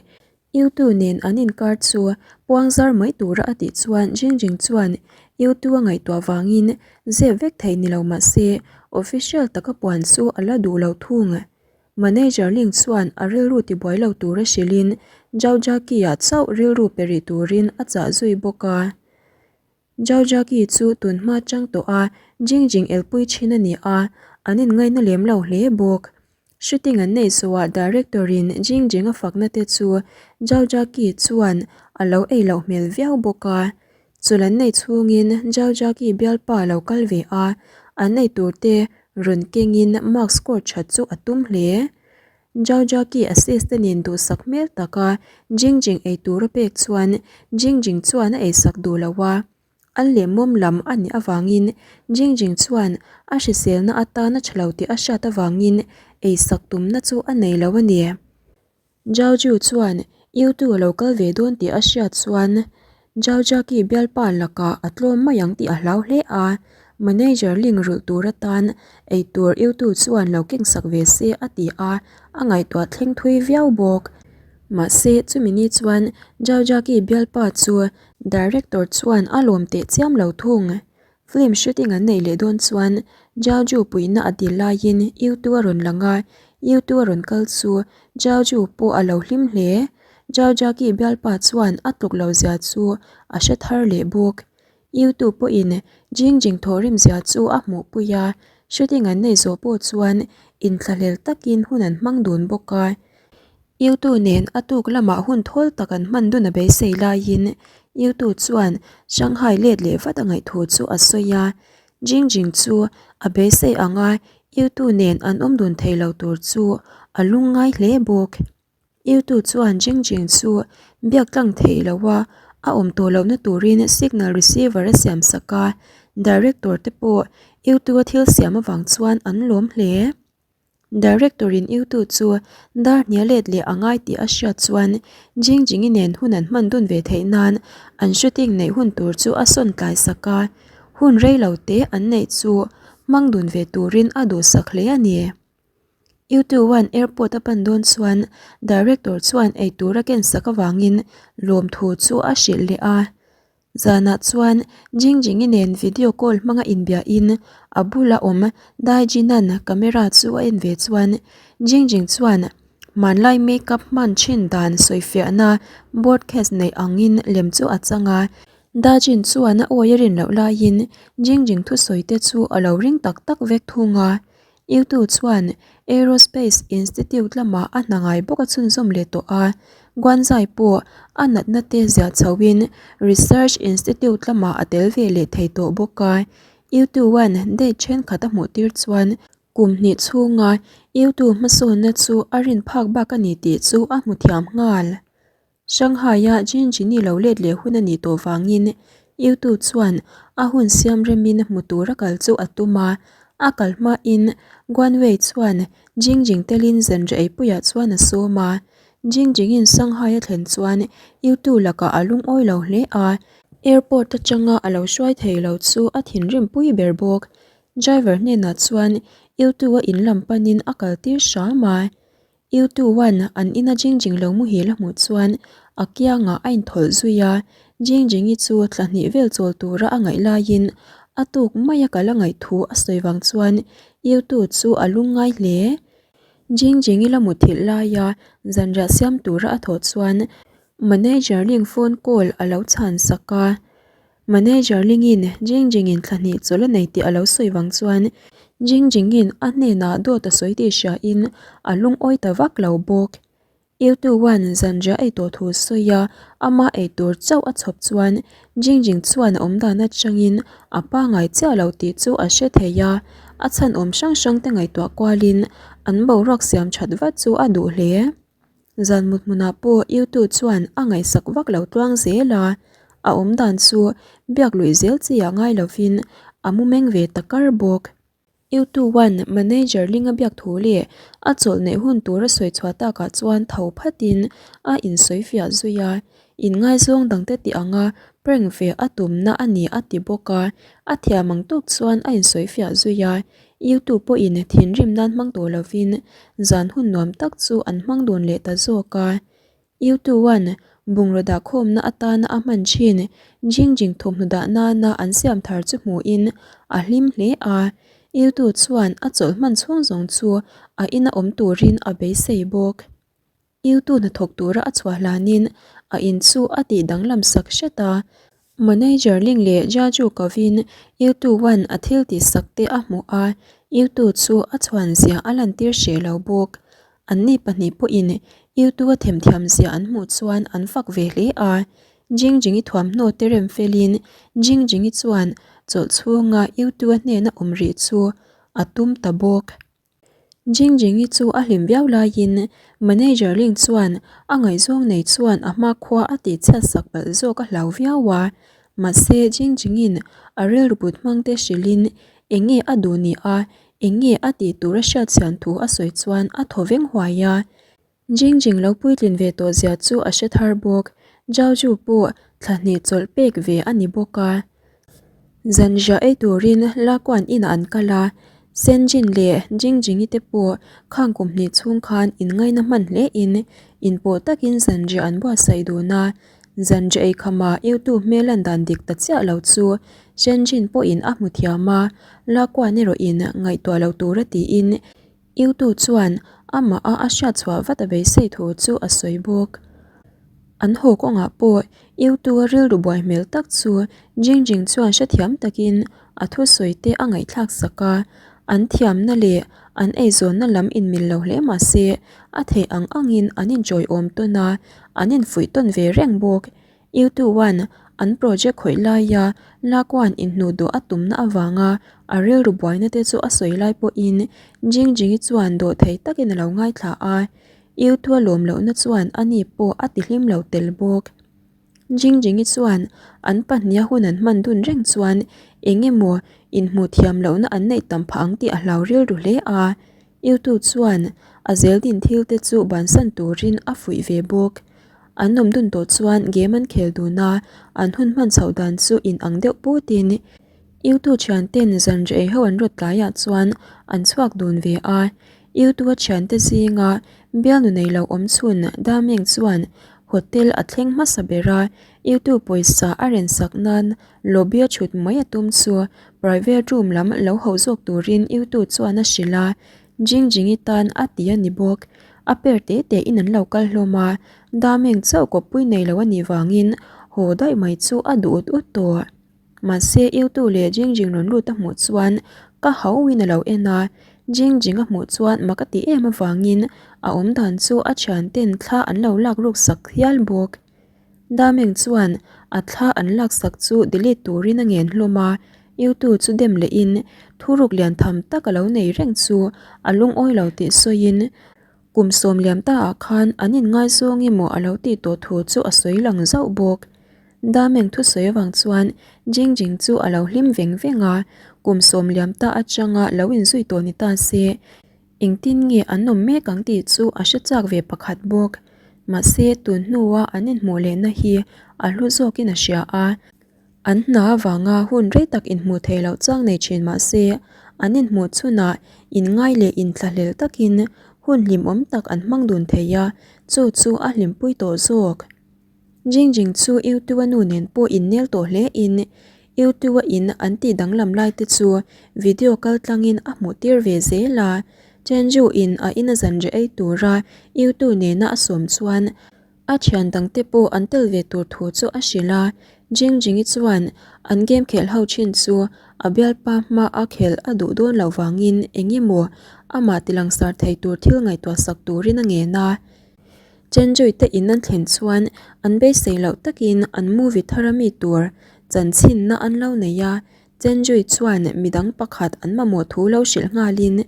Yu Tu nen an inkar chu puang zar mai tura a tih chuan Jing Jing chuan Yu Tu a ngaihtuah vangin zep vek thei ni lo mah se official taka puan chu a la duh lo thung. Manager Ling chuan a rilru tibuai lo tura hrilhin Zhao Jia-ki-ah chauh rilru pe rih turin a chah zui bawk a. Jaujaki chu tun hma chang tawh a Jingjing elpui thin a ni a, an inngaina lem lo hle bawk. Shooting an neih zawhah director in Jingjing a fakna te chu Jaujaki chuan a lo ei loh hmel viau bawk a. Chul an neih chhungin Jaujaki bialpa a lo kal ve a, an ei tur te rawn kengin mark score that chu a tum hle. Jaujaki assistant in duhsak hmel taka Jingjing ei tur a pek chuan Jingjing chuan a eisak duh lo a, a lehmawm lam a nih avangin Jingjing chuan a hriselna atan a tha lo tih a hriat avangin eisak tumna chu a nei lo a ni. Jaoju chuan Yutu a lo kal ve dawn tih a hriat chuan Jaojaki bialpa lakah a tlawm mai ang tih a hlau hle a, manager link rulh tur atan eitur Yutu chuan lo kengsak ve se a ti a, a ngaihtuah thleng thui viau bawk. Mahse, chumi ni chuan Jaojaki bialpa chu director chuan a lawm teh chiam lo thung. Film shooting an neih leh dawn chuan Jiaoju puihna a dil laiin Yutu a rawn lang a, Yutu a rawn kal chu Jiaoju pawh a lo hlim hle. Jiaojaki bialpa chuan a tluk lo zia chu a hre thar leh bawk. Yutu pawhin Jingjing thawhrim zia chu a hmuhpui a, shooting an neih zawh pawh chuan inthlahlel takin hun an hmang dun bawk a. Yutu nen a tuk lamah hun thawl tak an hman dun a beisei laiin Yutu chuan Shanghai let leh vat a ngaih thu chu a sawi a. Jingjing chu a beisei anga Yutu nen an awm dun thei lo tur chu a lungngai hle bawk. Yutu chuan Jingjing chu biak tlang theih loh a, a awm tawh lohna turin signal receiver a siam sak a, director te pawh Yutu a thil siam avang chuan an lawm hle. Director in Yutu chu dar hnia let leh a ngai tih a hriat chuan Jingjingi nen hun an hman dun ve theih nan an shooting neih hun tur chu a sawn tlai sak a, hun rei lo te an neih chu hmang dun ve turin a duhsak hle a ni. Yutu one airport a pan dawn chuan director chuan eitur a ken sak avangin lawmthu chu a hrilh leh a. Zanah chuan Jingjingi nen video call hmanga inbiahin a bula awm Dai Jinan camera chu a en ve chuan Jingjing chuan hmanlai makeup hman thin dan sawifiahna broadcast neih angin lem chu a chang a. Da Jin chuan a awi a rin loh laiin Jingjing thusawi te chu a lo ring tak tak vek thung a. Yutu chuan Aerospace Institute lamah a hna ngai bawk a chhunzawm leh tawh a, Guanzai pawh a natna te ziah chhoin Research Institute lamah a tel ve leh thei tawh bawk a. Yutu-a'n date thenkhat a hmuh tir chuan kum hnih chhunga Yutu hmasawnna chu a rin phak bak a ni tih chu a hmu thiam nghal. Shanghai-a Jinjini lo let leh hun a nih tawh vangin. Yutu chuan a hun siam remin hmu tura kal chu a tum a, a kal hmain Guanwei chuan Jingjing telin zanriah eipuiah chuan a sawm a. Jingjingin Shanghai a thlen chuan Yutu lakah a lungawi lo hle a, airport atanga a lo hruai thei lo chu a thinrim pui ber bawk. Driver hnenah chuan Yutu a in lam panin a kaltir hram a. Yutu-a'n an ina Jingjing lo muhil a hmuh chuan a kiangah a inthawlh zui a, Jingjingi chu thla hnih vel chawl tura a ngaih laiin a tuk maia kal a ngaih thu a sawi vang chuan Yutu chu a lungngai hle. Jingjingi la muthilh laia zanriah siam tura a thawh chuan manager ling phone call a lo chhan sak a. Manager Lingin Jingjingin thla hnih chawlh a nei tih a lo sawi vang chuan Jingjingin a hnenah dawt a sawi tih hriain a lungawi ta vak lo bawk. Yutu-a'n zanriah ei tawh thu sawi a, ama ei tur chauh a chhawp chuan Jingjing chuan a awmdan atangin a pangai chiah lo tih chu a hre thei a, a chhan awm hrang hrang te ngaihtuah kualin an boruak siam that vat chu a duh hle. Zan mut hmunah pawh Yutu chuan a ngaihsak vak lo tluang zel a, a awm dan chu biak luih zel chi ah ngai lovin a mu meng ve ta kar bawk. Yutu-a'n manager ling a biak thu leh a chawlh neih hun tur a sawi chhuah takah chuan tho phatin a insawi fiah zui a, inngaizawng dangte tih anga prank ve a tumna a ni a ti bawk a, a thiam ang tawk chuan a insawi fiah zui a, Youtube pawhin thinrim nan hmang tawh lovin zan hun nuam tak chu an hmang dun leh ta zawk a. Youtube-a'n bungraw dahkhawmna atana a hman thin Jingjing thawmhnaw dah nana an siam thar chu hmuhin a hlim hle a. Youtube chuan a chawlh hman chhung zawng chu a ina awm turin a beisei bawk. Iutu hnathawk tura a chhuah hlanin a in chu a tih danglam sak hret a. Manager Ling leh Jaju kovin Iutu Wan a thil tih sak te a hmuh a, Iutu chu a chhuan zia a lantir hreh lo bawk. Anni pahnih pawhin Iutu a themthiam zia an hmuh chuan an fak ve hle a. Jingjingi thuamhnaw te rem felin Jingjingi chuan chawlh chhunga Iutu a hnena awm rih chu a tum ta bawk. Jingjingi chu a hlim viau laiin manager Ling chuan a ngaihzawng nei chuan a hmakhua a tihchhiat sak palh zawk a hlau viau a. Mahse Jingjingin a rilru put hmang te hrilhin eng nge a duh ni a, eng nge a tih tur a hriatchhian thu a sawi chuan a thaw veng huai a. Jingjing lo puitlin ve tawh zia chu a hre thar bawk. Zhaozhu pawh thla hnih chawlh pek ve a ni bawk a. Zanriah ei turin Lakuan inah an kal a, Senjin leh Jingjingi te pawh khang kum hnih chhung khan inngaina hman hlein inpawh takin zanriah an buatsaih dun a. Zanriah ei khamah YouTube hmel lan dan dik ta chiah lo chu Senjin pawhin a hmu thiam a, Lakuan erawhin ngaihtuah lo tura tiin Iutu chuan amah a a hriat chhuah vat a beisei thu chu a sawi bawk. An haw kawngah pawh Iutu-a rilru buai hmel tak chu Jingjing chuan hrethiam takin a thusawi te a ngaihthlak sak a, an thiamna leh an eizawnna lam inmil lo hle mah se a theih ang angin an inchawiawm tawn a, an infuih tawn ve reng bawk. Youtube-a'n an project khawih laia Lakuan inhnuh duh a tumna avanga a rilru buaina te chu a sawi lai pawhin Jingjingi chuan dawhthei takin a lo ngaithla a, Youtube-a lawm lohna chuan ani pawh a tihlim lo tel bawk. Jingjingi chuan an pahniha hun an hman dun reng chuan eng emaw inhmuh thiam lohna an neih tam phah ang tih a hlau rilru hle a, Youtube chuan a zeldin thil te chu bansan turin a fuih ve bawk. An awm dun tawh chuan game an khel dun a, an hun hman chhoh dan chu in ang deuh putin Youtube thianten zanriah ei ho an rawt tlaiah chuan an chhuak dun ve a. Youtube-a thiante zinga bialnu nei lo awm chhun Dameng chuan hotel a thleng hmasa ber a, Youtube pawisa a ren sak nan lobby a thut mai a tum chu private room lam lo hauh zawk turin Youtube chuan a hrilh a, Jingjingi tan a ti a ni bawk. A per te te in an lo kal hlawm a, Dameng chauh kawppui nei lo a nih vangin haw daih mai chu a duh ut ut tawh. Mahse Iutu leh Jingjing rawn lut a hmuh chuan ka hauhin a lo en a, Jingjing a hmuh chuan mak a ti em avangin a awm dan chu a thianten thla an lo lak ruk sak hial bawk. Dameng chuan a thla an lak sak chu delete turin a ngen hlawm a, Iutu chu dem lehin thuruk lian tham tak a lo nei reng chu a lungawi lo tih sawiin kum sawm liam ta ah khan an inngaizawng emaw a lo tih tawh thu chu a sawi lang zauh bawk. Dameng thusawi avang chuan Jing Jing chu a lo hlim veng veng a, kum sawm liam ta atanga lo inzui tawh ni ta se, engtin nge an awm mek ang tih chu a hre chak ve pakhat bawk. Mahse, tun hnua an inhmuh lehna hi a hlu zawkin a hria a, An hna avanga hun rei tak inhmuh theih loh chang nei thin mah se, an inhmuh chhunah inngai leh inthlahlel takin hun hlimawm tak an hmang dun thei a, chu chu a hlimpui tawh zawk. Jingjing chu Youtube-a nu nen pawh innel tawh hle in, Youtube-a in an tih danglam lai te chu video kal tlangin a hmuh tir ve zel a. Chenju in a ina zanriah ei tura Youtube nena a sawm chuan A thian dangte pawh an tel ve tur thu chu a hrilh a, Jing Jingi chuan an game khelh ho thin chu a bialpa hma a khelh a duh dawn loh vangin eng emaw amah tilangsar thei tur thil ngaihtuah sak turin a ngen a. Chenjui te in an thlen chuan an beisei loh takin an movie thar ami tur chanchinna an lo nei a, Chenjui chuan midang pakhat an mamawh thu lo hrilh nghalin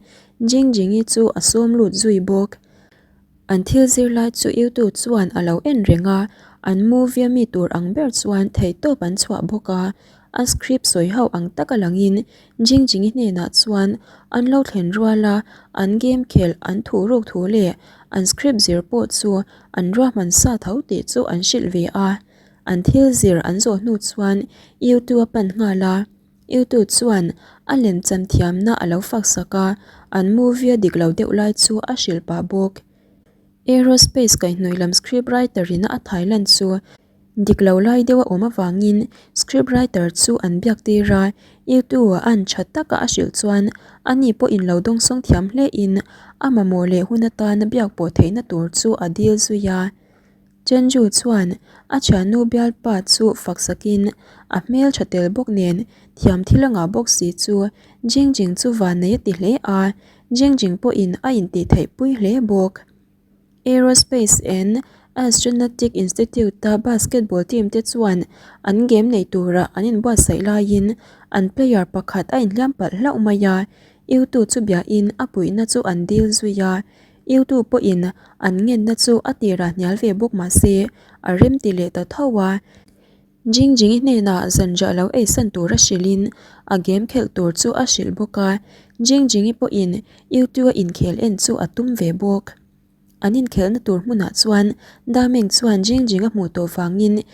Jing Jingi chu a sawm lut zui bawk. An thil zir lai chu YouTube chuan a lo en reng a, an movie a mi tur ang ber chuan theihtawp an chhuah bawk a, a script sawi ho ang taka langin Jingjingi hnenah chuan an lo thlen rual a, an game khelh an thuh ruk thu leh an script zir pawh chu an ruahman sa tho tih chu an hrilh ve a. An thil zir an zawh hnu chuan YouTube a pan nghal a. YouTube chuan a lemchan thiamna a lo fak sak a, an movie a dik lo deuh lai chu a hrilh pah bawk. Aerospace kaihhnawih lam script writer ina a thailan chu dik lo lai deuh a awm avangin script writer chu an biak tir a, YouTube a an tha taka a hrilh chuan ani pawhin lo dawngsawng thiam hle in a mamawh leh hun atana biak pawh theihna tur chu a dil zui a. Chenju chuan a thiannu bialpa chu fak sakin a hmel tha tel bawk nen thiam thil a ngah bawk si chu Jingjing chu vannei a ti hle a, Jingjing pawhin a intih theih pui hle bawk. Aerospace and Astronautic Institute-a basketball team te chuan an game nei tura an inbuatsaih laiin an player pakhat a inhliam palh hlauh mai a, Yutu chu biain a puihna chu an dil zui a, Youtube pawhin an ngenna chu a tirah hnial ve bawk mah se, a rem ti leh ta tho a. Jingjingi hnenah zanriah lo eisan tura hrilhin a game khelh tur chu a hrilh bawk a, Jingjingi pawhin Youtube-a inkhel en chu a tum ve bawk. An inkhelhna tur hmunah chuan Dameng chuan Jingjing a hmuh tawh vangin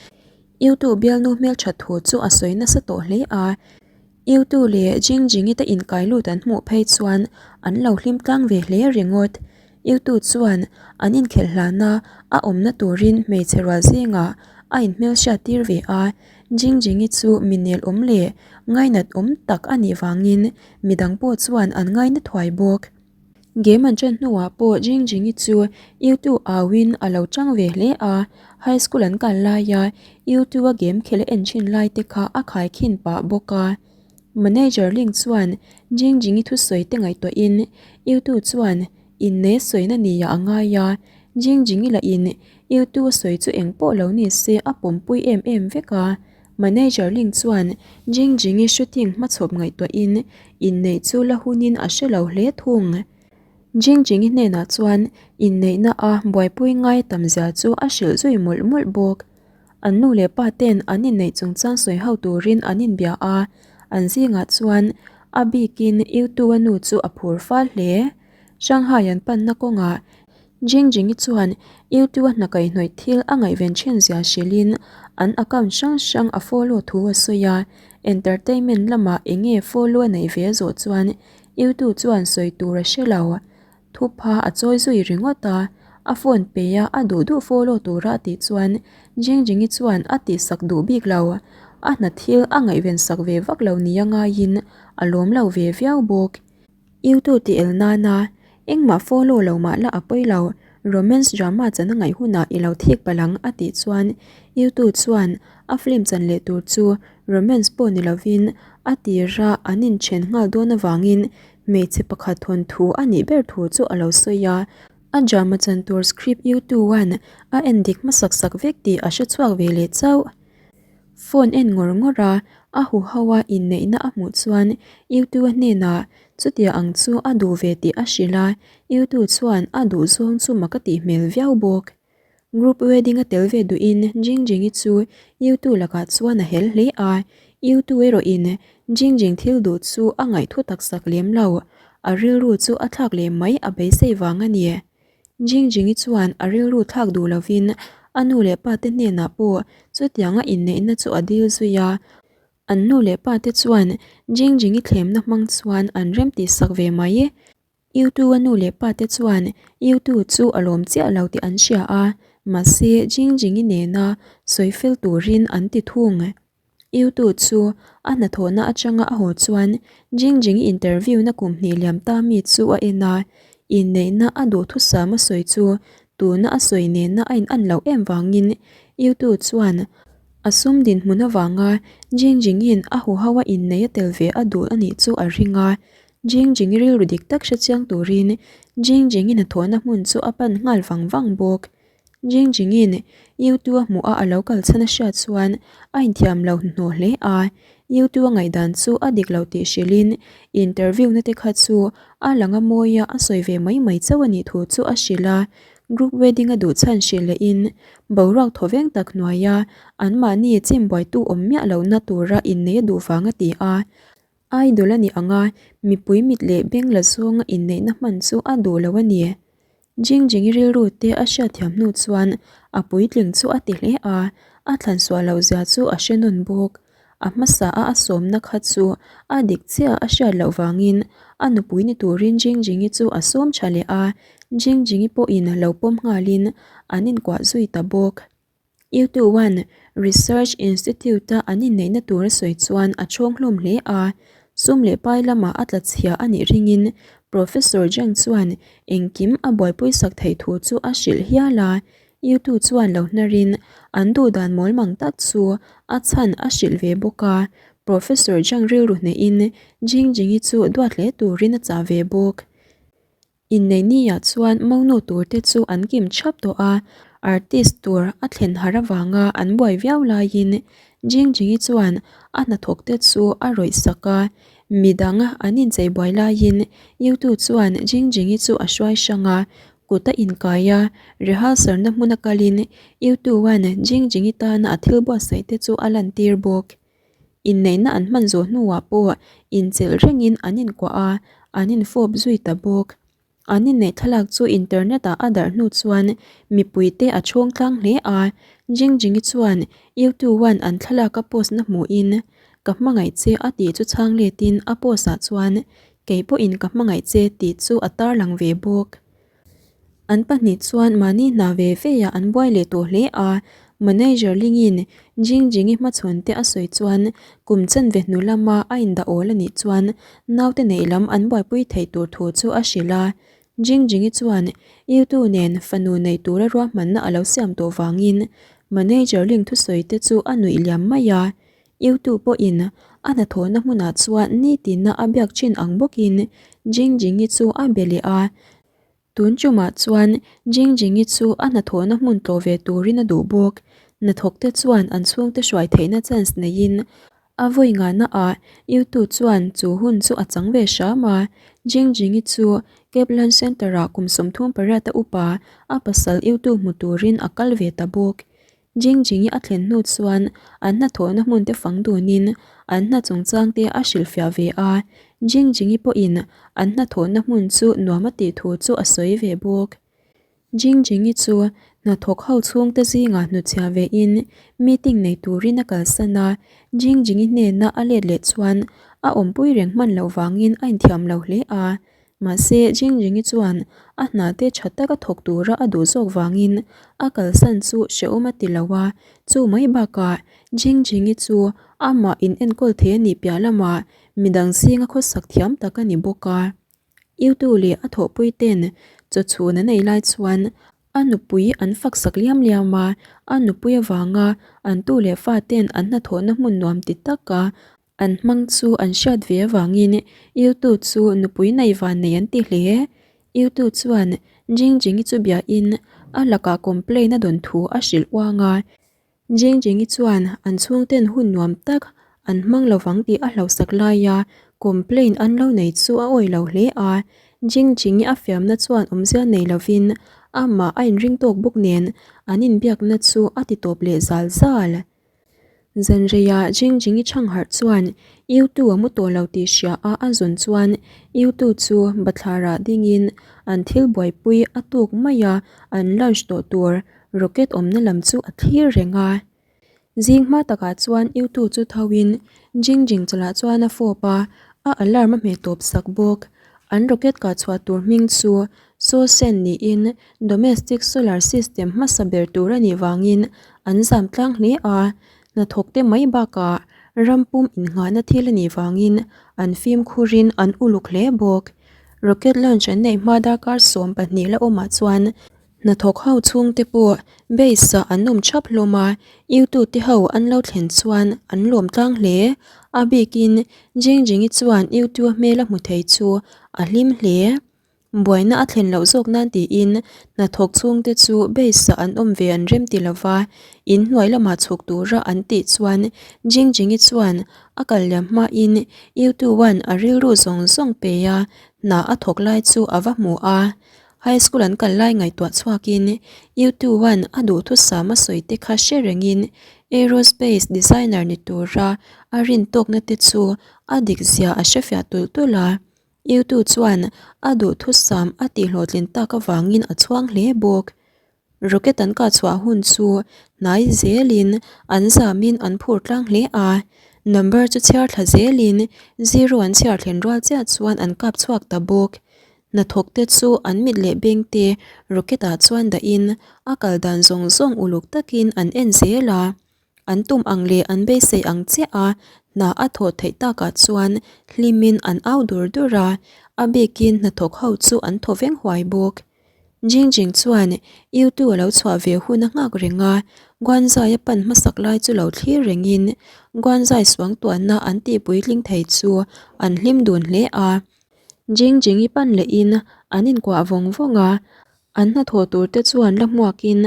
Youtube bialnu hmelthat thu chu a sawi nasa tawh hle a. Yutu leh Jingjingi te inkai lut an hmuh phei chuan an lo hlim tlang ve hle ringawt. Yutu chuan an inkhelh hlana a awmna turin hmeichhe rual zingah a inhmelhriat tir ve a, Jingjingi chu mi nel awm leh ngainat awm tak a nih vangin midang pawh chuan an ngaina thuai bawk. Game an ṭan hnuah pawh Jingjingi chu Yutu auin a lo ṭang ve hle a, high school an kal laia Yutu-a game khelh a en ṭhin lai te kha a khaikhin pah bawk a. Manager Ling chuan Jingjingi thusawi te ngaihtuahin Yutu chuan inne sawina nia a ngai a, Jingjingi lahin Yutu-a sawi chu engpawh lo ni se a pawmpui em em vek a. Manager Ling chuan Jingjingi shooting hmachhawp ngaihtuahin inneih chu la hunin a hre lo hle thung. Jingjingi hnenah chuan inneihna a buaipui ngai tam zia chu a hrilh zui mawlh mawlh bawk. An nu leh pa ten an inneih chungchang sawi ho turin an inbia a, an zingah chuan a bikin Yutu-a nu chu a phur fal hle. Shanghai an panna kawngah Jingjingi chuan YouTube-a hna kaihhnawih thil a ngaihven thin zia hrilhin an account hrang hrang a follow thu a sawi a, entertainment lamah eng nge follow a neih ve a zawh chuan YouTube chuan sawi tur a hre lo. Thupha a chawi zui ringawt a, a phone pe a a duh duh follow tura a tih chuan Jingjingi chuan a tihsak duh bik lo. A hna thil a ngaihven sak ve vak lo nia ngaiin a lawm lo ve viau bawk. Youtube tih el nana engmah follow lo mah la a pawi lo, romance drama chan a ngaih hunah i lo thik palh ang a tih chuan Youtube chuan a film chan leh tur chu romance pawh ni lovin a tira an inthen nghal dawn avangin hmeichhe pakhat thawnthu a nih ber thu chu a lo sawi a, a drama chan tur script Youtube-a'n a en dik hmasak sak vek tih a hre chhuak ve leh chauh. Phone en ngawr ngawr a, a huho a inneihna a hmuh chuan Yutu-a hnenah chutia ang chu a duh ve tih a hrilh a, Yutu chuan a duh zawng chu mak a tih hmel viau bawk. Group wedding a tel ve duhin Jingjingi chu Yutu lakah chuan a hel hle a, Yutu erawhin Jingjing thil duh chu a ngaihthu tak sak lem lo, a rilru chu a thlak leh mai a beisei vang a ni. Jingjingi chuan a rilru thlak duh lovin a nu leh pa te hnenah pawh chutianga inneihna chu a dil zui a, an nu leh pa te chuan Jingjingi thlemna hmang chuan an remtih sak ve mai. Yutu-a nu leh pa te chuan Yutu chu a lawm chiah lo tih an hria a, mahse Jingjingi nena sawi fel turin an ti thung. Yutu chu a hnathawhna atanga a haw chuan Jingjingi interview na kum hnih liam ta mi chu a en a, inneihna a duhthusam a sawi chu tuna a sawi nena a in-an loh em vangin Yutu chuan a sum dinhmun avanga Jingjingi'n a huho a inneih a tel ve a duh a nih chu a ring a. Jingjingi rilru dik tak hre chiang turin Jingjingi hnathawhna hmun chu a pan nghal vang vang bawk. Jingjingi'n Yutu a hmuh a a lo kal chhan a hriat chuan a inthiam lo hnuhnawh hle a, Yutu a ngaihdan chu a dik lo tih hrilhin interview na te kha chu a lang a mawi a a sawi ve mai mai chauh a nih thu chu a hrilh a, group wedding a duh chhan hrilh lehin boruak thawveng tak hnuaia anmahni chimbuaitu awm miah lohna tura inneih a duh vang a ti a. Idol a nih ang a, mipui mit leh beng la zawnga inneihna hman chu a duh lo a ni. Jingjingi rilru te a hriatthiam hnu chuan a puitling chu a ti hle a, a thlan suah loh zia chu a hre nawn bawk. A hmasa a a sawmna kha chu a dik chiah a hriat loh vangin a nupui ni turin Jingjingi chu a sawm tha leh a, Jingjingi pawhin lo pawm nghalin an inkuah zui ta bawk. U2-a'n Research Institute-a an inneihna tur a sawi chuan a chhawng hlawm hle a, sum leh pai lamah a tla chhia a nih ringin Professor Zhang chuan engkim a buaipui sak theih thu chu a hrilh hial a. U2 chuan lo hnarin an duhdan mawlmang tak chu a chhan a hrilh ve bawk a, Professor Zhang rilru hnehin Jingjingi chu duat hle turin a chah ve bawk. Inneihniah chuan monu turte chu an kim thap tawh a, artist tur a thlen har avanga an buai viau laiin Jingjingi chuan a hnathawkte chu a rawih sak a, midang an inchei buai laiin Yutu chuan Jingjingi chu a hruai hrang a, kut a inkai a, rehearsal na hmuna kalin Yutu-a'n Jingjingi tana a thil buatsaih te chu a lantir bawk. Inneihna an hman zawh hnuah pawh inchelh rengin an inkuah a, an infawp zui ta bawk. An inneih thlalak chu internet ah a darh hnu chuan mipuite a chhawng tlang hle a, Jingjingi chuan YouTube-a'n an thlalak a post na hmuhin, Ka hmangaih che a tih chu chhang letin a post ah chuan Kei pawhin ka hmangaih che tih chu a tarlang ve bawk. An pahnih chuan mahni hna ve ve ah an buai leh tawh hle a, manager Lingin Jingjingi hmachhawn te a sawi chuan kum chanve hnu lama a indah awl a nih chuan naute neih lam an buaipui theih tur thu chu a hrilh a. Jingjingi chuan Yutu nen fanu nei tura ruahmanna a lo siam tawh vangin manager Ling thusawi te chu a nuih liam mai a. Yutu pawhin a hnathawhna hmunah chuan nitina a biak thin ang bawkin Jingjingi chu a be leh a. Tun tumah chuan Jingjingi chu a hnathawhna hmun tlawh ve turin a duh bawk. Hnathawkte chuan an chhungte hruai theihna chance neiin a vawi ngahna ah Yutu chuan chu hun chu a chang ve hram a. Jingjingi chu Kaplan Centre ah kum 38 a upa a pasal Yutu hmu turin a kal ve ta bawk. Jingjingi a thlen hnu chuan an hnathawhna hmun te fang dunin an hna chungchang te a hrilhfiah ve a, Jingjingi pawhin an hnathawhna hmun chu nuam a tih thu chu a sawi ve bawk. Jingjingi chu hnathawk ho chhungte zingah hnutchhiah vein meeting nei turin a kalsan a, Jingjingi hnena a let leh chuan a awmpui reng hman loh vangin a inthiam lo hle a, Mahse, Jingjingi chuan a hna te tha taka thawk tura a duh zawk vangin a kalsan chu hrehawm a ti lo a, chu mai bakah Jingjingi chu amah in enkawl thei a nih piah lamah midang zinga khawsak thiam tak a ni bawk a. Yutu leh a thawhpui ten chawchhun an ei lai chuan a nupui an faksak liam liam a, a nupui avanga an tu leh fa ten an hnathawhna hmun nuam ti taka An hmang chu an hriat ve avangin Yutu chu nupui nei van nei an ti hle. Yutu chuan Jingjingi chu biahin a lakah complain a dawn thu a hrilh uang a. Jingjingi chuan an chhungten hun nuam tak an hmang lovang tih a hlauhsak laia complain an lo nei chu a awih lo hle a. Jingjingi a fiamna chuan awmzia nei lovin Amah a inring tawk bawk nen an inbiakna chu a ti tawp leh zal zal. Zanreiah Jingjingi chhangharh chuan Yutu a mu tawh lo tih hria a a zawn chuan Yutu chu bathlarah dingin an thil buaipui a tuk mai a, an lunch tawh tur rocket awmna lam chu a thlir reng a. Zing hma takah chuan Yutu chu tho in Jingjing chawlhah chuan a fawp a, a alarm a hmeh tawp sak bawk. An rocket kah chhuah tur hming chu Sosen niin Domestic solar system hmasa ber tur a nih vangin an zam tlang hle a, hnathawkte mai bakah ram pum innghahna thil a nih vangin an fimkhurin an uluk hle bawk. Rocket launch an neih hma darkar 12 la awmah chuan hnathawk ho chhungte pawh base ah an awm thap hlawm a, YouTube te ho an lo thlen chuan an lawm tlang hle. A bikin Jingjingi chuan YouTube hmel a hmu thei chu a hlim hle. Buaina a thlen loh zawk nan tiin hnathawk chhungte chu base-ah an awm ve an rem ti lova, in hnuai lamah chhuk tura an tih chuan Jingjingi chuan a kal liam hmain Yutu-a'n a rilru zawng zawng pe a, hna a thawk lai chu a va hmu a. High school an kal lai ngaihtuah chhuakin Yutu-a'n a duhthusam a sawi te kha hre rengin aerospace designer ni tura a rin tawkna te chu a dik zia a hrefiah tulh tulh a. Yutu chuan a duhthusam a tihhlawhtlin tak avangin a chhuang hle bawk. Rocket an kah chhuah hun chu hnai zelin an zamin an phur tlang hle a, number chu chhiar thla zelin zero an chhiar thlen rual chiah chuan an kap chhuak ta bawk. Hnathawk te chu an mit leh beng te rocket ah chuan dahin a kal dan zawng zawng uluk takin an en zel a. An tum ang leh an beisei ang chiah a, hna a thawh theih takah chuan hlimin an au dur dur a, a bikin hnathawk ho chu an thaw veng huai bawk. Jingjing chuan Yutu a lo chhuah ve hun a nghak reng a, Guanzai a pan hmasak lai chu lo thlir rengin Guanzai suangtuahna an tih puitling thei chu an hlim dun hle a. Jingjingi pan lehin an inkuah vawng vawng a, An hnathawh tur te chuan la hmuakin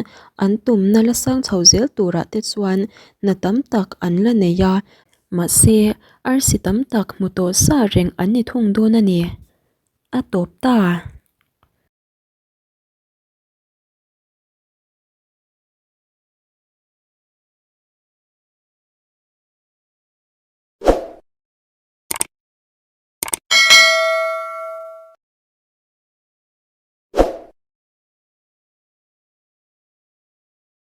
an tumna la sang chho zel turah te chuan hna tam tak an la nei a, mahse arsi tam tak hmu tawh sa reng an ni thung dawn a ni. A tawp ta.